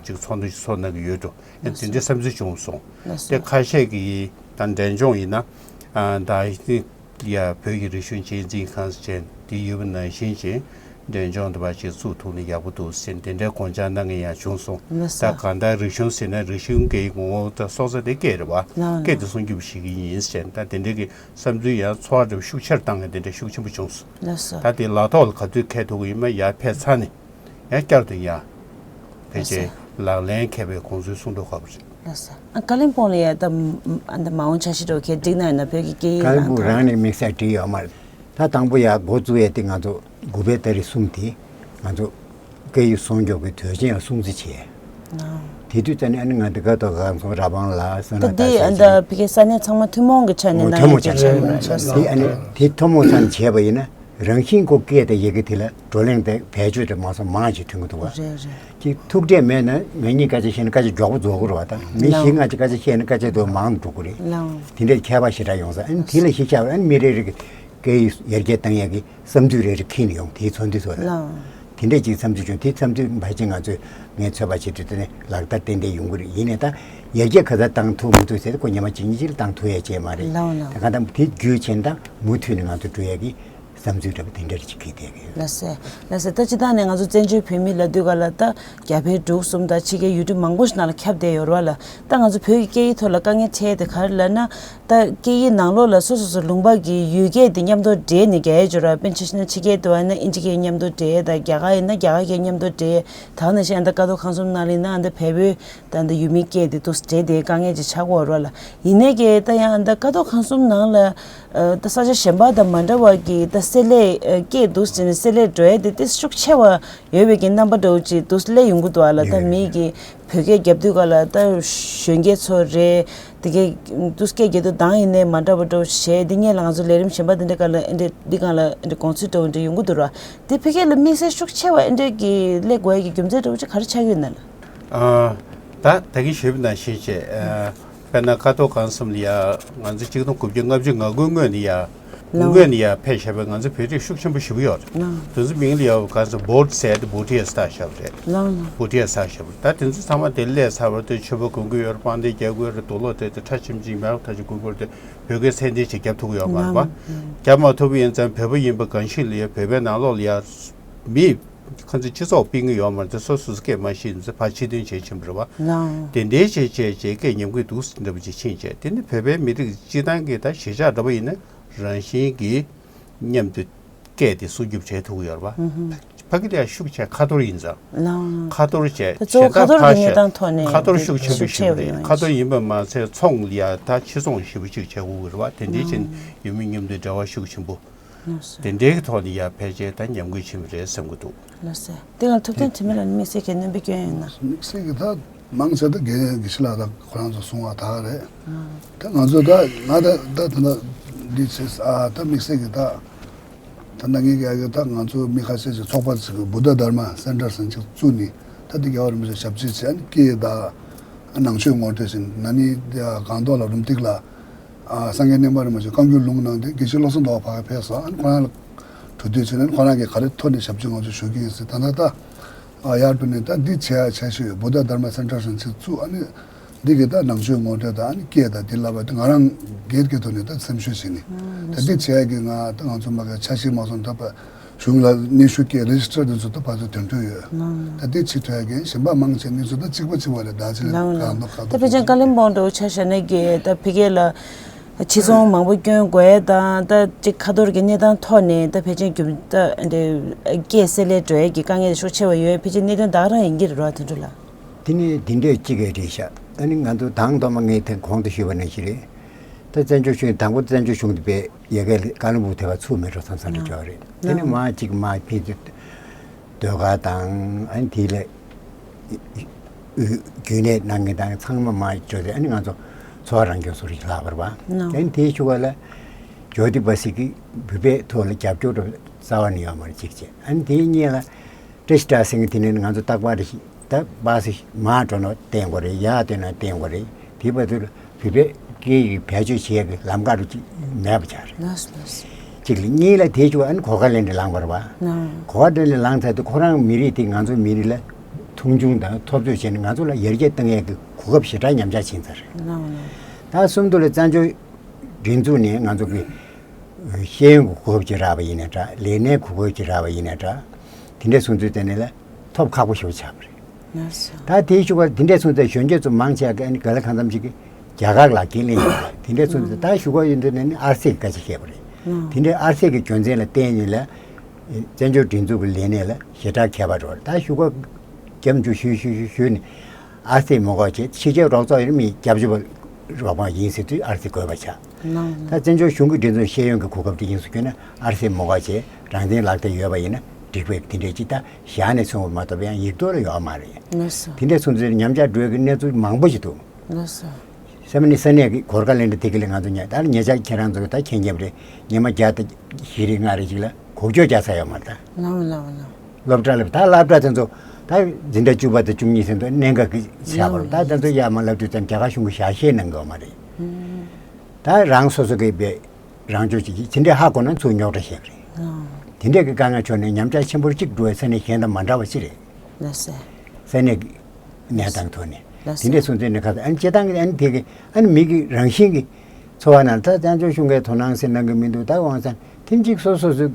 ཅིག་ཚོགས་འདུ་ཞིག་ཚོགས་གནང་གི་ཡོད་འགྲོ། ཡང་དེ་འདྲའི་བསམ་ཚུལ་བྱུང་སོང་། དེ་ཁ་ཤས་ཀྱིས་ད་འབྲས་ལྗོངས་ཡིན་ན་ད་ཡ་བོད་ཀྱི་རིག་གཞུང་གཅེས་འཛིན་ཁང་ཟེར་དེ་ཡོད་པ་ནང་བཞིན་བྱས། འབྲས་ལྗོངས་འདི་པ་ཞིག་བཙུགས་ཐུབ་ན་ཡག་པོ་འདུག་ཟེར་དེ་འདྲའི་དགོངས་འཆར་གནང་མཁན་ཡང་བྱུང་སོང་། ལགས་སོ། ད་གང་ལྟར་རིག་གཞུང་ཟེར་ན་རིག་གཞུང་གི་ངོ་བོ་དང་སྲོག་རྩ་དེ་སྐད་རེད་བ། ལགས་སྐད་དེ་སྲུང་སྐྱོབ་བྱེད་ཀྱི་ཡིན་ཟེར་ད་དེ་འདྲའི་གི་བསམ་ཚུལ་ཡང་ཚོར་བ་འདྲ་ཤུགས་ཆེར་བཏང་ནས་དེ་འདྲ་ཤུགས་ཆེན་པོ་བྱུང་སོང་། ལགས་སོ། ད་དེ་ལག་ཐོག་ལ་ག་དུས་འཁེལ་ཐུབ་ཀྱི་ཡིན་མ་ཡར་ཕེབས་ཚར་ནས་ཡང་བསྐྱར་དུ་ཡང་ཕལ་ཆེར་ལག་ལེན་འཁེལ་བའི་དགོངས་ཚུལ་གསུང་འདོད་ཁག་པོ་རེད། ལགས་སོ། ཨ་ཀ་ལིམ་པོང་ལ་ཡ་ད་ཨ་ད་མ་འོངས་འཆར་གཞི་འདྲ་བོ་གས་བསྒྲིགས་གནང་ཡོད་ན་བོད་ཀྱི་སྐད་ཡིག་ཀ་ལིམ་ནང་པོང་དུ། རང་ནས་དམིགས་བསལ་བྲིས་ཡོད་མ་རེད། ད་དང་པོ་ཡ་འགོ་བཙུགས་ཡས་དེ་ང་ཚོ་དགུ་པའི་ཏ་རིག་གསུམ་དེ་ང་ཚོ་སྐད་ཡིག་སྲུང་སྐྱོབ་ཀྱི་དུས་ཆེན་ལ་སྲུང་བརྩི་བྱས། ཨ། དེ་དུས་ཙམ་ནས་ཨ་ནི་ང་འདི་ག་ཐོག་གང་སོང་ར་བང་ལ་སོང་ད་ན་དེ་ད་ཨ་ད་ཕ་གི་ས་གནས་ཚང་མ་ཐུན་མོང་གི་ཆ་ནས་ཐུན་མོང་ཆ་ནས་ལགས་སོ། དེ་ཨ་ནི་དེ་ཐུན་མོང་ཚང་བྱས་པ་ཡིན་ན། རང་བཞིན་གྱི་སྐད་དང་ཡི་གེ་དེ་ལ་བགྲོ་གླེང་དང་བེད་སྤྱོད་དེ་མང་སོང་མང་ཞིག་ཐོན་གྱི་འདུག་བ། རེད་རེད། ཅིག་ཐུག་འཕྲད་མེད་ན་ང་གཉིས་སྐད་ཆ་བཤད་ན་སྐད་ཆ་མགྱོགས་པོ་རྫོགས་ཀྱི་རེད་བ། ད་མི་བཞི་ལའོ། ལྔ་ཅིག་སྐད་ཆ་བཤད་ན་སྐད་ཆ་དེ་མང་དུ་འགྲོ་གི་རེད། ལའོ། དེ་འདྲའི་ཁྱད་པར་ཞེ་དྲག་ཡོང་ས། ཨ་ནི་དེ་ལ་གཞི་བཞག་པ་ཨ་ནི་མི་རེ་རེ་གི་སྐད་ཡིག་ཡར་རྒྱས་གཏང་ཡག་གི་བསམ་ཚུལ་རེ་རེ་ཁྱེར་ནས་ཡོང་དེའི་ཚོགས་འདུ་ཚོ་ལ། ལའོ། དེ་འདྲའི་ཅིག་བསམ་ཚུལ་བྱུང་། དེ་བསམ་ཚུལ་ཕལ་ཆེར་ང་ཚོས་ངས་ཚོད་དཔག་བྱེད་དུས་དེ་ནས་ལག་བསྟར་ཏན་ཏན་ཡོང་གི་རེད། ཡིན་ནའི་ད་ཡར་རྒྱས་ག་ཚོད་བཏང་ཐུབ་མི་ཐུབ་ཟེར་ཏེ་ཁོ་ཉི་མ་གཅིག་གཉིས་ཅིག་ལ་བཏང་ཐུབ་ཡག་ཅིག་མ་རེད། ལའོ་ལའོ། ད་ག་ད་དེ་རྒྱུས་ཆེན་ད་མུ་མཐུད་ནས་ང་ཚོ་འགྲོ་ཡག་གི་ བསམ་ཚུལ་འདྲ་པོ་དེ་འདྲ་ཞིག་གིས་བསྡད་ཀྱི་ཡོད། ལགས་སེ། ལགས་སེ། ད་སྤྱིར་བཏང་ནས་ང་ཚོ་བཙན་བྱོལ་བོད་མི་ལབ་དུས་ག་ལ་ད་རྒྱ་བལ་འབྲུག་གསུམ་དང་ཕྱི་རྒྱལ་ཡུལ་གྲུ་མང་པོ་ཞིག་ནང་ལ་ཁྱབ་བསྡད་ཡོད་རེད་བ་ལ། ད་ང་ཚོ་བོད་ཀྱི་སྐད་ཡིག་ཐོག་ལ་དཀའ་ངལ་འཕྲད་དེ་ག་རེ་ལབ་ན། ད་སྐད་ཡིག་ནང་ལོགས་ལ་སོ་སོ་སོ་ལུང་པ་གི་ཡུལ་སྐད་དེ་མཉམ་དུ་འདྲེས་ནས་རྒྱག་ཡས་ཅིག་ཡོད་རེད་བ། དཔེར་ན་ཆ་བཞག་ན་ཕྱི་རྒྱལ་དུ་བ་ན་ཨིན་ཇི་སྐད་མཉམ་དུ་འདྲེས། ད་རྒྱ་གར་ཡིན་ན་རྒྱ་གར་སྐད་མཉམ་དུ་འདྲེས། ད་ནང་བཞིན་ཨ་ད་ཀ་རྡོར་ཁང་གསུམ་ནང་ལ་ཡིན་ན་ཨ་ད་བལ་པོའི་ད་ཨ་ད་ཡུལ་མིའི་སྐད་དེ་འདུག་སེ་འདྲེས་དེ་དཀའ་ངལ་ཅིག་ཆགས་ཀྱི་ཡོད་རེད་བ་ལ། ཡིན་ནའི་གི་ད་ཡང་ཨ་ད་ཀ་རྡོར་ཁང་གསུམ་ནང་ལ་ཨ་ད་ས་ཆ་གཞན་པ་དང་མ་འདྲ་བ་གི་ད་བསྲེ་ལྷད་ཨ་སྐད་འདུག་སེ་བྱས་ནས་བསྲེ་ལྷད་འགྲོ་ཡས་དེ་ཏོག་ཙམ་ཤུགས་ཆེ་བ་ཡོད་པའི་གི་རྣམ་པ་འདྲ་བོ་ཅིག་འདུག་སེ་སླེབས་ཡོང་གི་འདུག་བ་ལ། ད་ཡོད་མི་ཡོད། གི་བོད་སྐད་རྒྱབ་དུས་ག་ལ་ད་གཞོན་སྐྱེས་ཚོ་རེད། དེ་གའི་འདུག་སེ་སྐད་རྒྱབ་དུས་གདངས་ཡིན་ནའི་མ་འདྲ་བ་འདྲ་བོ་བྱས། འདི་སྔོན་ལ་ང་ཚོ་ལས་རིམ་གཞན་པ་འདི་འདྲའི་སྒང་ལ་ཨེ་འདྲའི་འདི་སྒང་ལ་ཨེ་འདྲའི་དགོངས་ཚུལ་འདྲ་བོ་འདྲ་ཡོང་གི་འདུག་ར། དེ་ཕ་གི་ལ་དམིགས་བསལ་ཤུགས་ཆེ་བ་ཨེ་འདྲའི་གི་སླེབས་དགོས་ཡ་གི་རྒྱུ་མཚན་འདྲ་བོ་ཅིག་ག་རེ་ཆགས་ཀྱི་ཡོད་ན་ལགས། ཨ། ད་ད་གིན་ཞུས་པ་ནང་བཞིན་བྱས། ཨ། དཔེར་ན་ཀ་རྡོར་ཁང་གསུམ་ལ་ཡ་ང་ཚོ་ཆིག་སྟོང་དགུ་བརྒྱ་ལྔ་བཅུ་ང་དགུ་སྔོན་ནས་ཡ། ལགས། སྔོན་ནས་ཡ་ཕེབས་བཞག་པའི་ང་ཚོ་བོད་རིགས་ཤུགས་ཆེན་པོ་ཞེ་པོ་ཡོད་རེད། ལགས། དེ་ཚོ་མིང་ལ་ཡ་ག་ཚོད་བོད་ཟེར་ཏེ་བོ་ཊི་ཡ་ཟེར་བཞག་པ་རེད། ལགས་ལགས། བོ་ཊི་ཡ་ཟེར་བཞག་པ་རེད། ད་དེ་ཚོ་ཚང་མ་དེ་སླེབས་ཚར་བ་དེ་མཆོད་པ་གོན་གྱི་ཡོད་རེད། དཔང་རྟགས་རྒྱག་གི་ཡོད་རེད། དུག་ལོག་དེ་དེ་ཁྲ་ཆེམ་ཆེམ་མེ་ཏོག་ཐག་ཆོད་གོན་གྱི་ཡོད་རེད། དེ་བོད་སྐད་ཚད་ལྡན་ཅིག་རྒྱབ་ཐུབ་ཀྱི་ཡོད་མ་རེད་པ། ལགས་ལགས། རྒྱབ་མ་ཐུབ་པ་ཡིན་ཙང་བོད་པ་ཡིན་པ་གང་ཞིག་ལ་ཡ་བོད་པའི་ནང་ལོགས་ལ་ཡ་མི་ཁོ་ཚོས་སྤྱི་ཚོགས་སྤེལ་གྱི་ཡོད་མ་རེད། དེ་སོ་སོ་སོ་སྐད་མ་ཤེས་ནས་ཕར་ཕྱིར་འདོན་བྱེད་ཕྱིན་པ་རེད་པ། ལགས། དེ་འདྲའི་བྱས་བྱས་བྱས་སྐད་ཉམས་རྒུད་འདུག་ཟེར་འདྲ་པོ་ཅིག་ཕྱིན་བྱས། དེ་ནི་བོད་པའི་མི་རིགས་སྤྱི་བཏང་གི་ད་གཞིས་ཆགས་འདྲ་པོ་ཡིན་ན་རང་བཞིན་གྱིས་མཉམ་དུ་སྐད་དེ་སྲུང་སྐྱོབ་བྱེད་ཐུབ་ཀྱི་ཡོད་རེད་པ། ཨུ་ཧུ། ཕ་གི་ལ་ཡ་ཤུགས་ཆེ་ཁ་ཐོར་ཡིན་ཙང་། ལགས། ཁ་ཐོར་བྱས་ད་གཙོ་བོ་གཞན་དག་ཁ་ཐོར་གྱི་ཕར་གནས་བཞག་སྟངས་ཐོག་ནས་ཁ་ཐོར་ཤུགས་ཆེན་པོ་ཤུགས་ཆེ་བ་ཞིག་ཡོད་རེད། ཡོང་ཁ་ཐོར་ཡིན་པ་མ་ཚད་ཚོང་ལ་ཡ་ད་ཕྱི་ཚོང་ཞེ་པོ་ཅིག་བྱེད་དགོས་ཀྱི་རེད་པ། དེ་འདྲའི་ཕྱིན་ཡུལ་མི་མཉམ་དུ་འབྲེལ་བ་ཤུགས་ཆེན་པོ། ལགས་སོ། དེ་འདྲའི་ཐོག་ནས་ཡ་ཕལ་ཆེར་ད་ཉམས་རྒུད་ཕྱིན་པ་རེད་བསམ་གྱི་འདུག། ལགས་སོ། དེ་སྒང་ཐུབ་བསྟན་དྲི་མེད་ལགས་ནས་དམིགས་བསལ་གྱི་སྣོན་པ་སྐྱོན་ཡོད་ན། དམིགས་བསལ་གྱི་ད་མང་ཆེ་ད་དགེ་དགེ་བཤེས་ལགས་ད་ཁོ་རང་ཚོ་གསུང་བ་ད་ག་རེད། ད་ང་ཚོ་ད་ང་ད་ད་ད་ད་འདི་བྱས་ཨ་ད་དམིགས་བསལ་གྱི་ད་ད་ད་ངེད་ཀྱི་ཨ་གི་ད་ང་ཚོ་མི་ཁ་ཤས་ཀྱི་ཚོགས་པ་ཅིག་གི་བུདྡྷ་དྷརྨ་སེན་ཊར་ཟེར་ཅིག་བཙུགས་ནས་ད་འདི་རྒྱལ་བ་རིན་པོ་ཆེ་ཞབས་ཕྱི་བྱས་ནས་སྐད་ད་ནང་ཆོས་ངོ་སྤྲོད་བྱས་ནས་ན་ནིང་སྒང་ཏོག་ལ་རུམ་བཏེགས་ལ། ཨ། སངས་རྒྱས་རྙིང་མ་རིན་པོ་ཆེ་བཀའ་འགྱུར་ལུང་གནང་སྟེ་དགེ་བཤེས་བློ་བཟང་རྡོ་རྗེ་ཕ་གིར་ཕེབས་སོང་། ཨ་ནི་ཁོ་རང་ལ་གྲོས་བསྡུར་བྱས་ནས་ཁོ་རང་གིས་ག་རེ་ཐོག་ནས་ཞབས་ཕྱི་ང་ཚོ་ཞུ་གི་ཡིན་ཟེར། ད་ལྟ་ད་ཨ་ཡར་འགྲོ་ནས་ད་འདི་བྱེད་ཡ་འཆར་གཞི་ཡོད། བུདྡྷ་དྷརྨ་སེན་ཊར་ཟེར་ཅིག་བཙུགས། ཨ་ནི་འདི་གི་ད་ནང་ཆོས་ངོ་སྤྲོད་དང་ཨ་ནི་སྐད་དང་འདི་ལབ་པ་དེ་ང་རང་སྒེར་གྱི་ཐོག་ནས་ད་སེམས་ཤུགས་བྱས་ནས་ད་འདི་བྱེད་ཡ་གི་ང་ད་ང་ཚོ་མ་ག་འཆར་གཞི་མ་སོང་ད་པ། གཞུང་ལ་སྙན་ཞུ་སྐད་རེ་ཇི་སི་ཊར་དེ་ཚོ་ད་བར་དུ་དོན་འཁྱོལ་ཡོད། ལགས། ད་འདི་ཕྱི་ཐོན་མཁན་གཞན་པ་མང་ཆེ་གནས་ཚུལ་ད་གཅིག་པ་གཅིག་པ་རེད། ད་ཅི་ལགས་ལགས། གང་དུ་ག་ད་དུ་ཕལ་ཆེར་ཀ་ལིམ་པོང་འདྲ་བོ་ཆ་བཞག་ན་གི་ད་ཕ་གི་ལ་ཕྱི་ཚོང་མང་པོ་སྐྱོན་དགོས་ཡས་དང་ད་ཅིག་ཁ་ཐོར་གྱི་གནས་སྟངས་ཐོག་ནས་ད་ཕལ་ཆེར་རྒྱུ་ད་འདི་སྐད་བསྲེ་ལྷད་འགྲོ་ཡས་ཀྱི་དཀའ་ངལ་ཤུགས་ཆེ་བ་ཡོད། ཕལ་ཆེར་གནད་དོན་ད་ག་རང་ཡིན་གྱི་རེད་བ། དོན་གྲུབ་ལགས། དེ་ནི་འདི་འདྲས་གཅིག་གི་རེད་ཤག། ཨ་ནི་ང་ཚོ་དང་ཐོག་མ་ངས་དེ་གོང་དུ་ཞུས་པ་ནང་བཞིན་རེད། ད་བཙན་བྱོལ་གཞུང་དང་པོ་བཙན་བྱོལ་གཞུང་དེ་པས་ཡ་གི་ཀ་ལིམ་པོང་དེ་བ་ཚུགས་མེད་འགྲོ་བསམ་བསམ་རེ་བྱུང་རེད། དེ་ནི་མ་གཅིག་མ་ཕི་ཚེ་ཟློས་གར་དང་ཨ་ནི་དེ་ལས་རྒྱུན་ལས་གནང་མཁན་དང་ཚང་མ་མ་འགྲོ་དེ་ཨ་ནི་ང་ཚོ་འཚོ་བ་རང་སྐྱོང་སོ་རིགས་ལྷག་པར་བ། ཨ་ནི་དེའི་ཤུགས་ལ་ཇོ་དི་པ་སི་ཀི་བུ་པའི་ཐོག་ལ་རྒྱབ་སྐྱོར་རྩ་བ་ནས་ཡོད་མ་རེད་གཅིག་བྱས། ཨ་ནི་དེའི་གཉིས་ལ། བཀྲ་ཤིས་སྒྲ་སེང་གེ་དེ་ནས་ང་ཚོ་རྟག་པར་རེ་ཞིག་ད་པ་སེ་མར་འགྲོ་ན་བསྟན་དགོས་རེད། ཡར་བསྟན་ན་བསྟན་དགོས་རེད། དེའི་བར་དུ་བོད་པའི་སྐད་ཡིག་བེད་སྤྱོད་བྱེད་ཡག་གི་ལམ་ཁ་རུ་ཅིག་མེད་པ་ཆགས་རེད། ལགས་སོ་ལགས་སོ། གཅིག་ལ་གཉིས་ལ་དེའི་ཕྱོགས་ཨ་ནི་གོ་སྐབས་ལེན་ཏེ་ལངས་པ་རེད་བ། ལགས། གོ་སྐབས་ལེན་ཏེ་ལངས་ཚར་དུས་ཁོ་རང་མི་རིགས་དེ་ང་ཚོ་མི་རིགས་ལ་མཐོང་ཆུང་དང་ཐོབ་ཚོད་བྱས་ནས་ང་ཚོ་ལ་ཡར་རྒྱས་གཏང་ཡག་གི་གོ་སྐབས་ཞེ་དྲག་ཉམས་ཆག་ཕྱིན་ཚར་རེད། ལགས་ལགས། ད་གསུམ་དུ་ལ་བཙན་བྱོལ་སྒྲིག་འཛུགས་ནས་ང་ཚོ་གི་ཤེས་ཡོན་གྱི་གོ་སྐབས་ཅིག་རག་པ་ཡིན་ན་འདྲ། ལས་གནས་གོ་སྐབས་ཅིག་རག་པ་ཡིན་ན་འདྲ། དེ་འདྲའི་སོང་ཚུལ་དེ་ནི་ལ་ཐོབ་ཁག་པོ་ཞེ་པོ་ཆགས་པ་རེད། ལགས་སོ། ད་དེའི་གཞུག་གུ་དེ་འདྲའི་སོང་ཚེ་གཞོན་སྐྱེས་ཚོ་མང་ཆེ་བ་གི་ཨ་ནི་ག་ལ་གང་འཚམ་ཞིག་གིས་རྒྱ་གར་ལ་དགེ་ལས་ཡིན་པ་དེ་འདྲའི་སོང་ཚེ་ད་གཞུག་གུ་ཡིན་དུས་ནས་ནི་ཨར་སི་གི་སྐད་ཆ་བཤད་པ་རེད། དེ་འདྲའི་ཨར་སི་གི་རྒྱུ་མཚན་ལ་བརྟེན་ནས་ལ་བཙན་བྱོལ་སྒྲིག་འཛུགས་ཀྱི་ལས་གནས་ལ་ཞེ་དྲག་ཁྱད་པར་འགྲོ་བ་རེད། ད་གཞུག་གུ་རྒྱབ་འཇུག་ཞུས་ཞུས་ཞུས་ཞུས་ནས། ཨ་སེ་མོ་གོ་ཆེ་ཕྱི་རྒྱལ་རོགས་ཚོགས་ཡིན་མི་རྒྱབ་སྐྱོར་རོགས་པ་ཡིན་ཟེར་དུས་ཨར་སེ་དགོས་པ་ཆགས། ད་བཙན་བྱོལ་གཞུང་གི་སྒྲིག་འཛུགས་ཤེས་ཡོན་གྱི་གོ་སྐབས་དེ་ཡིན་ཟེར་གྱི་ན་ཨར་སེ་མོ་གོ་ཆེ་རང་བཙན་ལག་དེ་ཡོད་པ་ཡིན་ན་འགྲིག་པས་དེ་འདྲས་ཅིག་ད་ཞག་ནས་གསུངས་པ་མ་གཏོགས་ཡང་ཡིག་ཐོག་ལ་ཡོད་མ་རེད། དེ་འདྲས་སོང་ཚེ་ཉམས་ཆག་འགྲོ་གི་གནས་ཚུལ་མང་པོ་ཞིག་འདུག། ས་མ་ནི་ས་གནས་ཀྱི་གོར་ཁ་ལེན་དྲ་དེ་ག་ལས་ང་ཚོ་ཉ་ད་ཉེ་ཆར་ཁྱེད་རང་ཚོ་ད་མཁྱེན་མཁྱེན་པ་རེད། ཉི་མ་བརྒྱ་དང་བཞི་རེ་ལྔ་རེ་ཞིག་ལ་གོ་སྐྱོ་རྒྱག་ས་ཡོད་མ་རེད་ད། ལགས་ལགས་ལགས། སློབ་གྲྭ་ལ་ད་སློབ་གྲྭ་དེ་ཚོ་ད་འཛིན་གྲྭ་བཅུ་པ་དང་བཅུ་གཉིས་ཟིན་དུས་གནད་འགག་གི་ཆགས་པ་རེད། ད་དེ་ཚོ་ཡར་མར་སློབ་ཕྲུག་ཚོ་རྒྱ་གར་གཞུང་གི་ཞལ་བཞེས་གནང་གི་ཡོད་མ་རེད། ད་རང་སོ་སོ་གི་བས་རང་སྐྱོང་བྱེད་ཀྱི་དེ་འདྲས་ཧ་གོ་ན་ཚུར་རྙོག་དྲ་བཤད་ཀྱི་རེད། དེ་འདྲས་ཀྱི་དཀའ་ངལ་བྱུང་ནས་ཉམས་ཆག་ཆེན་པོར་གཅིག་འགྲོ་བའི་ས་གནས་གཞན་དང་མ་འདྲ་བ་ཅི་རེད། ལགས་སེ། ས་གནས་ཀྱི་གནས་སྟངས་ཐོག་ནས་ལགས་སེ། དེ་འདྲས་སོང་ཚེ་ནི་ཁ་ད་ཨ་ནི་སྤྱིར་བཏང་གི་ཨ་ནི་དེ་གི་ཨ་ནི་མི་གི་རང་བཞིན་གྱི་འཚོ་བ་ནང་ད་བཙན་བྱོལ་གཞུང་གིས་དོ་སྣང་སེ་གནང་གི་མི་འདུག། ད་དབང་ཚང་ཐེངས་གཅིག་སོ་སོ་སོའི་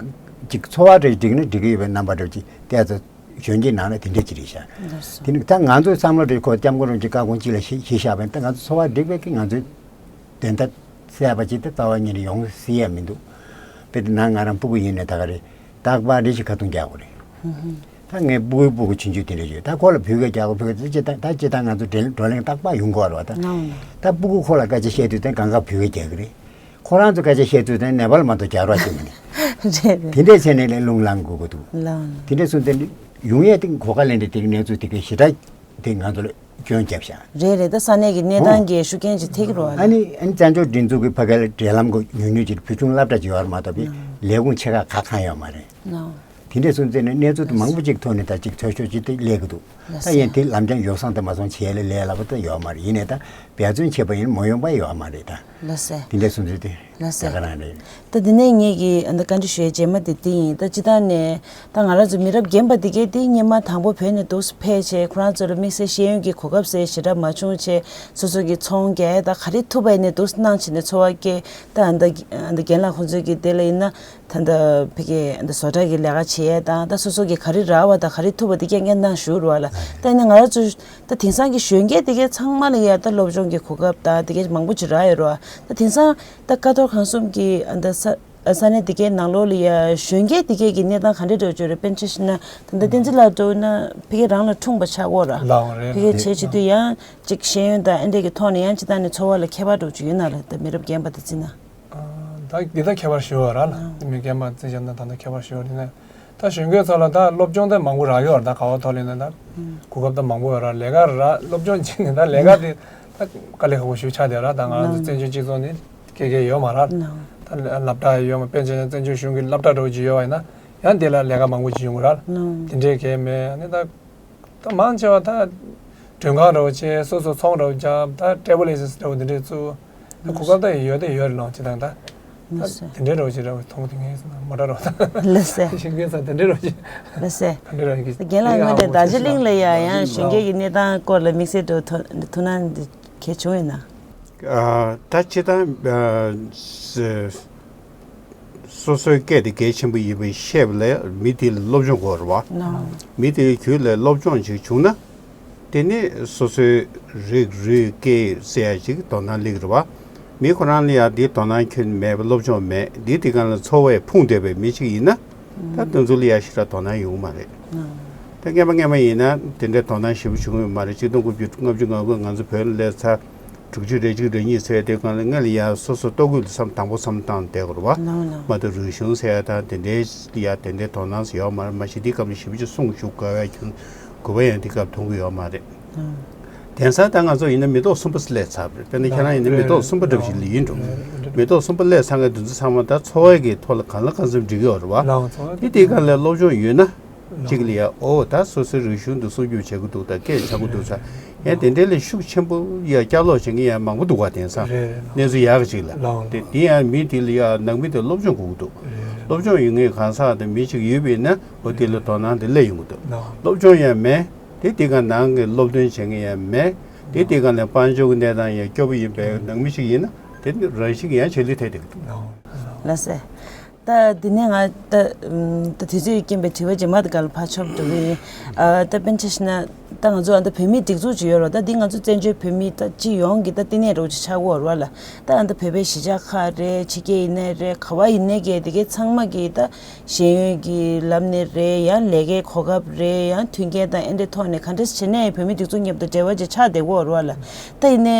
ཅིག་འཚོ་བ་རེ་འགྲིག་ན་འགྲིག་གི་ཡོད་པའི་རྣམ་པ་འདྲ་ཅིག་བལྟས་ཚེ་གཞོན་སྐྱེས་ནང་ལ་དེ་འདྲ་ཅིག་རེད་ཤག། ལགས་སོ། དེ་ནི་ད་ང་ཚོའི་བསམ་བློ་རེ་ཁོ་སྐྱབས་མགོན་རིན་པོ་ཆེ་བཀའ་དགོངས་གཅིག་ལ་གཞི་གཞི་བཞག་པ་ཡིན་ད་ང་ཚོ་འཚོ་བ་འགྲིག་པའི་གི་ང་ཚོའི་དོན་དག་གསལ་པ་ཅིག་ད་རྩ་བ་ཉིད་ནས་ཡོང་སྲིད་ཡ་མི་འདུག། དཔེར་ན་ང་རང་སྤུ་གུ་ཡིན་ནའི་ད་ག་རེ་རྟག་པར་རེ་ཞིག་ཁ་རྡུང་རྒྱག་དགོས་རེད། ཧུམ་ཧུམ། ད་ངའི་སྤུ་གུའི་སྤུ་གུ་ཆུང་ཆུང་དེ་འདྲ་ཡོད་ད་ཁོ་ལ་བོད་སྐད་རྒྱག་དགོས་བོད་སྐད་ད་སྤྱིར་བཏང་ད་སྤྱིར་བཏང་ང་ཚོ་བགྲོ་བགྲོ་གླེང་རྟག་པར་ཡོང་གི་ཡོད་རེད་བ་ད། ལགས་འོང་། ད་སྤུ་གུ་ཁོ་ལ་སྐད་ཆ་བཤད་དུས་ད་གང་ག་བོད་སྐད་རྒྱག་གི་རེད། ཁོ་རང་ཚོ་སྐད་ཆ་བཤད་དུས་དེ་ནེ་པཱལ་མ་གཏོགས་རྒྱག་རོགས་བྱེད་མི་ནི། རེད་རེད། དེ་འདྲའི་ཚེ་ནས་ལས་རླུང་ལངས་དགོས་ཀྱི་འདུག། ལགས། དེ་འདྲའི་སོང་ཙང་ཡོང་ཡས་དེ་གོ་སྐབས་ལེན་དེ་དེ་གི་གནས་ཚུལ་དེ་གི་ཞེ་དྲག་དེ་ང་ཚོ་ལ་སྐྱོན་བརྒྱབ་ཤག། རེད་རེད་ད་ས་གནས་ཀྱི་གནས་སྟངས་ཀྱི་ཤུགས་རྐྱེན་ཅིག་ཐེབས་ཀྱི་རེད་བ་ལ། ཨ་ནི་ཨ་ནི་བཙན་བྱོལ་སྒྲིག་འཛུགས་ཀྱི་ཕ་གི་ལ་འབྲེལ་ལམ་གོ་ཉུང་ཉུང་ཅིག་ཕུལ་བྱུང་སློབ་གྲྭ་ཅིག་ཡོད་རེད་མ་གཏོགས་པའི་ལས་ཁུངས་ཆེ་ཁག་ཁག་ཁག་ཡོད་མ་རེད། ལགས། དེ་འདྲའི་སོང་ཙང་ནས་གནས་ཚུལ་དེ་མང་པོ་ཅིག་ཐོག་ནས་ད་ཅིག་ཐོས་ཤོག་ཅིག་དེ་སླེབས་ཀྱི་འདུག། ལགས་ད་སོ། ཡིན་དེ་ལམ་སང་ཡོ་བསྲང་དེ་མ་སོང་བྱས་ལས་ལས་སླ་པོ་ད་ཡོད་མ་རེད་ཡིན་ནའི་ད་འབད་བརྩོན་བྱས་པ་ཡིན་མ་ཡོང་པ་ཡོད་མ་རེད་ད། ལགས་སེ། དེ་འདྲའི་སོང་ཙང་དེ་ལགས་སེ། ད་ག་རང་རེད། ད་དེ་ནས་ངེད་ཀྱི་ཨ་ད་བཀའ་འདྲི་ཞུ་ཡས་རྗེས་མ་དེ་དེ་ཡིན་ད་སྤྱིར་བཏང་ནས་ད་ང་རང་ཚོ་མི་རབས་རྒན་པ་དེ་གས་དེ་སྔོན་མ་དང་པོ་བོད་ནས་འདུག་སེ་ཕེབས་བྱས་ཁོ་རང་ཚོ་ལ་དམིགས་བསལ་ཤེས་ཡོན་གྱི་གོ་སྐབས་ཟེར་ཞེ་དྲག་མ་བྱུང་བྱས་སོ་སོ་གི་ཚོང་རྒྱག་ཡས་ད་ག་རེ་ཐུབ་པ་ཡིན་ནས་འདུག་སེ་གནང་བྱས་ནས་འཚོ་བ་སྐྱེལ་ད་ཨ་ད་ཨ་ད་རྒན་ལགས་ཁོང་ཚོའི་གི་དེ་ལ་ཡིན་ན། ད་ལྟ་ཕ་གིའི་ད་བཟོ་གྲྭ་གི་ལས་ཀ་བྱེད་ཡས་དང་ད་སོ་སོ་གི་ག་རེ་རག་པ་དང་ག་རེ་ཐུབ་པ་དེ་རྐྱང་རྐྱང་གནང་བཞུགས་རེད་བ་ལ། ད་ཡིན་ན་ང་རང་ཚོ་ད་དེང་སང་གི་གཞོན་སྐྱེས་དེ་གའི་ཚང་མ་ལ་ཡ་ད་སློབ་སྦྱོང་གི་གོ་སྐབས་དང་དེ་གའི་མང་པོ་ཅིག་རག་ཡོད་རེད་བ། ད་དེང་སང་ད་ཀ་རྡོར་ཁང་གསུམ་གི་ད་ས་ས་གནས་དེ་གའི་ནང་ལོགས་ལ་ཡ་གཞོན་སྐྱེས་དེ་གའི་གི་གནས་སྟངས་ག་འདྲ་འདྲ་བྱུང་རེད། དཔེར་ན་ཆ་བཞག་ན་ད་ལྟ་བསྟན་འཛིན་ལགས་འདྲ་བོ་ན་ཕ་གི་རང་ལ་འཁྲུངས་པ་ཆགས་ཀྱི་ཡོད་ར། ལགས་འོང་རེད། ཕ་གི་བྱས་བྱེད་དུས་ཡང་ཅིག་ཤེས་ཡོན་དང་ཨེ་འདྲས་ཀྱི་ཐོག་ནས་ཡང་ཅི་ད་ནས་འཚོ་བ་ལ་ཁྱད་པར་འདྲ་བོ་ཅིག་ཡོད་ན་ར་ད་མི་རབས་རྒན་པ་དེ་བརྩིས་ན། ད་འདི་ད་ཁྱད་པར་ཞུ་བ་ར་ལ་མི་རྒན་པ་བརྩི་བྱ་ན་ད་ལྟ་ཁྱད་པར་ཞུ་བ་རེད་ན། ད་གཞོན་སྐྱེས་ཚོ་ལ་ད་སློབ་སྦྱོང་ད་མང་པོ་རག་ཡོད་ར་ད་ག་བ་ཐོག་ལ་ཡིན་ན་ད་གོ་སྐབས་ད་མང་པོ་ཡོད་ར་ལས་ཀ་ར་སློབ་སྦྱོང་བྱས་ནས་ད་ལས་ཀ་དེ་ད་དཀའ་ལས་ཁག་པོ་ཞིག་ཆགས་བསྡད་ར་ད་ང་རང་ཚོ་བཙན་བྱོལ་སྤྱི་ཚོགས་ནི་སྐད་སྐད་ཡོད་མ་ར་ད་སློབ་གྲྭ་ཡོད་མ་དཔེར་ན་བཙན་བྱོལ་གཞུང་གི་སློབ་གྲྭ་འདྲ་བོ་ཅིག་ཡོད་པ་ཡིན་ན་ཡང་དེ་ལ་ལས་ཀ་མང་པོ་ཅིག་ཡོང་གི་ར་དེ་འདྲའི་གལ་མེད་ནི་ད། ད་མང་ཆེ་བ་ད་མགྲོན་ཁང་འདྲ་བོ་བྱས་སོ་སོ་ཚོང་འདྲ་བོ་རྒྱབ་ད་ཊེ་བལ་ལའི་སེན་སི་འདྲ་བོ་འདི་འདྲས་བཙུགས་ད་གོ་སྐབས་ད་ཡོད་དེ་ཡོད་རེད་ལོང་ཅི་དང་ད་ད་ལགས་སོ། དེ་འདྲས་འདྲ་བོ་ཅིག་འདྲ་བོ་མཐོང་གི་མ་འདྲ་རོ་ད་ལགས་སོ། ཤིང་ཀེ་ས་དེ་འདྲས་འདྲ་བོ་ཅིག་ལགས་སོ། དེ་འདྲས་འདྲ་བོ་ཅིག་རྒན་ལགས་ང་འདྲ་རྡོ་རྗེ་གླིང་ལ་ཡ་ཡང་གཞོན་སྐྱེས་ཀྱི་གནས་སྟངས་སྐོར་ལ་དམིགས་བསལ་འདྲ་བོ་ཐུགས་སྣང་འདི་གལ་བྱུང་ཡོད་ན། ཨ་ད་སྤྱིར་བཏང་ཨ་སོ་སོའི་སྐད་དེ་གལ་ཆེན་པོ་ཡིན་པའི་ཤེས་པ་ལས་མི་དེ་ལ་སློབ་སྦྱོང་དགོས་རེད་བ། ལགས། མི་དེའི་རྒྱུད་ལ་སློབ་སྦྱོང་ཅིག་བྱུང་ན། དེ་ནི་སོ་སོའི་རིགས་རུས་སྐད་ཟེར་ཡ་ཅིག་དོ་སྣང་སླེབས་རེད་བ། མི་ཁོ་རང་ལ་ཡང་འདི་དོ་སྣང་ཁྱོན་མེད་པ་སློབ་སྦྱོང་མེད་འདི་དེ་གང་ལ་འཚོ་བས་ཕུང་བསྡད་པའི་མི་ཅིག་ཡིན་ན། ད་དེ་ཚོ་ལ་ཡ་ཞེ་དྲག་དོ་སྣང་ཡོང་གི་མ་རེད། ལགས། ད་སྔན་མ་སྔན་མ་ཡིན་ན་དེ་འདྲའི་དོ་སྣང་ཞེ་པོ་བྱུང་ཡོད་མ་རེད། ཆིག་སྟོང་དགུ་བརྒྱ་ལྔ་བཅུ་ང་དགུ་ང་ཚོ་བོད་ལ་སླེབས་ཚར། དྲུག་ཅུ་རེ་གཅིག་རེ་གཉིས་ཚེ་དེ་གང་ལ་སྔ་ལ་ཡ་སོ་སོ་ལྟོ་གོས་ལ་བསམ་དང་པོ་བསམ་བཏང་བསྡད་དགོས་རེད་བ། ལགས་ལགས། མ་གཏོགས་རིག་གཞུང་ཟེར་ཡ་དང་དེ་འདྲའི་ཡ་དེ་འདྲའི་དོ་སྣང་ཡོད་མ་རེད། མ་གཞི་འདི་སྐབས་ནས་ཞེ་པོ་ཅིག་གསུང་ཞུ་དགོས་པའི་ཁྱོན་དགོས་པ་ཡང་འདི་སྐབས་མཐོང་གི་ཡོད་མ་རེད། ལགས། དེང་སང་ད་ང་ཚོ་ཡིན་ན་མི་ཐོག་གསུམ་པ་སླེབས་ཚར་བ་རེད། དཔེར་ན་ཁྱེད་རང་ཡིན་ན་མི་ཐོག་གསུམ་པ་འདྲ་བ་ཞིག་ལ་ཡིན་འགྲོ། མི་ཐོག་གསུམ་པ་སླེབས་ཚར་མཁན་དེ་ཚོ་ཚང་མ་ད་འཚོ་བའི་གི་ཐོག་ལ་གང་ལ་གང་འཚམ་འགྲིག་གི་ཡོད་རེད་བ། ལགས་འཚོ་བ་དེ་དེའི་སྒང་ལ་སློབ་སྦྱོང་ཡོད་ན། གཅིག་ལ་ཡ་ཨོ་ད་སོ་སོའི་རིག་གཞུང་དུ་སྲུང་སྐྱོབ་བྱེད་ཀྱི་འདུག་ད་སྐད་ཆ་གི་འདུག་ས་ཡང་དེ་འདྲའི་ལས་ཤུགས་ཆེན་པོ་ཡ་བསྐྱར་ལོག་བྱེད་མཁན་ཡང་མང་པོ་འདུག་བ། དེང་སང་གནས་ཚུལ་ཡག་གཅིག་ལ་དེ་དེ་ཡང་མི་དེ་ལ་ཡ་ནང་མི་དེ་སློབ་སྦྱོང་དགོས་ཀྱི་འདུག། སློབ་སྦྱོང་ཡོད་མཁན་གང་ཟག་དང་མི་གཅིག་ཡོད་པ་ཡིན་ན་ཨོ་དེ་ལ་དོ་སྣང་དེ་སླེབས་ཡོང་གི་འདུག། སློབ་སྦྱོང་ཡང་མེད་དེ་དེ་ག་ནང་གི་སློབ་སྟོན་བྱེད་མཁན་ཡང་མེད་དེ་དེ་ག་ནས་དཔལ་འབྱོར་གྱི་གནས་སྟངས་ཡང་སྐྱོ་པོ་ཡིན་པའི་ནང་མི་ཞིག་ཡིན་ན་དེ་རང་བཞིན་གྱི་ཡང་ཆད་ལུས་ཐེབས་བསྡད་ཀྱི་འདུག། ལགས་སེ། ད་དེ་ནས་ང་ད་ད་དུས་ཚོད་རྐྱེན་པས་དྲི་བ་རྗེས་མ་དེ་ག་ལ་ཕར་ཆོབ་འགྲོ་གི་ཡིན། ཨ་ད་དཔེར་ན་ཆ་བཞག་ན་ད་ང་ཚོ་ཨ་ད་བོད་མིའི་སྒྲིག་འཛུགས་ཅིག་ཡོད་རེད་བ། ད་འདི་ང་ཚོ་བཙན་བྱོལ་བོད་མི་ད་སྤྱི་ཡོངས་ཀྱི་ད་བསྟི་གནས་རོགས་ཅིག་ཆགས་ཀྱི་ཡོད་རེད་བ་ལ། ད་ཨ་ད་བོད་པའི་གཞིས་ཆགས་ཁག་རེད། ཕྱི་རྒྱལ་ཡིན་ནའི་རེད། ག་བ་ཡིན་ནའི་གི་དེ་གའི་ཚང་མ་གི་ད་ཤེས་ཡོན་གྱི་ལམ་ནས་རེད། ཡང་ལས་ཀའི་གོ་སྐབས་རེད། ཡང་མཐུན་རྐྱེན་དང་ཨེ་འདྲའི་ཐོག་ནས་ག་འདྲ་བྱས་ནའི་བོད་མིའི་སྒྲིག་འཛུགས་མཉམ་དུ་འབྲེལ་བ་ཅིག་ཆགས་བསྡད་ཀྱི་ཡོད་རེད་བ་ལ། ད་ཡིན་ནའི་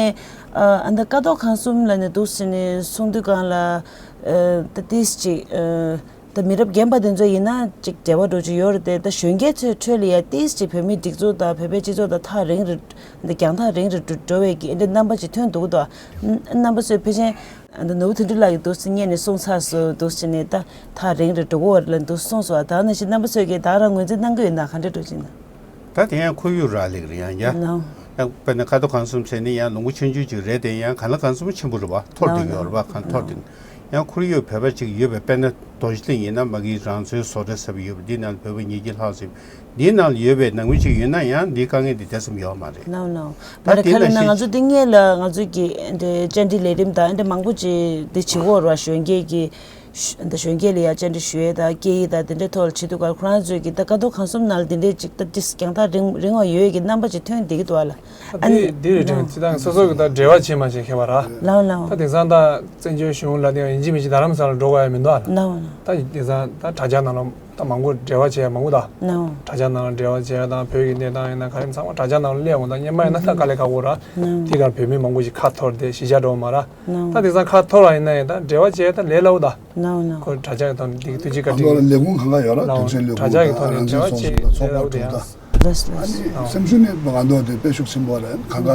ཨ་ཨ་ད་ཀ་རྡོར་ཁང་གསུམ་ལ་ནས་འདུག་ཟེར་ནས་གསུང་དུས་སྒང་ལ། ཨ་ད་ཏིས་ཅིག་ཨ་ད་མི་རབས་རྒན་པ་དེ་ཚོ་ཡིན་ན་ཅིག་འབྲེལ་བ་འགྲོ་རྒྱུ་ཡོད་རེད་དེ། ད་གཞོན་སྐྱེས་ཚོའི་ཁྲོད་ལ་ཡ་ཏིས་ཅིག་བོད་མིའི་སྒྲིག་འཛུགས་དང་བོད་པའི་སྤྱི་ཚོགས་དང་ཐག་རིང་རུ་འདི་རྒྱང་ཐག་རིང་རུ་འགྲོ་འགྲོ་བའི་གི་འདི་རྣམ་པ་ཅིག་ཐོན་འདུག་དོ། རྣམ་པ་ཚོས་ཕལ་ཆེར་ཨ་ད་ནོར་བུ་དོན་གྲུབ་ལགས་ཀྱིས་འདུག་སེ་སྔོན་ནས་གསུངས་ཚར་སོང་འདུག་ཟེར་ནས་ད་ཐག་རིང་རུ་འགྲོ་གི་ཡོད་རེད་ལབ་འདུག་གསུངས་སོང་། ད་ནང་བཞིན་རྣམ་པ་ཚོས་ཀྱིས་ད་རང་ངོས་འཛིན་གནང་གི་ཡོད་ན་ག་འདྲ་འགྲོ་གི་ཡིན་ན། ད་དེ་ཡང་ཁོར་ཡུག་རག་ལས་རེད་ཡང་ཡ། ནོ། ཡང་དཔེར་ན་ཀ་རྡོར་ཁང་གསུམ་ཟེར་ནི་ཡང་ལུང་པ་ཆུང་ཆུང་ཅིག་རེད་དེ་ཡང་གང་ལ་གང་འཚམ་ཆེན་པོ་རེད་བ། འཐོར་ནོ་བསྡད་ཡོད་རེད་བ། ནོ་གང་འཐོར་ནོ་བསྡད་ཡང་ཁོར་ཡུག་བོད་པ་ཅིག་ཡོད་པའི་དཔེར་ན་རྡོ་རྗེ་གླིང་ཡིན་ན་མ་གི་རང་ཚོའི་བཟོ་གྲྭ་ཟེར་བ་ཡོད་པ་འདི་ནང་བོད་པ་ཉིས་བརྒྱ་ལྷག་ཙམ་འདི་ནང་ལ་ཡོད་པའི་ནང་མི་ཅིག་ཡོད་ན་ཡང་འདིའི་དཀའ་ངལ་འདི་དེ་ཙམ་ཡོད་མ་རེད། ནོ་ནོ། ད་མ་རེད། དེ་ག་ལ་ན་ན་ང་ཚོ་འདི་སྔོན་ལ་ང་ཚོ་གི་འདི་བཅར་འདྲི་ལས་རིམ་དང་འདི་མང་པོ་ཅིག་འདི་བྱེད་ཀྱི་ཡོད་རེད་བ། གཞོན་སྐྱེས་ཀྱི་ ཞུ་འདི་གཞོན་སྐྱེས་ལ་ཡ་བཅར་འདྲི་ཞུ་ཡས་དང་སྐད་ཡིག་དང་དེ་འདྲའི་ཐོག་ལ་བྱེད་དུས་སྐབས་ཁོ་རང་ཚོས་ཀྱི་ད་ཀ་རྡོར་གང་གསུམ་ནང་ལ་དེ་འདྲའི་ཅིག་ད་ཏིས་རྒྱང་ཐག་རིང་རིང་བ་ཡོད་ཀྱི་རྣམ་པ་ཅིག་ཐོན་བསྡད་ཀྱི་འདུག་ཨ་ལ། ཨ་ནི་དེ་དེ་རེད་དྲན་ཅི་ད་སོ་སོ་གི་ད་འབྲེལ་བ་བྱེད་མ་བྱེད་ཁྱད་པར་ར། ལའོ་ལའོ། ད་དེང་སང་ད་བཙན་བྱོལ་གཞུང་ལ་དེ་ཡིན་གཅིག་མིན་གཅིག་རྡ་རམ་ས་ལ་འགྲོ་དགོས་ཡ་མི་འདུག་ཨ་ལ། ལའོ་ལའོ། ད་དེང་སང་ད་དྲ་རྒྱ་ནང་ལ་ད་མང་པོ་འབྲེལ་བ་བྱེད་ཡ་མང་པོ་ད། ལའོ། དྲ་རྒྱ་ནང་ལ་འབྲེལ་བ་བྱེད་ཡ་དང་བོད་ཀྱི་གནས་སྟངས་ཡིན་ན་ག་རེ་ཚང་མ་དྲ་རྒྱ་ནང་ལ་སླེབས་འོང་ད་སྔོན་མ་ཡིན་ན་ད་དཀའ་ལས་ཁག་པོ་ར། ལའོ། དེ་གར་བོད་མི་མང་པོ་ཞིག་ཁ་འཐོར་ཏེ་གཞིས་ཆགས་འགྲོ་མ་ར། ད་དེང་སང་ཁ་འཐོར་བ་ཡིན་ན་ཡང་ད་འབྲེལ་བ་བྱས་ད་ལས་སླ་པོ་ད། ཁོ་དྲ་རྒྱ་གི་ཐོག་ནས་འདི་ཐུགས་རྗེ་བཀའ་དྲིན། ལས་ཁུངས་གང་ག་ཡོད་ར་དོན་ཆེན་ལས་ཁུངས་དང་རང་བཙན་ཚོགས་ཆུང་དང་ཚོགས་པ་དྲུག་དང་། ལགས་ལགས། ཨ་ནི་སེམས་ཤུགས་ནི་ང་ཚོ་དེ་དཔེ་ཤུགས་ཆེན་པོ་རེད་གང་ག་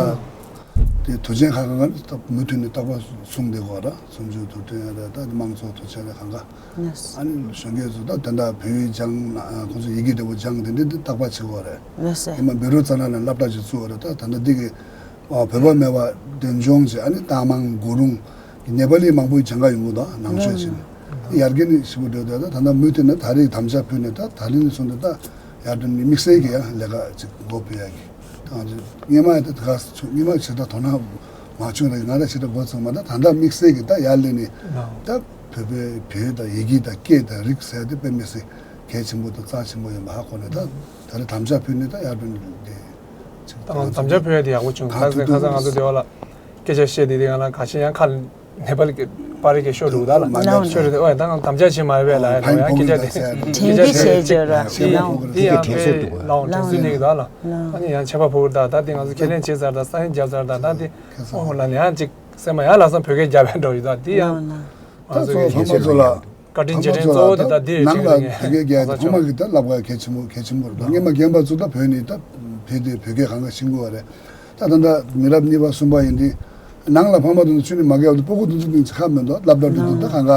དེ་དུས་ཆེན་གང་ག་ནི་མུ་མཐུད་ནས་རྟག་པར་གསུང་བསྡད་དགོས་ར་སུམ་ཅུ་དུས་དྲན་རེད་ད་དམངས་གཙོ་དུས་ཆེན་རེད་གང་ག་ཨ་ནི་གཞོན་སྐྱེས་ཚོ་ད་དེ་འདྲ་བོད་ཡིག་སྦྱང་ཁོང་ཚོ་ཡི་གེ་འབྲས་བུ་སྦྱང་དེ་འདྲ་འདི་རྟག་པར་བྱེད་དགོས་རེད། ཡིན་ན་བེ་རུ་ཙ་ན་ལ་སློབ་གྲྭ་ཅིག་བཙུགས་པ་རེད་ད་ད་ལྟ་འདི་གི་བོད་པ་མེད་པ་འབྲས་ལྗོངས་ཀྱི་ཨ་ནི་ཏང་མང་གུ་རུང་གི་ནེ་པ་ལི་མང་པོ་ཡི་སྦྱང་ག་ཡོང་གི་འདུག་ནང་ཆོས་བྱས་ནས་ཡར་རྒྱས་ནི་ཞིབ་པོ་འགྲོ་འདུག་ད་ད་ལྟ་མུ་མཐུད་ནས་ད་རེས་དམ་བཅའ་ཕུལ་ནས་ད་ད་རེས་ནས་བཟུང་སྟེ་ད་ཡར་དོན་ནི་དམིགས་བསལ་གྱི་ཡང་ལས་ཀ་ཅིག་འགོ་ཕུལ་ཡ་གི་ད་ང་ཚོ་སྔོན་མ་ཡི་ད་ད་ག་སྔོན་མ་བྱེད་ད་དོ་སྣང་མ་བྱུང་རེད་ང་ར་བྱེད་ད་འགོ་ཚུགས་མ་ད་ད་ལྟ་དམིགས་བསལ་གྱི་ད་ཡར་ལས་ནས་ད་བོད་པའི་བོད་དང་ཡི་གེ་དང་སྐད་དང་རིག་ཟེར་དེ་དཔེ་མི་སྲིད་གལ་ཆེན་པོ་དང་རྩ་ཆེན་པོ་ཡིན་པ་ཧ་གོ་ནས་ད་ད་རེས་དམ་བཅའ་ཕུལ་ནས་ད་ཡར་དོན་དེ། ད་ང་དམ་བཅའ་ཕུལ་ཡ་དེ་ཡག་པོ་བྱུང་ད་ཟེར་ཁ་སང་ང་ཚོ་དེ་བ་ལ་སྐད་ཆ་བཤད་དེ་དེ་ང་ལ་ག་ཤེད་ཡང་ཁ་ནེ་པ་ལི་གི་པ་རི་གི་ཤོ་འདུག་ད་ལ་ཤོ་རེད་ཨོ་ད་ང་དམ་བཅའ་བྱེད་མ་རེད་པས་ལ་ཡ་ད་ཡང་སྐད་ཆ་དེ་དྲན་སྐུལ་བྱས་བྱས་ར་དེ་ཡང་དེ་ཡང་དྲན་གསོ་འདུག་ལ་དྲན་གསོ་ནས་གི་ད་ལ་ཨ་ནི་ཡང་ཆད་པ་ཕོག་ད་ད་དེ་ང་ཚོ་ཁས་ལེན་བྱས་ཚར་ད་ས་ཡན་བརྒྱབ་ཚར་ད་ད་དེ་ཨོ་ལ་ནི་ཡང་ཅིག་སེམས་མ་ཡང་ལ་སང་བོད་སྐད་རྒྱབ་པའི་འགྲོ་ཡོད་ད་དེ་ཡང་ང་ཚོ་གི་ཁས་ལེན་བྱས་ད། བཀའ་དྲིན་རྗེས་དྲན་གཙོ་བོ་དེ་ད་འདི་རེད་ནང་ལ་བོད་སྐད་རྒྱག་ཡ་ཐོག་མ་གི་ད་བསླབ་དགོས་ཡ་གལ་ཆེན་པོ་གལ་ཆེན་པོ་རེད་ད་སྔོན་མ་རྒན་པ་ཚོ་ད་བོད་ནས་ད་བོད་དེ་བོད་སྐད་གང་ག་ཤེས་དགོས་པ་རེད་ད་ད་ད་མི་རབས་གཉིས་པ་གསུམ་པ་ཡིན་དུས་ནང་ལ་ཕ་མ་དང་ཆུ་ནས་མ་སྐྱེ་བ་དེ་སྤུ་གུ་དེ་ཚོ་ནས་ཁ་མེད་འདུག་བསླབ་བསླབ་འགྲོ་འདུག་ད་གང་ག་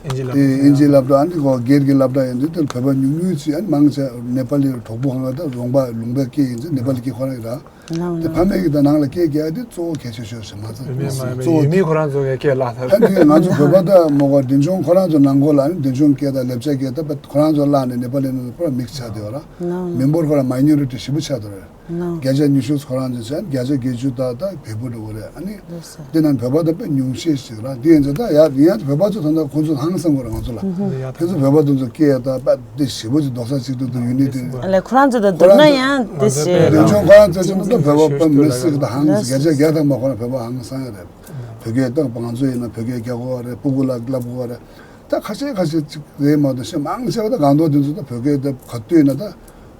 དབྱིན་ཇི་བསླབ་དེ་དབྱིན་ཇི་བསླབ་འགྲོ་ཨ་ནི་གོ་སྒེར་གྱི་བསླབ་འགྲོ་ཡིན་དུས་དེ་བོད་པ་ཉུང་ཉུང་ཅིག་ཨ་ནི་མང་ཆེ་ནེ་པ་ལི་གྲོགས་པོ་གང་ག་ད་རོང་པ་ལུང་པའི་སྐད་ཡིན་ཚེ་ནེ་པ་ལི་སྐད་ཁོ་རང་གི་ར། དེ་ཕ་མེས་ཀྱི་ད་ནང་ལ་སྐད་རྒྱག་ཡ་དེ་གཙོ་བོ་གལ་ཆེ་ཤོས་རེད་མ་ཚད་ཡོད་མེད་མ་ཡོད་མེད་གཙོ་བོ་ཡོད་མེད་ཁོ་རང་ཚོ་གི་སྐད་བརླག་ད་ད་དེ་ང་ཚོ་བོད་པ་ད་མོ་ག་འབྲས་ལྗོངས་ཁོ་རང་ཚོ་ནང་ཁོ་ལ་ནི་འབྲས་ལྗོངས་སྐད་དང་ལེབ་ཅ་སྐད་ད་ཁོ་རང་ཚོ་བརླག་ནས་ནེ་པ་ལི་ནང་ཁོ་རང་མིག་ཆགས་བསྡད་པ་ར་མི་འབོར་ཁོ་རང་མའི་ནོ་རི་ཊི་ཞེ་པོ་ཆགས་བསྡད་རེད། བརྒྱ་ཆ་ཉི་ཤུ་ཁོ་རང་ཚོ་བྱས་བརྒྱ་ཆ་བརྒྱད་ཅུ་ད་ད་བལ་པོ་འགྲོ་གི་རེད་ཨ་ནི་དེ་ནང་བོད་པ་ད་དཔེ་ཉུང་ཤས་ཤིག་ར་དེ་ཡིན་ཚེ་ད་ཡ་ཡིན་ཡ་བོད་པ་ཚོ་ད་ད་ཁོ་ཚོ་ཧང་སང་གི་རེད་ང་ཚོ་ལ་ཁོ་ཚོ་བོད་པ་ཚོ་ཚོ་སྐད་ད་དཔེ་དེ་ཞེ་པོ་ཅིག་རྡོག་རྩ་གཅིག་ཏུ་ཡུན་ནི་དེ། ལ་ཁོ་རང་ཚོ་དང་བསྡུར་ན་ཡང་དེ་ཞེས། འབྲས་ལྗོངས་ཁོ་རང་ཚོ་ཅིག་ད་བོད་པ་དཔེ་མི་སྲིད་ཀྱི་ད་ཧང་སང་བརྒྱ་ཆ་བརྒྱ་ཐམ་པ་ཁོ་རང་བོད་པ་ཧང་སང་ཡ་རེད། བོད་སྐད་ད་ང་ཚོ་ཡིན་ན་བོད་སྐད་རྒྱག་དགོས་པ་རེད་སྤུ་གུ་ལ་བསླབ་དགོས་པ་རེད། ད་ཁ་ཤས་ཁ་ཤས་ཅིག་རེད་མ་གཏོགས་ཤེས་མང་ཆེ་བ་ད་གང་ལྟར་དེ་ཚོ་ད་བོད་སྐད་ད་ག་དུས་ན་ད་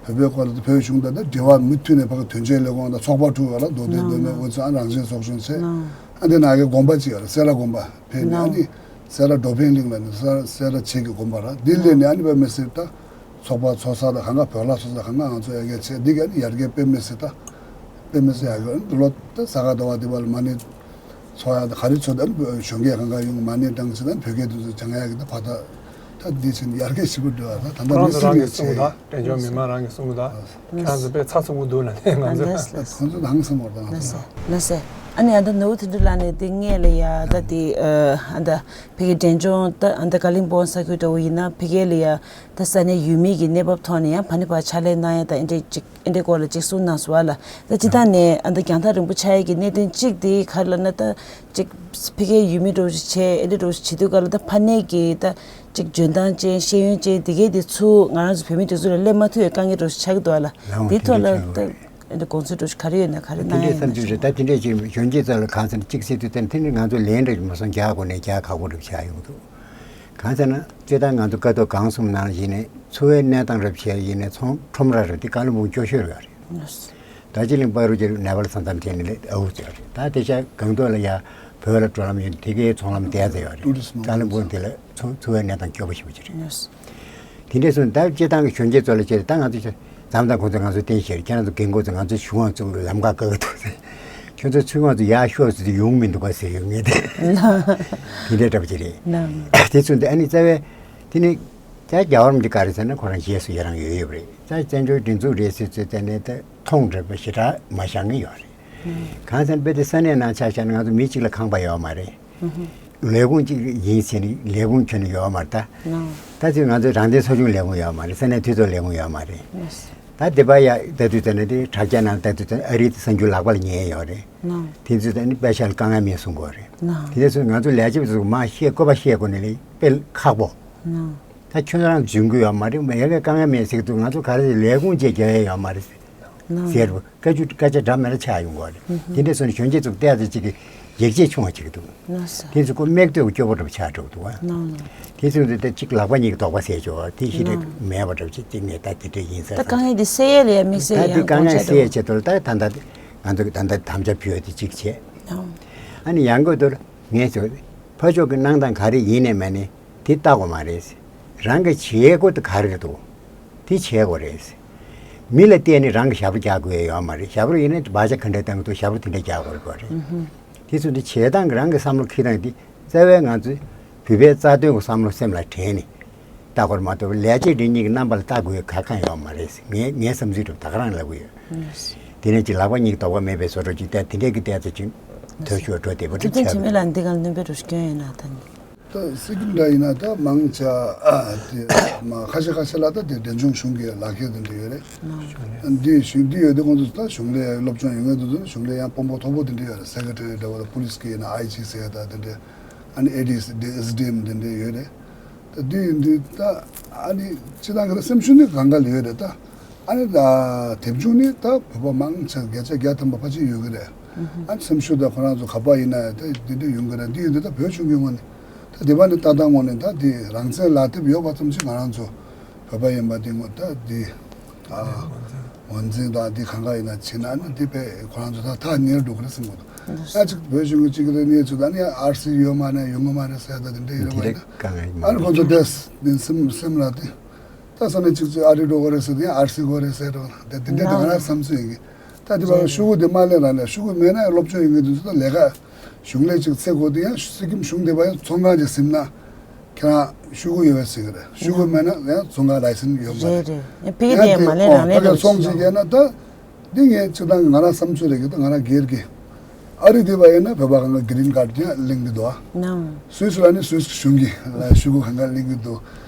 བོད་པའི་སྐོར་ལ་ད་བོད་གཞུང་དང་ད་འབྲེལ་བ་མུ་མཐུད་ནས་ཕ་གི་དོན་གཅོད་ལས་ཁུངས་དང་ཚོགས་པ་དྲུག་ཡོད་ལ་མདོ་སྟོད་མདོ་སྨད་དབུས་གཙང་རང་བཙན་ཚོགས་ཆུང་ཚེ་ཨ་འདི་ན་གི་དགོན་པ་ཅིག་ཡོད་ལ་སེ་ར་དགོན་པ་ཕེབས་ནས་ཨ་ནི་སེ་ར་འགྲོ་ཕན་གླིང་ལ་ནི་སེ་ར་སེ་ར་བྱེས་ཀྱི་དགོན་པ་ར་འདི་སླེབས་ནས་ཨ་ནི་དཔེ་མི་སྲིད་ད་ཚོགས་པ་ཚོགས་ས་དང་གང་ག་བོད་ལ་ཚོགས་ས་གང་ག་ང་ཚོ་ཡ་གི་ཚེ་འདི་ག་ནི་ཡར་རྒྱས་དཔེ་མི་སྲིད་ད་དཔེ་མི་སྲིད་ཡ་གི་འདི་ལོ་ད་ས་ག་ཟླ་བ་འདི་བ་ལ་མ་ནི། ཚོགས་ཡག་དང་ག་རེ་ཚོ་དང་གཞོན་སྐྱེས་གང་ག་ཡོང་མ་ཎི་བགྲང་ཚེ་དང་བོད་སྐད་དུ་སྦྱང་ཡག་གི་ད་བར་ཐག་ད་འདི་ཕྱིན་ཡར་རྒྱས་ཞིབ་པོ་འགྲོ་བ་ད་ད་ལྟ་ཁོ་རང་མི་ཚོ་རང་སྲིད་གིས་གི་གསུང་གི་ད་བྱས་དྲན་ཆོག་མི་མང་རང་གིས་གསུང་གི་ད་ཁྱེད་རང་ཚོ་དཔེ་ཚ་ཚུགས་པོ་འདུག་ལ་ནས་ང་ཚོ་ལགས་ལགས། ཁོང་ཚོ་ད་ཧང་སང་བར་ད་ང་ལགས་ཚོ་སེ་ལགས་སེ། ཨ་ནི་ཨ་ད་ནོར་བུ་དོན་གྲུབ་ལགས་ནས་དེ་སྔས་ལ་ཡ་ད་དེ་ཨ་ད་ཕ་གི་འབྲས་ལྗོངས་ད་ཨ་ད་ཀ་ལིང་པོང་ས་ཁུལ་འདྲ་བོ་ཡིན་ན་ཕ་གི་ལ་ཡ་ད་ས་གནས་ཡུལ་མི་གི་གནས་བབ་ཐོག་ནས་ཡང་ཕ་ནི་ཕ་ཕྱག་ལས་གནང་ཡ་ད་ཨེ་འདྲས་ཅིག་ཨེ་འདྲའི་སྐོར་ལ་ཅིག་གསུངས་གནང་སོང་བ་ལ། ད་སྤྱིར་བཏང་ནས་ཨ་ད་རྒྱང་ཐག་རིང་པོ་ཆགས་ཡས་ཀྱི་གནད་དོན་གཅིག་དེ་ག་རེ་ལབ་ན་ད་ཅིག་ཕ་གིའི་ཡུལ་མི་འདྲ་བོ་ཞིག་བྱས་ཨེ་འདྲ་འདྲ་བོ་ཞིག་བྱེད་དུས་སྐབས་ལ་ད་ཕ་ནས་ཀྱི་ད་ཅིག་འཇོན་ཐང་ཅན་ཤེས་ཡོན་ཅན་དེ་གས་དེ་ཚུར་ང་རང་ཚོ་བོད་མི་དེ་ཚོ་ལ་སླེབས་མ་ཐུབ་པའི་དཀའ་ངལ་འདྲ་བོ་ཞིག་ཆགས་ཀྱི་འདུག་བ་ལ། ལའང་དེའི་ཐོག་ལ་ད་ཨེ་འདྲ་དགོངས་ཚུལ་འདྲ་བོ་ཞིག་ག་རེ་ཡོད་ན་ག་རེ་གནང་ཡ་ཡོད་ན་ཅིག་དེ་འདྲའི་བསམ་ཚུལ་རེད་ད་དེ་འདྲའི་ཅིག་གཞོན་སྐྱེས་ཚོ་ལ་གང་ཟེར་ན་གཅིག་བྱེད་དུས་ད་དེ་ནི་ང་ཚོ་ལན་འདྲ་ཞིག་མ་སོང་རྒྱ་སྒོ་ནས་རྒྱ་ཁག་པོ་འདྲ་བྱ་ཡོང་འདུག་གང་ཟེར་ན། སྤྱིར་བཏང་ང་ཚོ་ཀ་ཐོག་གང་གསུམ་ནང་བཞིན་ནས་འཚོ་བའི་གནས་སྟངས་རབ་བྱས་ཡིན་ནས་ཚོང་ཁྲོམ་ར་རབ་དེ་ཀ་ལོ་མུག་སྐྱོ་ཤོས་རེད། རྡོ་རྗེ་གླིང་པ་རུ་གྱི་ནེ་པལ་ས་མཚམས་དེ་ནས་ཨའུ་ཙི་རེད་ད་དེ་ཆ་གང་ཐོག་ལ་ཡ་བོད་ལ་འགྲོ་ལམ་ཡོད་དེ་གའི་ཚོང་ལམ་བསྡད་ཚེ་ཡོད་རེད་ཀ་ལོ་མུག་དེ་ལ་འཚོ་འཚོ་བའི་གནས་སྟངས་སྐྱོ་པོ་ཞེ་པོ་ཅིག་རེད། དེ་འདྲས་སོང་ད་སྤྱིར་བཏང་གི་གཞོན་སྐྱེས་ཚོ་ལ་བྱས་ད་ང་ཚོ་མཚམས་དང་ཁོང་ཚོ་ང་ཚོ་བསྟན་ཤེར་ཁྱེད་རང་ཚོ་རྒན་གོག་ཚོ་ང་ཚོ་གཞུང་དབང་བཙུགས་ལམ་ཁ་བཀག་གི་འདུག་ཟེར། ཁྱོད་ཚོ་ཚུར་ང་ཚོ་ཡར་ཤོག་ཟེར་དུས་ཡོང་མི་འདུག་ག་ཟེར་ཡོང་ངེས་དེ། དེ་འདྲའི་འདྲ་པོ་ཅིག་རེད། དེ་ཚོ་འདི་ཨ་ནི་རྩ་བའི་དེ་ནི་ད་རྒྱལ་བ་རིན་པོ་ཆེ་ག་རེ་ཟེར་ན་ཁོ་རང་རྗེས་སུ་ཡི་རང་ཡོད་ཡོད་པ་རེད། ད་བཙན་བྱོལ་སྒྲིག་འཛུགས་རེད་ཟེར་ཚོད་བལྟས་ནས་ད་མཐོང་འདྲ་པོ་ཞེ་དྲག་མ་བཞག་ངེས་ཡོད་རེད། གང་ཟེར་ན་དཔེ་དེ་ས་གནས་ནང་ཆ་བཞག་ན་ང་ཚོ་མི་གཅིག་ལ་ཁང་པ་ཡོད་མ་རེད། ལས་ཁུངས་གཅིག་ཡིན་ཟེར་ནས་ལས་ཁུངས་ཁྱོན་ནས་ཡོད་མ་རེད་ད། ད་ཚོད་ང་ཚོའི་རང་བདེན་ཚོགས་ཆུང་ལས་ཁུངས་ཡོད་མ་རེད་ས་གནས་འཐུས་ཚོགས་ལས་ཁུངས་ཡོད་མ་རེད། ད་དེ་པ་ཡ་ལྟ་དུས་ཙ་ན་དེ་དྲ་རྒྱ་ནང་ལྟ་དུས་ཙ་ན་ཨ་རིའི་གསར་འགྱུར་ལག་པ་ལ་ཉན་ཡོད་རེད། ནོ། དེ་ཚོ་ད་ནི་དཔེ་ཆ་ལ་དཀའ་ངལ་མེད་གསུང་གི་ཡོད་རེད། ནོ། དེ་འདྲ་སོང་ང་ཚོ་ལས་བྱེད་པ་ཚོ་མ་བཤད་བཀོད་པ་བཤད་དགོས་ནི་ལས་དཔེ་ཁག་པོ། ནོ། ད་ཁྱོད་རང་འཇོན་གི་ཡོད་མ་རེད། མ་ཡ་གི་དཀའ་ངལ་མེད་ཟེར་གི་འདུག་ང་ཚོ་ག་རེ་ལས་ཁུངས་བཅས་རྒྱག་ཡ་ཡོད་མ་རེད། ནོ། ཟེར་བ་སྐད་ཆ་སྐད་ཆ་འདྲ་མི་འདྲ་ཆགས་ཡོང་གི་རེད། དེ་འདྲ་སོང་ནས་གཞོན་སྐྱེས་ཚོ་བལྟས་ཚེ་ཅིག་གི་ཡིད་ཆེས་ཆུང་བ་ཅིག་འདུག་ནོ་སོ། དེ་ཚོ་ཁོ་མིག་ལྟོས་སྐྱོ་པོ་འདྲ་པོ་ཆགས་འགྲོ་གི་འདུག་བ། ནོ་ནོ། དེ་ཚོ་འདི་ལྟ་ཅིག་ལག་པ་གཉིས་ཀྱི་རྡོག་པ་ཟེར་ཆོག་དེ་ཤི་རེ་ནོ། མེད་པ་འདྲ་པོ་ཅིག་གཅིག་ནས་ད་དེ་འདྲ་ཡིན་ས་ད་དཀའ་ངལ་འདི་སེལ་ཡས་ལ་ཡ་དམིགས་བསལ་ད་དེ་ཡང་དཀའ་ངལ་དགོངས་འཆར་སེལ་ཡས་འདུག་ཆེད་དུ་ད་ད་ད་ང་ཚོ་གི་ད་ད་དམ་བཅའ་ཕུལ་ཡས་དེ་གཅིག་བྱས། ནོ། ཨ་ནི་ཡང་སྒོས་དུར་ངས་ཚོ་ཕ་ཕྱོགས་ཀྱི་གནང་སྟངས་ག་རེ་ཡིན་ནས་མེད་ནས་དེ་ལྟ་དགོས་མ་རེད། རང་གི་བྱེད་སྒོ་དེ་ག་རེ་འདུག་དེ་བྱེད་དགོས་རེད། མི་ལ་བལྟས་ནས་རང་གི་ཞབས་བྲོ་རྒྱག་དགོས་ཡ་ཡོད་མ་རེད། ཞབས་བྲོ་ཡིན་ན་བག་ཆགས་ག་འདྲ་བཏང་གི་འདུག་ཞབས་བྲོ་དེ་འདྲ་རྒྱག་དགོས་རེད་གོ་རེད། ཨུ་ཧུ། དེ་ཚོ་འདི་བྱེད་སྟངས་ཀྱི་རང་གི་བསམ་བློ་འཁྱེར་སྟངས་འདི་རྩ་བའི་ང་ཚོས་བོད་པའི་རྩ་དོན་གྱི་བསམ་བློ་སེམས་ལ་དྲན་ནས་ལྟ་དགོས་རེད་མ་གཏོགས་ལས་བྱེད་འདི་གཉིས་ཀྱི་རྣམ་པ་ལ་ལྟ་དགོས་ཡ་ག་གང་ཡོད་མ་རེད་ངས་ངའི་བསམ་ཚུལ་འདྲ་ད་ག་རང་ལབ་གི་ཡོད། དེ་ནས་ཅིག་ལག་པ་གཉིས་ཀྱི་རྡོག་པ་མེད་པའི་བཟོ་འདྲ་ཅིག་བལྟས་དེ་འདྲས་ཀྱི་བལྟས་ཚེ་ཅིག་ཐོས་ཤོར་འགྲོ་བདེ་པོ་ཐུབ་ཅིག་བསྟན་ཆགས་འཆི་མེད་ལ་འདི་ག་ལ་སྣོན་པའི་རོ་སྐྱོན་ཡོད་ན་ད་ནི། ད་སི་ཀིམ་འདྲ་ཡིན་ན་ད་མང་ཆ་ཨ་དེ་མ་ཁ་ཤས་ཁ་ཤས་ལ་ད་དེ་འབྲས་ལྗོངས་གཞུང་གི་ལག་ཁྱེར་དེ་འདྲ་ཡོད་རེད། འདི་གཞུང་འདི་ཡོད་དེ་ཁོང་ཚོ་ད་གཞུང་ལས་སློབ་སྦྱོང་ཡོད་མཁན་དེ་ཚོ་གཞུང་ལས་ཡང་དཔོན་པོ་མཐོ་པོ་དེ་འདྲ་ཡོད་རེད། སེ་ཀེ་ཊ་རི་འདྲ་བོ་ལ་པུ་ལིས་ཀྱི་ཡིན་ན་ཨའི་ཇི་ཟེར་ད་དེ་འདྲ་ཨ་ནི་ཨེ་ཌི་སི་དེ་ཨེ་སི་ཌི་ཨེམ་དེ་འདྲ་ཡོད་རེད། ད་དེ་ཡིན་དུས་ད་ཨ་ནི་སྤྱི་བཏང་གི་ད་སེམས་ཤུགས་ནི་གང་ག་ལ་ཡོད་རེད་ད། ཨ་ནི་ད་དེབ་ཆུང་ནི་ད་བོད་པ་མང་ཆེ་བརྒྱ་ཆ་བརྒྱ་ཐམ་པ་ཕལ་ཆེར་ཡོད་ཀྱི་རེད། ཨ་ནི་སེམས་ཤུགས་ད་ཁོ་རང་ཚོ་ག་པར་ཡིན་ན་ད་དེ་འདྲ་ཡོང་གི་རེད། འདི་ཡོད་དུས་ད་བོད་གཞུང་གི་ངོས་ནས་ད་དེ་བ་ནི་ལྟ་སྟངས་ངོས་ནས་ད་དེ་རང་བཙན་ལག་དེབ་ཡོད་པ་ཙམ་ཞིག་ང་རང་ཚོ་བོད་པ་ཡིན་པ་འདི་ངོ་ད་འདི་ཨ་ངོས་འཛིན་དང་འདི་གང་ག་ཡིན་ན་བྱེད་ན་ཨ་ནི་འདི་དཔེ་ཁོ་རང་ཚོ་ད་ཐག་ཉེར་འགྲོ་གི་རེད་བསམ་གི་འདུག་ད་ཅིག་བོད་གཞུང་གི་ཅིག་གི་གནས་ཚུལ་ད་ནི་ཨར་སི་ཡོད་མ་རེད་ཡོང་གི་མ་རེད་ཟེར་ད་དེ་འདྲ་ཡིན་རེད་བ་ཡིན་ན་ཨ་ནི་ཁོ་ཚོ་བསྡད་སེམས་སེམས་ལ་དེ། ད་ས་ནས་གཅིག་ཅིག་ཨ་རི་འགྲོ་དགོས་རེད་ཟེར་དེ་ཨར་སི་དགོས་རེད་ཟེར་འགྲོ་དེ་དེ་འདྲ་དང་ར་བསམ་ཚུལ་ཡིན་གི། ད་དེ་བར་ཤུ་གུ་དེ་མ་ལེན་ར་ནས་ཤུ་གུ་མེད་ན་ཡང་སློབ་སྦྱོང་ཡིན་གི་དུས་ཚོད་ལས་ཀ་གཞུང་ལས་ཅིག་ཚེ་དགོས་དེ་ཡང་སི་ཀིམ་གཞུང་དེ་བ་ཡང་ཚོང་ཁང་ཅིག་ཟིན་ན་ཁྱེད་རང་ཤུ་གུ་ཡོད་པས་ཟེར་གི་རེད། ཤུ་གུ་མེད་ན་ཡང་ཚོང་ཁང་ལའི་སན་ཡོད་མ་རེད། རེད་རེད། ཕ་གི་དེ་ཡང་མ་ལེན་རང་ལེན་ཕ་གི་རོགས་ཚོང་ཅིག་ཡིན་ན་ད། འདི་ངས་སྤྱིར་བཏང་ང་རང་བསམ་ཚུལ་རེད་གི་ད་ང་རང་སྒེར་གི། ཨ་རི་འདི་བ་ཡིན་ན་བོད་པ་གང་ག་གི་རིན་ཁཱར་ཀྱང་ལེན་གི་འདུག་ཨ། ནའོ། སུད་སི་ལ་ནི་སུད་སི་གཞུང་གི་ལ་ཤུ་གུ་གང་ག་ལེན་གི་འདུག་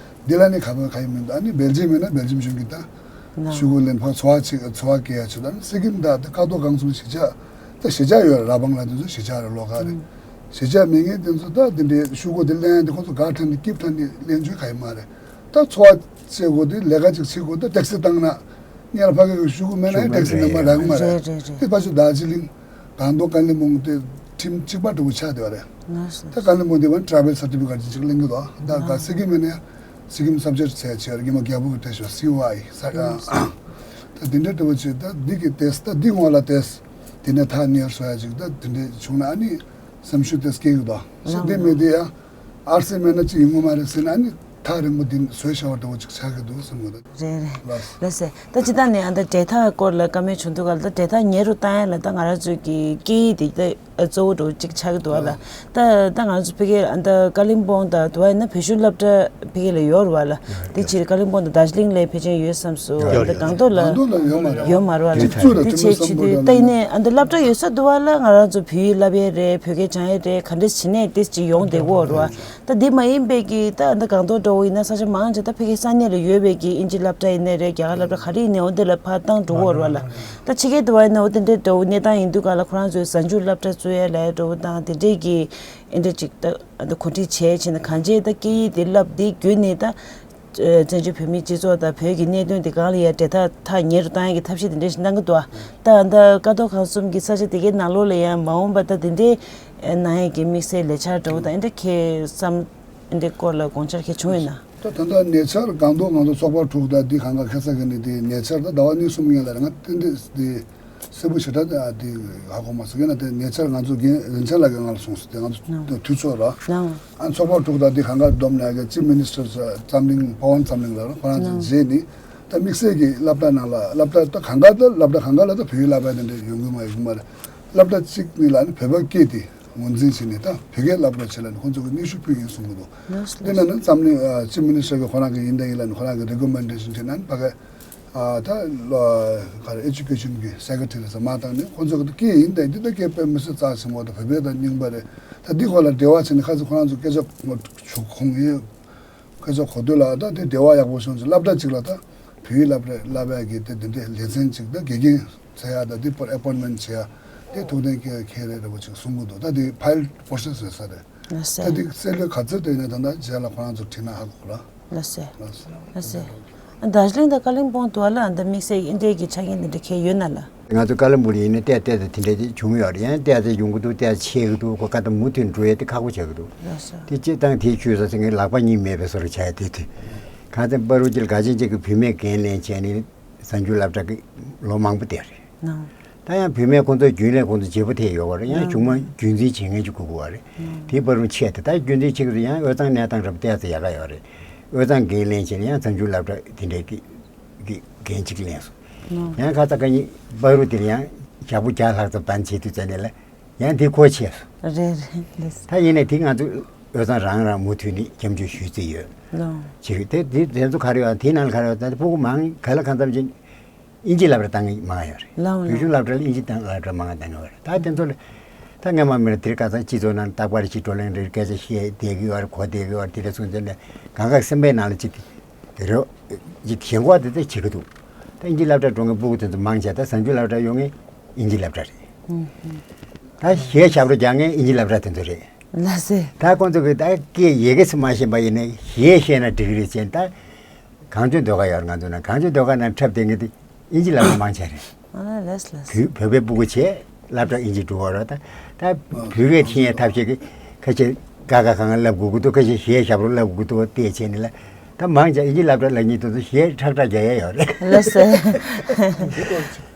འདི་ལ་ནི་ག་བ་ག་ཡི་མི་འདུག་ཨ་ནི་སྦེལ་ཇི་ཡམ་ཡིན་ན་སྦེལ་ཇི་ཡམ་གཞུང་གི་ད་ནའོ། ཤུ་གུ་ལེན་ཕ་འཚོ་བ་ཅིག་འཚོ་བ་སྐྱེལ་ཡ་ཆུ་ད་ནི་སི་ཀིམ་ད་ད་ཀ་ཏོ་གང་ཚོང་གཞིས་ཆགས་ད་གཞིས་ཆགས་ཡོད་ར་བང་ལ་འདི་ཚོ་གཞིས་ཆགས་རེད་ལོ་ག་རེད། གཞིས་ཆགས་མི་ངན་འདི་ཚོ་ད་འདི་འདྲའི་ཤུ་གུ་འདི་ལེན་ཡ་འདི་ཁོང་ཚོ་ག་ཁྲ་ནི་སྐྱིབ་ཁྲ་ནི་ལེན་ཆོས་ག་ཡི་མ་རེད། ད་འཚོ་བ་བྱེད་དགོས་དུས་ལས་ཀ་ཅིག་བྱེད་དགོས་དུས་ཏེག་སི་བཏང་ན་ཉལ་ཕ་གི་ཤུ་གུ་མེད་ན་ཡང་ཏེག་སི་ནང་མ་རག་མ་རེད། རེད་རེད་རེད། དེ་ཕ་ཤུ་དར་ཇི་ལིང་གང་དུ་ཀ་ལི་མོང་དེ་ཁྲིམས་གཅིག་པ་འགྲོ་གི་ཆགས་བསྡད་པ་རེད། ད་ཀ་ལི་མོང་དེ་བ་ཊ་ར་ཝེལ་སར་ཊི་ཕི་ཀེ་ཊི་ཅིག་ལེན་གི་འདུག་ད་ག་སི་ཀིམ་མེད་ན་ཡང་སི་ཀིམ་སབ་ཇེག་ཊི་ཟེར་ཆེ་བ་རེད། ཉི་མ་རྒྱལ་པོ་གི་ཏེ་ཤོ་སི་ཝའི་ས་ད་དེ་འདྲ་འགྲོ་བ་ཆེ་ད་འདི་གི་ཏེས་ད་འདི་ངོ་ལ་ཏེས་དེ་ནས་ཐག་ཉེར་སོ་ཡ་ཅིག་ད་དེ་འདྲ་བྱུང་ན་ཨ་ནི་སེམས་ཤུགས་ཏེས་སྐྱེ་གི་འདུག་སེ་དེ་མེད་དེ་ཡང་། ཨར་སི་མེད་ན་ཅི་ཡོང་གི་མ་རེད་ཟེར་ན་ཨ་ནི་ཐག་རིང་པོ་འདི་བཟོས་བཞག་པ་འདྲ་བོ་ཅིག་ཆགས་ཀྱི་འདུག་བསམ་གྱི་འདུག་རེད་རེད། ལགས་སོ། ལགས་སོ། ད་ཅི་ད་ནས་ཨ་ད་འབྲེལ་ཐག་སྐོར་ལ་བཀའ་མོལ་བྱུང་དུས་ག་ལ་ད་འབྲེལ་ཐག་ཉེ་རུ་བཏང་ཡ་ལ་ད་ང་རང་ཚོའི་གི་སྐད་ཡིག་དེ་ད་གཙོ་བོ་འདྲ་བོ་ཅིག་ཆགས་ཀྱི་འདུག་བ་ལ། ད་ད་ང་རང་ཚོ་ཕ་གི་ཨ་ད་ཀ་ལིམ་པོང་དང་དུ་བ་ཡིན་ན་བོད་གཞུང་སློབ་གྲྭ་ཕ་གི་ལ་ཡོད་རེད་བ་ལ། དེ་ཕྱིར་ཀ་ལིམ་པོང་དང་དར་ཇི་ལིང་ལ་ཕལ་ཆེར་ཡོད་བསམ་སོང་། ཡོད་ད་ཡོད་སྒང་ཏོག་ལ་སྒང་ཏོག་ལ་ཡོད་མ་རེད། ཡོད་མ་རེད་བ་ལ། དེ་ཚོ་ར་དེ་དེ་ཚོ་བྱས་བྱེད་དུས་ད་ཡིན་ནའི་ཨ་ད་སློབ་གྲྭ་ཡོད་ས་འདུག་བ་ལ་ང་རང་ཚོ་བོད་ཡིག་བསླབ་ཡས་རེད། བོད་སྐད་སྦྱང་ཡས་རེད། ག་འདྲ་བྱེད་ནས་དེ་ཅིག་ཡོང་བསྡད་ཀྱི་ཡོད་རེད་བ། ད་འདི་མ་ཡིན་པའི་གི་ད་ད་སྒང་ཏོག་འདྲ་བོ་ཡིན་ན་ས་ཆ་མང་ཆེ་ད་ཕ་གི་ས་གནས་ལ་ཡོད་པའི་གི་ཨིན་ཇི་སློབ་གྲྭ་ཡིན་ནའི་རེད། རྒྱ་གར་སློབ་གྲྭ་ག་རེ་ཡིན་ནའི་འོ་འདི་ལ་ཕར་བཏང་འགྲོ་གི་ཡོད་རེད་བ་ལ། ད་ཕྱི་རྒྱལ་དུ་བ་ཡིན་ན་འོ་དེ་འདྲའི་འདྲ་བོ་གནས་སྟངས་ཡིན་དུས་ག་ལ་ཁོ་རང་ཚོའི་གཟའ་མཇུག་སློབ་གྲྭ་བཙུགས་ཡ་ལ་འདྲ་བོ་དང་དེ་འདྲའི་གི་ཨེ་འདྲ་ཅིག་ད་ད་གོ་སྒྲིག་བྱས་བྱས་ན་གང་བྱས་ད་སྐད་ཡིག་དེ་བསླབ་དེ་བརྒྱུད་ནས་ད་བཙན་བྱོལ་བོད་མིའི་སྤྱི་ཚོགས་དང་བོད་ཀྱི་གནད་དོན་དེ་གང་ལ་ཡ་འབྲེལ་ཐག་ཐག་ཉེ་རུ་བཏང་ཡ་གི་ཐབས་ཤེས་དེ་འདྲ་ཞིག་གནང་གི་འདུག་ད་ད་ཀ་ཐོག་ཁང་གསུམ་གྱི་ས་ཆ་དེ་གའི་ནང་ལོགས་ལ་ཡང་མ་འོངས་པ་ད་དེ་འདྲའི་གནང་ཡ་གི་དམིགས་བསལ་ལས་འཆར་འདྲ་བོ་དང་ཨེ་འདྲ་ཁྱེད་བསམ། འདི་སྐོར་ལ་དགོངས་འཆར་གལ་བྱུང་ཡོད་ན། ད་ད་ལྟ་ཉེ་ཆར་སྒང་ཏོག་ང་ཚོ་ཚོགས་པ་དྲུག་དང་འདི་གང་ག་ཁ་ས་གི་ནི་དེ་ཉེ་ཆར་ད་ཟླ་བ་གཉིས་གསུམ་སྔོན་ལ་རེད། ང་ཏན་ཏན་དེ་གསལ་པོ་ཞེ་དྲག་དེ་ཧ་གོ་མ་སོང་། ཡིན་ན་དེ་ཉེ་ཆར་ང་ཚོ་རྒན་རིན་ཆེན་ལགས་ཀྱིས་ང་ལ་གསུངས་སོང་། དེ་ང་ཚོ་འཐུས་ཚོགས་ར་ཨ་ཚོགས་པ་དྲུག་དང་འདི་གང་ག་བསྡོམས་ནས་ཀྱི་ཅིབ་མི་ནི་སི་ཊར་འཛམ་གླིང་ཕ་ཝན་འཛམ་གླིང་ལ་ར་ཁོ་རང་ཚོ་མཇལ་ནི་ད་དམིགས་བསལ་གྱི་སློབ་གྲྭ་ནང་ལ་སློབ་གྲྭ་ད་གང་ག་ད་སློབ་གྲྭ་གང་ག་ལ་ད་བོད་ཡིག་བསླབ་པ་དེ་འདྲ་ཡོང་གི་མ་ཡོང་གི་མ་རེད། སློབ་གྲྭ་གཅིག་ནི་ལ་ནི་བོད་པ་སྐད་དེ། ངོས་འཛིན་བྱས་ནས་ད་བོད་སྐད་བསླབ་རོགས་བྱེད་ལབ་ནས་ཁོང་ཚོ་གི་སྙན་ཞུ་ཕུལ་ཡིན་གསུང་གི་འདུག་དེ་ན་ནི་འཛམ་གླིང་ཨ་ཅིབ་མི་ནི་སི་ཊར་གི་ཁོ་རང་གི་ཡིན་ད་ཡིན་ལབ་ནས་ཁོ་རང་གི་རི་ཀོ་མེན་ཌེ་ཤན་བྱས་ན་ནི་ཕ་གི་ཨ་ད་ལོ་ག་རེ་ཨེ་ཇུ་ཀེ་ཤན་གི་སེ་ཀེ་ཊ་རི་ཟེར་མ་བཏང་ནས་ཁོང་ཚོ་གི་སྐད་ཡིན་ད་འདི་ད་སྐད་དཔེ་མི་སྲིད་རྩ་ཆེན་པོ་ད་བོད་པའི་ད་རྙིང་པ་རེད། ད་འདི་ཁོ་ལ་འབྲེལ་བ་བྱས་ནས་ཁ་ཚིག་ཁོ་རང་ཚོ་སྐད་ཆ་ངོ་ཆུ་ཁོང་ཡོད། ཁ་ཚིག་གོ་དུས་ལ་ད་འདི་འབྲེལ་བ་ཡག་པོ་བྱུང་ཚེ་སློབ་གྲྭ་གཅིག་ལ་ད། བོད་ཡིག་སློབ་གྲྭ་བསླབ་ཡག་གི་དེ་འདི་འདྲའི་ལེ་ཚན་ཅིག་ད་དགེ་རྒན་བྱེད་ཡག་ད་འདི་པར་ཨེ་པོན་མེན་ཊི་བྱེད་ཡག་དེ་ཐུགས་གཏན་འཁེལ་འཁེལ་རེད་འདྲ་པོ་ཅིག་གསུང་གི་འདུག་ད་དེ་ཕའིལ་པོ་རོ་སེ་སི་བཟོས་ས་རེད། ལགས་སོ། ད་དེ་གསལ་ཁ་ག་ཚོད་དེ་ཡིན་ན་ད་ལྟ་རྗེས་ལ་ཁོ་རང་ཚོ་བྲིས་ན་ཧ་གོ་ར། ལགས་སོ། ལགས་སོ། ལགས་སོ། ད་རྗེས་ལ་ད་ཀ་ལིམ་པོང་དུ་བ་ལ་ཨ་ད་དམིགས་བསལ་གྱི་འདྲའི་གི་ཆ་རྐྱེན་འདི་འདྲ་གལ་ཡོད་ན་ལ། ང་ཚོ་ཀ་ལིམ་པོང་ལ་ཡིན་ན་བལྟས་བལྟས་ད་དེ་འདྲ་དེ་བྱུང་ཡོད་རེད། ཡང་བལྟས་ད་ཡོང་གི་འདུག་བལྟས་ད་ཆད་ཀྱི་འདུག་ཁོ་ཀ་ད་མུ་མཐུད་འགྲོ་ཡས་དེ་ཁག་པོ་ཆགས་ཀྱི་འདུག་ལགས་སོ། དེ་སྤྱིར་བཏང་དེའི་ཆོས་ས་ཟེར་མཁན་ལག་པ་གཉིས་མེད་པའི་བཟོ་འདྲ་ཆགས་ཡ་དེ་དེ། གང་ཚེ་པ་རུ་ཅིལ་ག་ཅན་ཅིག་གི་བུད་མེད་འགན་ལེན་བྱས་ནས་གཟའ་མཇུག་སློབ་གྲྭ་གི་ལོ་མང་པོ་བསྡད་རེད། ནང་། ད་ཡང་བུད་མེད་ཁོང་ཚོ་རྒྱུན་ལས་ཁོང་ཚོ་བརྗེ་པོ་ཐེབས་ཡོད་པ་རེད། ཡང་གཞུང་མ་རྒྱུན་འཛིན་བྱེད་མཁན་ཅིག་དགོས་ཀྱི་བ་རེད། དེའི་བར་རུ་ཆད་དེ་ད་རྒྱུན་འཛིན་བྱེད་ཀྱི་འདུག་ཡང་དབུས་གཙང་གནས་སྟངས་འདྲ་པོ་བལྟས་ཚེ་ཡག་ག་ཡོད་རེད། དབུས་གཙང་འགན་ལེན་བྱས་ནས་ཡང་གཟའ་མཇུག་སློབ་གྲྭ་དེ་འདྲའི་གི་གི་འགན་ཅིག་ལེན་སོང་། ཡང་ཁ་ཚ་ཁ་ཉིན་བར་རུ་དེར་ཡང་ཞག་པོ་བརྒྱ་ལྷག་ཙམ་བདམས་བྱེད་དུས་ཙམ་ནས་ལ་ཡང་དེ་གོ་ཆད་སོང་། རེད་རེད་ལགས། ད་ཡིན་ནའི་དེ་ང་ཚོ་དབུས་གཙང་རང་རང་མུ་མཐུད་ནས་སྐྱབས་འཇུག་ཞུས་རྩིས་ཡོད། ལགས། བྱེད་དེ་དེ་དེ་ཚོ་ག་རེ་ཡོད་དེའི་ནང་ལ་ག་རེ་ཡོད་ད་ཕྲུ་གུ་མང་ག་ལ་གང་འཚམ་ཅིག་ཨིན་ཇི་སློབ་གྲྭ་བཏང་གི་མང་ཡོད་རེད། ལའོ་ལའོ། བོད་གཞུང་སློབ་གྲྭ་ལ་ཨིན་ཇི་བཏང་སློབ་གྲྭ་མང་བཏང་གི་ཡོད་རེད། ད་དེ་ཚོ་ལ་ད་སྔ་མ་མིན་ན་དེར་ཁ་སང་སྤྱི་ཚོགས་ནང་རྟག་པར་ཞིག་བགྲོ་གླེང་རེད་སྐད་ཆ་བཤད་བསྡད་ཀྱི་ཡོད་རེད། གོ་བསྡད་ཀྱི་ཡོད་རེད། དེ་འདྲ་སོང་ཙང་ནས་གང་ག་སེམས་པའི་ནང་ལ་ཅིག་དེ་རེད་ཅིག་ཞེན་ཁོག་དེ་ཚོ་བྱེད་ཀྱི་འདུག་ད་ཨིན་ཇི་སློབ་གྲྭ་འགྲོ་མཁན་སྤུ་གུ་དེ་ཚོ་མང་ཆེ་ད་གཟའ་མཇུག་སློབ་གྲྭ་ཡོང་མཁན་ཨིན་ཇི་སློབ་གྲྭ་རེད། ཨུམ་ཨུམ། ད་གཞས་ཞབས་བྲོ་རྒྱག་མཁན་ཨིན་ཇི་སློབ་གྲྭ་དེ་ཚོ་རེད། ལགས་སེ། ད་ཁོང་ཚོ་གིས་ད་སྐད་ཡི་གེ་ཚོ་མ་ཤེས་པ་ཡིན་ནའི་གཞས་ཤེས་ན་འགྲིག་གི་རེད་ཅེས་ད། གངས་ལྗོངས་ཟློས་གར་ཡོད་རེད། ང་ཚོ་ནང་གངས་ལྗོངས་ཟློས་གར་ནང་འཁྲབ་བསྡད་མཁན་དེ་ཨིན་ཇི་སློབ་གྲྭ་མང་ཆེ་རེད། ཨ་ལགས་ལགས། བོད་བོད་པའི་སྤུ་གུ་བྱས་སློབ་གྲྭ་ཨིན་ཇི་འགྲོ་བ་རེད། ད་ད་བོད་སྐད་ཤེས་ཡས་ཐབས་ཤེས་ཀྱི་ཁ་ཤས་ཀ་ཁ་གང་ལབ་དགོས་ཀྱི་འདུག་ཁ་ཤས་གཞས་ཞབས་བྲོ་ལབ་དགོས་ཀྱི་འདུག་བལྟས་བྱས་ནས་ལ་ད་མང་ཆེ་ཨིན་ཇི་སློབ་གྲྭ་ལབ་མཁན་དེ་ཚོ་གཞས་ཁྲག་ཁྲག་རྒྱག་ཡས་ཡོད་རེད། ལགས་སེ།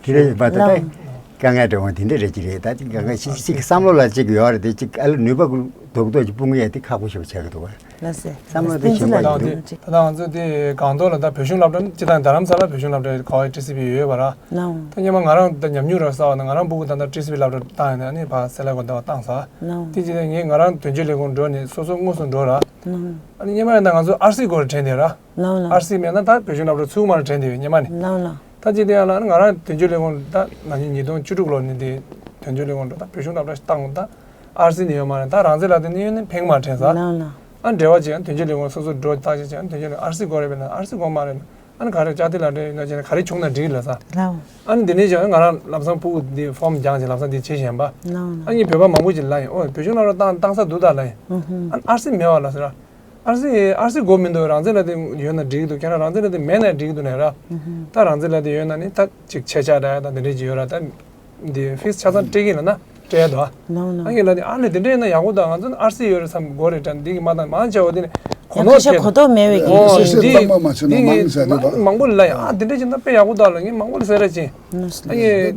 དེ་རེད་མ་གཏོགས་ད་ལགས། དཀའ་ངལ་འདྲ་བོ་དེ་འདྲ་རེད་ཅིག་རེད། ད་ཅིག་གང་ག་ཅིག་ཅིག་བསམ་བློ་ལ་ཅིག་ཡོད་རེད་དེ་ཅིག་ཨ་ལ་ནུས་པ་རྡོག་རྡོག་ཅིག་སྤུངས་ཡས་དེ་ཁག་པོ་ཞེ་པོ་ཆགས་ཀྱི་འདུག་བ། ལགས་སེ། བསམ་བློ་དེ་བཏོན་ཞིབ་ཚུལ་པ་ལ་ཡོད་དུས། ད་ང་ཚོ་དེ་སྒང་ཏོག་ལ་ད་བོད་གཞུང་སློབ་གྲྭ་ནི་སྤྱིར་བཏང་རྡ་རམ་ས་ལ་བོད་གཞུང་སློབ་གྲྭ་ག་བ་ཊི་སི་བི་ཡོད་པ་ར། ལའོ། ད་སྔོན་མ་ང་རང་ད་ཉམས་མྱོང་ར་གསར་བ་ན་ང་རང་སྤུ་གུ་ད་ལྟ་ཊི་སི་བི་སློབ་གྲྭ་བཏང་ཡོད་ནས་ཨ་ནི་ཕར་སེ་ལ་གོ་ད་བ་བཏང་ས། ལའོ། དེ་རྗེས་ངས་ང་རང་དོན་གཅོད་ལས་ཁུངས་འགྲོ་ནས་སོ་སོ་དངོས་སུ་འགྲོ་ར། ལའོ། ཨ་ནི་སྔོན་མ་ཡིན་ན་ང་ཚོ་ཨར་སི་སྐོར་དྲན་དེ་ར། ལའོ་ལའོ། ཨར་སི་མེད་ན་ད་བོད་གཞུང་སློབ་གྲྭ་ཚུགས་མ་ར་དྲན་དེ་ཡོད་སྔོན་མ་ནས། ལའོ་ལའོ། ད་ཅི་དེ་ཡང་ལ་ང་རང་དོན་གཅོད་ལས་ཁུངས་ད་ན་ནིང་ཉིས་སྟོང་བཅུ་དྲུག་ལོ་ནས་དེ་དོན་གཅོད་ལས་ཁུངས་འགྲོ་ད་བོད་གཞུང་སློབ་གྲྭ་ཞིག་བཏང་ད་ཨར་སི་ནི་ཡོད་མ་རེད། ད་རང་བཙན་ལག་དེབ་ནི་ཡོད་ནི་ཕེང་མ་དྲན་ས། ལའོ་ལའོ། ཨ་འབྲེལ་བ་བྱས་ཡང་དོན་གཅོད་ལས་ཁུངས་སོ་སོ་འགྲོ་བཏང་བྱས་ཡང་དོན་གཅོད་ལས་ཨར་སི་དགོས་རེད་པས་ན་ཨར་སི་དགོས་མ་རེད། ཨ་ནི་ག་རེ་ཅག་དེ་ལག་འབྲེལ་ཡོད་ན་བྱས་ན་ག་རེ་བྱུང་ན་འགྲིག་ལ་ས། ལའོ། ཨ་ནི་འདི་ནས་ཀྱང་ང་རང་ལམ་སང་སྤུ་གུ་འདི་ཧྥོམ་བརྒྱངས་བྱས་ལམ་སང་འདི་བྱེད་བཞིན་པ། ལའོ་ལའོ། ཨ་ནི་བོད་པ་མང་པོ་ཅིག་ལ་ཡིན་ཨོ་བོད་གཞུང་སློབ་གྲྭ་བཏང་བཏང་ས་འདུག་ད་ལ་ཡིན། ཨུ་ཧུ། ཨ་ནི་ཨར་སི་མེད་བ་ལ་ཟེར་ར། ཨར་སི་ཨར་སི་དགོས་མི་འདུག་རང་བཙན་ལག་དེབ་ཡོད་ན་འགྲིག་གི་འདུག་ཁྱེད་རང་རང་བཙན་ལག་དེབ་མེད་ན་འགྲིག་གི་འདུག་ནས་ར། ཨུ་ཧུ། ད་རང་བཙན་ལག་དེབ་ཡོད་ན་ནི་ད་ཅིག་ཆད་ཆག་འདྲ་ཡ་ད་འདི་འདྲས་ཅིག་ཡོད་ར་ད། འདི་ཕིས་ཆ་ཚང་སྤྲད་ཀྱི་ཡིན་ལ་ན་སྤྲད་དོ། ནོ་ནོ། ཨ་ངས་ལ་ནི་ཨ་ལས་དེ་འདྲས་ཡིན་ན་ཡག་པོ་འདུག་ང་ཚོ་ནི་ཨར་སི་ཡོད་རེད་བསམ་དགོས་རེད་དྲ་འདི་གི་མ་བཏང་མང་ཆེ་བ་དེ་ནི་གོ་ཡང་ནོར་ཁ་ཤས་ཁྱེད་གོ་རྟོགས་མེད་པའི་ཨོ་གི་ཤེས་འདི་ཚང་མ་མ་བྱེད་ན་འདི་མང་ཆེ་བ་དེ་དང་། མང་པོ་ལ་ཡ་ཨ་དེ་འདྲས་བྱེད་ན་དཔེ་ཡག་པོ་འདུག་ལ་ངས་མང་པོ་ལ་གསལ་ར་ཅིང་ཨ་ངས་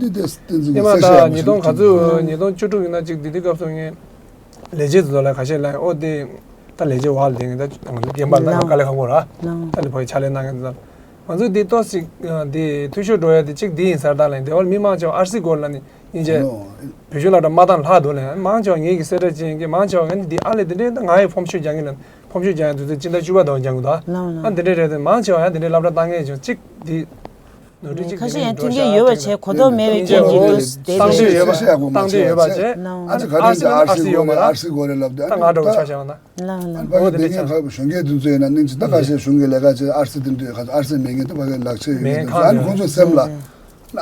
འདི་དེ་བསྟན་འཛིན་ཉི་མ་གསལ་ད་བཤད་ཉིས་སྟོང་ག་ཚོད་ཉིས་སྟོང་བཅུ་དྲུག་ཡིན་ན་ཅིག་འདི་དུས་སྐབས་སུ་ངས་ལས་བྱེད་ཚོ་ལ་ཁ་ཤས་ལ་ཨོ་དེ་ད་ལས་བྱེད་བ་ལ་དེ་ངས་ད་རྒན་པ་ལ་དཀའ་ལས་ཁག་པོ་ར་ད་ལས་ཕ་གི་ཕྱག་ལས་གནང་མཁན་ཚོ་ང་ཚོས་འདི་ཏོག་ཙམ་འདི་འཐུས་ཤོར་འགྲོ་ཡ་དེ་གཅིག་འདི་ཡིན་ས་རེད། ད་ལན་དེ་བར་མི་མང་ཆེ་བ་ཨར་སི་སྐོར་ལ་ནི་སྙིང་རྗེ་བོད་གཞུང་སློབ་གྲྭ་མ་བཏང་ལྷག་འདུག་ལན་མང་ཆེ་བ་ངེད་ཀྱི་གསལ་བསྒྲགས་ཅན་གྱི་མང་ཆེ་བ་ངས་འདི་ཨ་ལས་འདི་འདྲའི་ད་ང་ཡི་ཕོམ་ཤུ་རྒྱག་གི་ལན་ཕོམ་ཤུ་རྒྱག་ཡ་དུས་ཚོད་སྤྱི་ཟླ་བཅུ་པ་དང་རྒྱག་གི་འདུག་ཨ་འདི་འདྲའི་རེད་དེ་མང་ཆེ་བ་ཡང་འདི་འདྲའི་སློབ་གྲྭ་བཏང་མཁན་ཅིག་གཅིག་འདི་ནོར་འཁྲུལ་གཅིག་ཁ་ཤས་ཡང་མཐུན་རྐྱེན་ཡོད་པ་བྱས་གོ་རྟོགས་མེད་པའི་རྐྱེན་གྱིས་འདུག་བསྡད་བཏང་འདོད་ཡོད་པ་བཏང་འདོད་ཡོད་པ་བྱས་ཨ་ཅི་ག་རེ་ཨར་སི་ཨར་སི་ཡོད་མ་རེད། ཨ་ང་འདྲ་བོ་ཆ་བཞག་ན། ལའང་ལའང་། ཨ་ནི་ཕ་གི་འདི་ངས་ཁ་གཞོན་སྐྱེས་འདི་ཚོ་ཡིན་ན་ནིང་ཅི་ད་ཁ་ཤས་གཞུང་གི་ལས་ཀ་བྱེད་ཨར་སི་འདི་འདྲ་ཁ་ཨར་སི་མེད་མཁན་དེ་ཕ་གི་ལག་ཆས་ཡོད་མཁན་འདི་ཚོ་ཨ་ནི་ཁོང་ཚོའི་སེམས་ལ་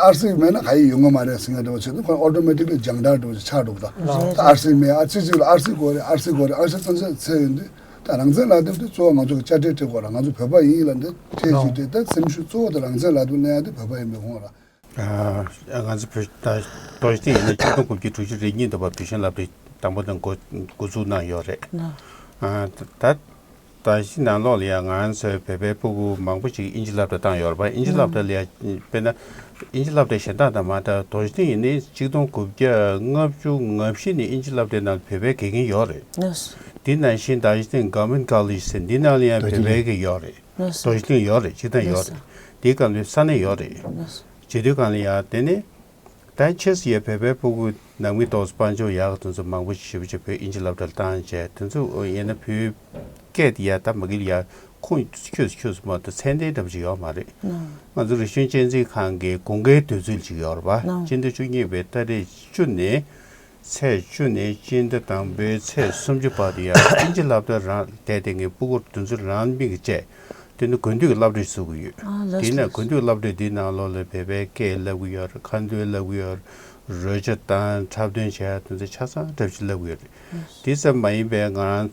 ཨར་སི་མེད་ན་ག་ཡི་ཡོང་གི་མ་རེད་ཟེར་མཁན་འདྲ་བོ་བྱེད་དུས་ཁོང་ཨོ་ཏོ་མེ་ཊིག་ལི་སྦྱང་བརྡར་འདྲ་བོ་ཅིག་ཆགས་འགྲོ་གི་ད། ད་ཨར་སི་མེད་ཨ་ཅི་ཅིག་ལ་ཨར་སི་དགོས་རེད་ཨར་སི་དགོས་རེད་ཨར་སི་ཙམ་ཙམ་ཚད་ཡོད་འདི་ད་རང་བཙན་ལག་དེབ་དེ་གཙོ་བོ་ང་ཚོ་གི་དཔྱ་ཁྲལ་སྤྲད་དགོས་ར་ང་ཚོ་བོད་པ་ཡིན་ལ་འདི་ཁྲལ་ཞིག་སྤྲད་ད་སེམས་ཤུགས་གཙོ་བོ་དེ་རང་བཙན་ལག་དེབ་ལེན་ཡ་དེ་བོད་པ་ཡིན་པའི་དབང་ར། ང་ཚོ་བོད་ད་དོ་སྟེང་ཡིན་ན་ཆིག་སྟོང་དགུ་བརྒྱ་དྲུག་ཅུ་རེ་གཉིས་འདྲ་པ་བོད་གཞུང་སློབ་གྲྭ་དང་པོ་དང་འགོ་འགོ་འཛུགས་གནང་ཡོད་རེད། ད་ད་ཞིག་ནང་ལོགས་ལ་ཡང་ང་ཚོའི་བོད་པའི་སྤུ་གུ་མང་པོ་ཞིག་ཨིན་ཇི་སློབ་གྲྭ་བཏང་ཡོད་རེད་པ། ཨིན་ཇི་སློབ་གྲྭ་ལ་ཡང་དཔེར་ན་ཨིན་ཇི་སློབ་གྲྭ་གཞན་དག་དང་མ་ད་དོ་སྟེང་ཡིན་ན་ཆིག་སྟོང་དགུ་བརྒྱ་ལྔ་བཅུ་ང་བཞི་ནས་ཨིན་ཇི་སློབ་གྲྭའི་ནང་བོད་པའི་དགེ་རྒན་ཡོད་རེད། དེ་ནང་བཞིན་ད་ཞིག་སྟེང་Government College་ཟེར་འདི་ནང་ལ་ཡང་བོད་པའི་གི་ཡོད་རེད། དོ་སྟེང་ཡོད་རེད་སྤྱིར་བཏང་ཡོད་རེད། དེའི་སྒང་ལ་ས་གནས་ཡོད་རེད། བྱེད་དུས་སྒང་ལ་ཡང་དེ་ནི་ད་ཆེས་སུ་ཡ་བོད་པའི་སྤུ་གུ་ནང་མི་ཏོག་ཙམ་དཔལ་འབྱོར་ཡག་དེ་ཚོ་མང་པོ་ཞེ་པོ་ཅིག་བོད་ཨིན་ཇི་སློབ་གྲྭར་བཏང་བྱས་དེ་ཚོ་ཡིན་ན་བོད་སྐད་དེ་ཡ་ད་མ་གིལ་ཡ་ཁོང་ཁྱོད་ཁྱོད་སུ་མ་གཏོགས་ཚད་ལྡན་འདྲ་པོ་ཅིག་ཡོད་མ་རེད། ང་ཚོ་རིག་གཞུང་གཅེས་འཛིན་ཁང་གི་དགུན་ཁའི་དུས་ཚོད་ཅིག་ཡོད་རེད་པ། སྤྱི་ཟླ་བཅུ་གཉིས་པའི་ཏ་རིག་བཅུ་ནས་ཚེས་བཅུ་ནས་སྤྱི་ཟླ་དང་པོའི་ཚེས་སུམ་ཅུ་བར་དུ་ཡང་ཨིན་ཇི་སློབ་གྲྭ་རང་བསྡད་དེ་ངའི་སྤུ་གུར་དུས་ཚོད་རང་མིག་གིས་བཅད་ དེ་ནི་དགུན་དུས་ཀྱི་སློབ་གྲྭ་ཞིག་བཙུགས་ཀྱི་ཡོད། ཨ་ལགས་དེ་ནས་སོ། དགུན་དུས་སློབ་གྲྭ་འདིའི་ནང་ལོགས་ལ་བོད་པའི་སྐད་བསླབ་ཀྱི་ཡོད་རེད། ཁ་འདོན་བསླབ་ཀྱི་ཡོད་རེད། རོལ་ཆ་དང་འཁྲབ་སྟོན་བྱས་དེ་ཚོ་ཆ་ཚང་འདྲ་བྱེད་བསླབ་ཀྱི་ཡོད་རེད། ལགས་སོ། དེ་ཙམ་མ་ཡིན་པའི་ང་རང་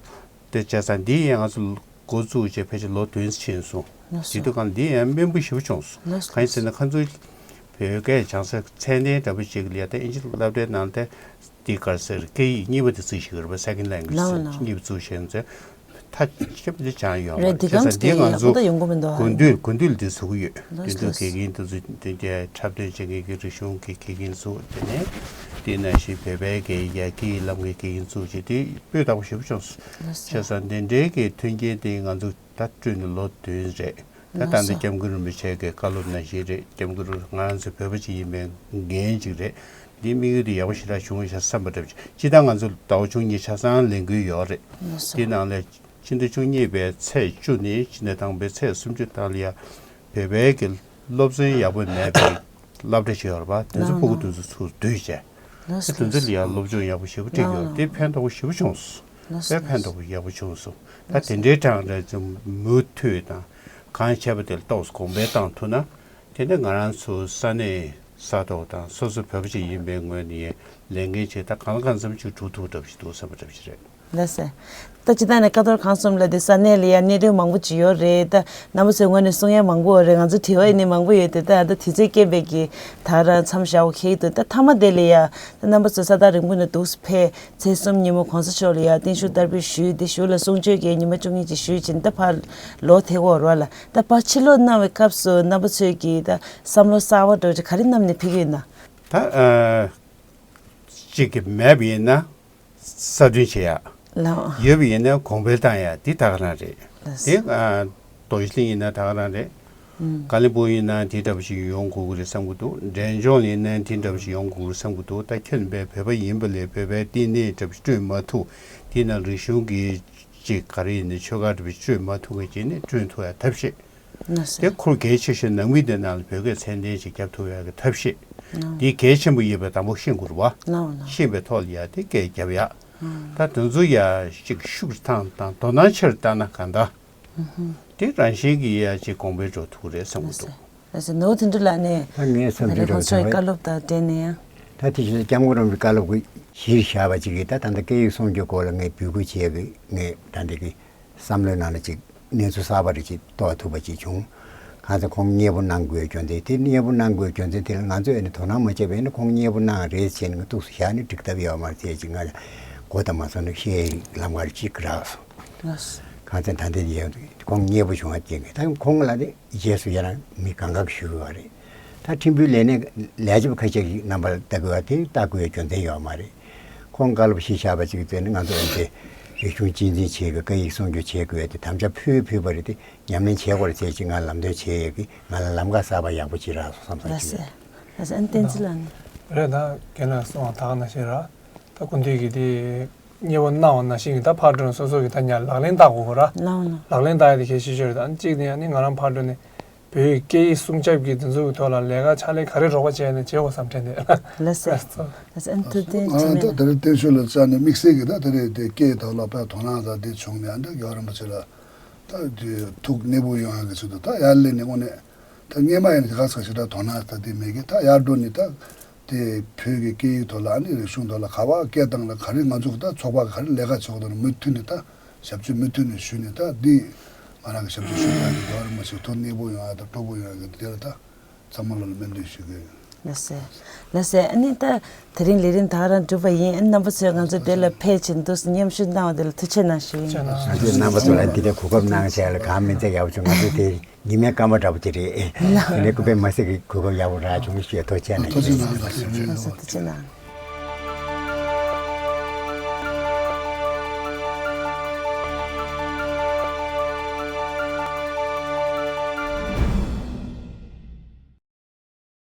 དེ་བྱས་ཙང་འདི་ཡང་ང་ཚོ་འགོ་བཙུགས་བྱས་ཕལ་ཆེར་ལོ་བདུན་ཕྱིན་སོང་། ལགས་སོ། དེ་དུས་སྒང་འདི་ཡང་སྨན་པ་ཞེ་པོ་བྱུང་སོང་། ལགས་སོ། གང་ཡིན་ཟེར་ན་ཁོང་ཚོ་བོད་སྐད་སྦྱང་ས་ཚད་ལྡན་འདྲ་པོ་ཅིག་ལ་ཡ་ད་ཨིན་ཇི་སློབ་གྲྭའི་ནང་དེ་འདི་ག་རེ་ཟེར་སྐད་ཡིག་གཉིས་པ་དེ་བརྩི་ཞིག་རེད་པ། Second language ལགས་ལགས། གཉིས་པ་བཙུགས་བྱས་ནས་མཐའ་ཁྱབ་ཀྱི་སྦྱང་ཡོད་མ་རེད། རེད། དེ་བྱས་ཙང་གང་འདི་ང་ཚོ་ད་ཡོང་གི་མི་འདུག་ཨ། དགུན་དུས་དགུན་དུས་ལ་འདི་བཟོ་གི་ཡོད། ལགས་དེ་ཚོ་ལགས། དགེ་རྒན་དེ་ཚོ་དེ་འདྲའི་འཁྲབ་སྟོན་བྱེད་མཁན་གྱི་རིག་གཞུང་གི་དགེ་རྒན་ཚོ་དེ་ནས་དེ་ནང་བཞིན་བོད་པའི་སྐད་ཡིག་ཡ་སྐད་ཡིག་བསླབ་མཁན་དགེ་རྒན་ཚོ་བྱས་དེ་སྤུས་དག་པོ་ཞེ་པོ་བྱུང་སོང་། ལགས་སོ། བྱས་ཙང་དེ་འདྲའི་གི་མཐུན་རྐྱེན་དེ་ང་ཚོ་ད་བསྐྲུན་ནས་ལོ་བདུན་རེད། ད་ད་ལྟ་ལགས་སོ། སྐྱབས་མགོན་རིན་པོ་ཆེ་གི་བཀའ་སློབ་ནང་བཞིན་རེད། སྐྱབས་མགོན་རིན་པོ་ང་རང་ཚོ་བོད་པ་ཅིག་ཡིན་པའི་འགན་ཅིག་རེད། འདིའི་དམིགས་ཡུལ་དེ་ཡག་པོ་ཞེ་དྲག་བྱུང་ཤག་བསམ་པ་འདྲ་པོ་ཅིག་སྤྱིར་བཏང་ང་ཚོ་ཟླ་བ་བཅུ་གཉིས་ཆ་ཚང་ལས་འགུལ་ཡོད་རེད། ལགས་སོ། དེའི་ནང་ལས་ཕྱི་ཟླ་བཅུ་གཉིས་པའི་ཚེས་བཅུ་ནས་ཕྱི་ཟླ་དང་པོའི་ཚེས་སུམ་ཅུ་དང་ལ་ཡ་བོད་པའི་གི་སློབ་ཚན་ཡག་པོ་མེད་པའི་སློབ་གྲྭ་ཞིག་ཡོད་རེད་པ། དེ་ཚོ་ཕྲུ་གུ་དེ་ཚོ་ཚུར་བསྡུས་བྱས། ལགས་སོ། དེ་ཚོ་ལ་ཡང་སློབ་སྦྱོང་ཡག་པོ་ཞེ་པོ་སྤྲད་ཀྱི་ཡོད། དེ་ཕན་ཐོགས་པོ་ཞེ་པོ་བྱུང་སོང་། ལགས་སོ། དཔེ་ཕན་ཐོགས་པོ་ཡག་པོ་བྱུང་སོང་། ད་དེ་འདྲའི་གྲངས་རེ་ཚོ་མུ་མཐུད་དང་གང་བྱས་པ་དེ་ལ་ཏོག་ཙམ་གོང་འཕེལ་བཏང་ཐུབ་ན། དེ་ནས་ང་རང་ཚོ་ས་གནས་ས་ཐོག་དང་སོ་སོ་བོད་པ་ཅིག་ཡིན་པའི་ངོས་ནས་ལས་འགན་ཆེ་ད་གང་ལ་གང་འཚམ་ཅིག་སྒྲུབ་ཐུབ་འདྲ་པོ་ཞིག་འདུག་བསམ་པ་འདྲ་པོ་ཞིག་རེད། ལགས་སེ། ད་སྤྱིར་བཏང་ནས་ཀ་རྡོར་ཁང་གསུམ་ལ་དེ་ས་གནས་ལ་ཡང་གནད་དོན་མང་པོ་ཅིག་ཡོད་རེད། ད་རྣམ་པ་ཚོའི་ངོས་ནས་གསུང་ཡ་མང་པོ་ཡོད་རེད། ང་ཚོ་དྲི་བ་ཡིན་ནའི་མང་པོ་ཡོད་དེ། ད་ད་དུས་ཚོད་རྐྱེན་པས་ཀྱི་ད་རང་མཚམས་བཞག་དགོས་ཁེལ་འདུག་ད་མཐའ་མ་དེ་ལ་ཡ་ད་རྣམ་པ་ཚོ་ས་ཐག་རིང་པོ་ནས་འདུག་སེ་ཕེབས། ཚེས་གསུམ་ཉིན་མོ་གོང་ས་མཆོག་ལ་ཡ་བརྟན་བཞུགས་བསྟར་འབུལ་ཞུས། དེ་གཞུག་ལ་གསུང་ཆོས་ཀྱི་ཉི་མ་བཅུ་གཉིས་ཅིག་ཞུས་ཕྱིན་ད་ཕར་ལོག་ཐེབས་ཀྱི་ཡོད་རེད་པ་ལགས། ད་ཕར་ཕྱིར་ལོག་གནང་བའི་སྐབས་སུ་རྣམ་པ་ཚོས་ཀྱི་ད་བསམ་བློ་གསར་པ་འདྲ་བོ་ཅིག་ག་རེ་བསྣམས་ནས་ཕེབས་ཀྱི་ཡོད་ན། ད་ཨ་གཅིག་གི་མེད་པ་ཡིན་ན། གསར་སྐྲུན་བྱེད་ཡ། ལགས། ཡོད་པ་ཡིན་ན་གོང་འཕེལ་བཏང་ཡ་འདི་ད་ག་རང་རེད། ལགས། དེ་ཨ་རྡོ་རྗེ་གླིང་ཡིན་ན་ད་ག་རང་རེད། ཨུམ། ཀ་ལིམ་པོང་ཡིན་ན་དེ་འདྲ་པོ་ཞིག་ཡོང་དགོས་ཀྱི་རེད་བསམ་གྱི་འདུག་འབྲས་ལྗོངས་ཡིན་ན་དེ་འདྲ་པོ་ཞིག་ཡོང་དགོས་ཀྱི་རེད་བསམ་གྱི་འདུག་ད་ཁྱོད་བོད་པ་ཡིན་པ་ལས་བོད་པའི་བསྟི་གནས་འདྲ་པོ་ཞིག་བསྐྲུན་མ་ཐུབ། དེ་ནང་རིག་གཞུང་གི་ཅིག་ག་རེ་ཡིན་ནའི་ཆོས་སྒར་འདྲ་པོ་ཞིག་བསྐྲུན་མ་ཐུབ་མཁན་ཅིག་ནི་བསྐྲུན་ཐུབ་ཡ་ཐབས་ཤེས། ལགས་སོ། དེ་ཁུར་གལ་ཆེ་ཤོས་ནང་མི་དེ་ནང་ལ་བོད་སྐད་ཚད་ལྡན་ཞིག་རྒྱབ་ཐུབ་ཡག་གི་ཐབས་ཤེས། ལགས། དེ་གལ་ཆེན་པོ་ཡིན་པ་དང་པོ་ཤེས་དགོས་རེད་པ། ལགས་ལགས། ཤེས་པའི་ཐོག་ལ་ཡ་དེ་སྐད་རྒྱབ་ཡག་ད་དེ་ཚོ་ཡ་ཅིག་ཤུགས་བཏང་དང་དོ་སྣང་ཆེར་བཏང་ན་གང་ལྟར། ཨུ་ཧུ། དེ་རང་བཞིན་གྱིས་ཡ་ཅིག་གོང་འཕེལ་འགྲོ་ཐུབ་ཀྱི་རེད་བསམ་གྱི་འདུག་ལགས་སོ། ལགས་སོ། ནོར་བུ་དོན་གྲུབ་ལགས་ནས། ད་ངས་བསམ་ཚུལ་ད་རེས་ཁོང་ཚོའི་བཀའ་སློབ་དང་འབྲེལ་ནས་ཡང་། ད་དེ་བཞིན་སྐྱབས་མགོན་རིན་པོ་ཆེའི་བཀའ་སློབ་ཀྱི་གཞིར་བཞག་པ་ཅིག་གིས་ད་ད་ལྟ་སྐད་ཡིག་སྲུང་སྐྱོབ་སྐོར་ལ་ངས་འབོད་སྐུལ་བྱས་པའི་ངས་ད་འདི་གི་བསམ་བློའི་ནང་ལ་ཅིག་གནས་ཚུལ་གསར་པ་རེ་ཅིག་རྟོགས་ཐུབ་པ་ཅིག་བྱུང་། གང་ཟེར་ཁོང་མཉེས་པོ་གནང་དགོས་རྒྱུ་མཚན་དེ་མཉེས་པོ་གནང་དགོས་རྒྱུ་མཚན་དེ་ལ་ང་ཚོས་ཨ་ནི་དོ་སྣང་མ་བྱས་པ་ཡིན་ན་ཁོང་མཉེས་པོ་གནང་རེད་བྱས་ནས་ང་ཏོག་ཙམ་བཞག་ནས་འགྲིག་ཐབས་ཡོད་མ་རེད་ཟེར་ཅིག་ང་ལ་གོ་ད་མ་སོང་ན་བཤད་ལམ་ཁར་ཅིག་རག་སོང་། ལགས། གང་ཟེར་ད་ལྟ་ཡང་ཁོང་མཉེས་པོ་བྱུང་བ་བརྟེན་གི་ད་ཁོང་ལ་ནི་རྗེས་སུ་ཡང་མི་གང་ག་ཞུ་དགོས་པ་རེད། ད་ཁྲིམས་དཔོན་ལས་སྣེ་ལས་བྱེད་པ་ཁ་ཤས་ཀྱིས་རྣམ་པར་ལྟ་དགོས་པ་དེ་ལྟ་དགོས་རྒྱུ་མཚན་ཡོད་མ་རེད། ཁོང་བཀའ་སློབ་གཞིར་བཞག་པ་ཅིག་བཙལ་ནས་ང་ཚོ་ཨ་ནི་དེ་རིག་གཞུང་གཅེས་འཛིན་བྱེད་དགོས་སྐད་ཡིག་སྲུང་སྐྱོབ་བྱེད་དགོས་དེ་དམ་བཅའ་ཕུལ་ཕུལ་བ་རེད་དེ་ཉམས་ལེན་བྱེད་དགོས་རེད་ཟེར་ཅིག་ང་ལམ་སྟོན་བྱེད་ཡས་ཀྱི་ང་ལ་ལམ་ཁ་གསར་པ་ཡག་པོ་ཅིག་རག་སོང་བསམ་བསམ་ཅིག་རེད། ལགས་སོ། ཨ་ནི་བསྟན་འཛིན་ལགས་ནི། རེད། ད་རྒན་ལགས་གསུངས་པ་ད་ག་ནང་བཞིན་ར། ད་སྐུ་མདུན་གྱིས་དེ་མཉེས་པོ་གནང་བ་ནང་བཞིན་གྱི་ད་ཕར་འགྲོ་ནས་སོ་སོ་གིས་ད་ཉར་ལག་ལེན་བསྟར་དགོས་ཀྱི་ར། ལགས་ལགས། ལག་ལེན་བསྟར་ཡ་དེ་གལ་ཆེ་ཤོས་རེད། ད་གཅིག་ནས་ཨ་ནི་ང་རང་ཕར་འགྲོ་ནས་བོད་ཡིག་སྐད་ཡིག་སྲུང་སྐྱོབ་ཀྱི་འདི་ཚོ་གི་ཐོག་ལ་ལས་ཀ་ཕྱག་ལས་ག་རེ་རོགས་པ་བྱས་ནས་བྱེད་དགོས་བསམ་དྲན་ནས། ལགས་སེ། ལགས་སེ། ཨ་ནི་ཐུབ་བསྟན་ང་རང་ད་དེ་རིང་བསྟན་ཆོས་ལ་བཅར་ནས་དམིགས་བསལ་གྱི་ད་དེ་རིང་དེ་སྐད་ཐོག་ལ་དཔེ་དོ་སྣང་ད་དེ་བྱུང་ནས་ཨ་འདྲ་རྒྱལ་བ་རིན་པོ་ཆེ་ལ་ད་དེ་ཐུགས་མཉེས་པོ་ཡོང་ཡག་གི་ཆེད་དུ་ད་ཡར་སླེབས་ནས་དངོས་གནས། ད་སྔས་མ་ཡིན་ན་དེ་ག་ས་ཞེ་དྲག་དོ་སྣང་ད་དེ་མེད་ཀི་ད་ཡར་འགྲོ་ནི་ད་དེ་བོད་ཀྱི་སྐད་ཡིག་ཐོག་ལ་ཨ་ནི་རིག་གཞུང་ཐོག་ལ་ག་བ་སྐད་བཏང་ལ་ག་རེ་ང་ཚོ་གི་ད་ཚོགས་པ་ག་རེ་ལས་ཀ་བྱེད་དགོས་ད་མུ་མཐུད་ནས་ད་ཞབས་ཕྱི་མུ་མཐུད་ནས་ཞུས་ནས་ད་འདི་ང་རང་གི་ཞབས་ཕྱི་ཞུ་ཡག་གི་དོ་རུ་མ་ཞིག་ཐུགས་མཉེས་པོ་ཡོང་ཡག་ད་སྤྲོ་པོ་ཡོང་ཡག་གི་དེ་ལ་ད་ཚང་མ་ལ་སྨོན་འདུན་ཞུ་གི། ལགས་སེ། ལགས་སེ། ཨ་ནི་ད་དེ་རིང་ལས་རིམ་ད་ག་རང་གྲུབ་པ་ཡིན། ཨ་ནི་རྣམ་པ་ཚོས་ང་ཚོ་དེ་ལ་ཕེབས་བྱས་འདུག་སེ་མཉམ་ཞུགས་གནང་བ་དེ་ལ་ཐུགས་རྗེ་གནང་ཞུ་ཡིན། ང་ཚོས་རྣམ་པ་ཚོ་ལ་འདི་འདྲའི་གོ་སྐབས་གནང་བྱས་ལ་གང་མིན་ཚེ་ཡག་པོ་བྱུང་། ང་ཚོས་དེ་ཉི་མའི་སྐར་མ་འདྲ་པོ་ཅིག་རེད། དེ་ནས་སྐུ་པས་མ་ཟད་ཀྱི་གོ་སྐབས་ཡག་པོ་རག་བྱུང་ཞེས་ཐུགས་རྗེ་གནང་ཞུ་ཡིན། ཐུགས་རྗེ་གནང་། ཐུགས་རྗེ་གནང་།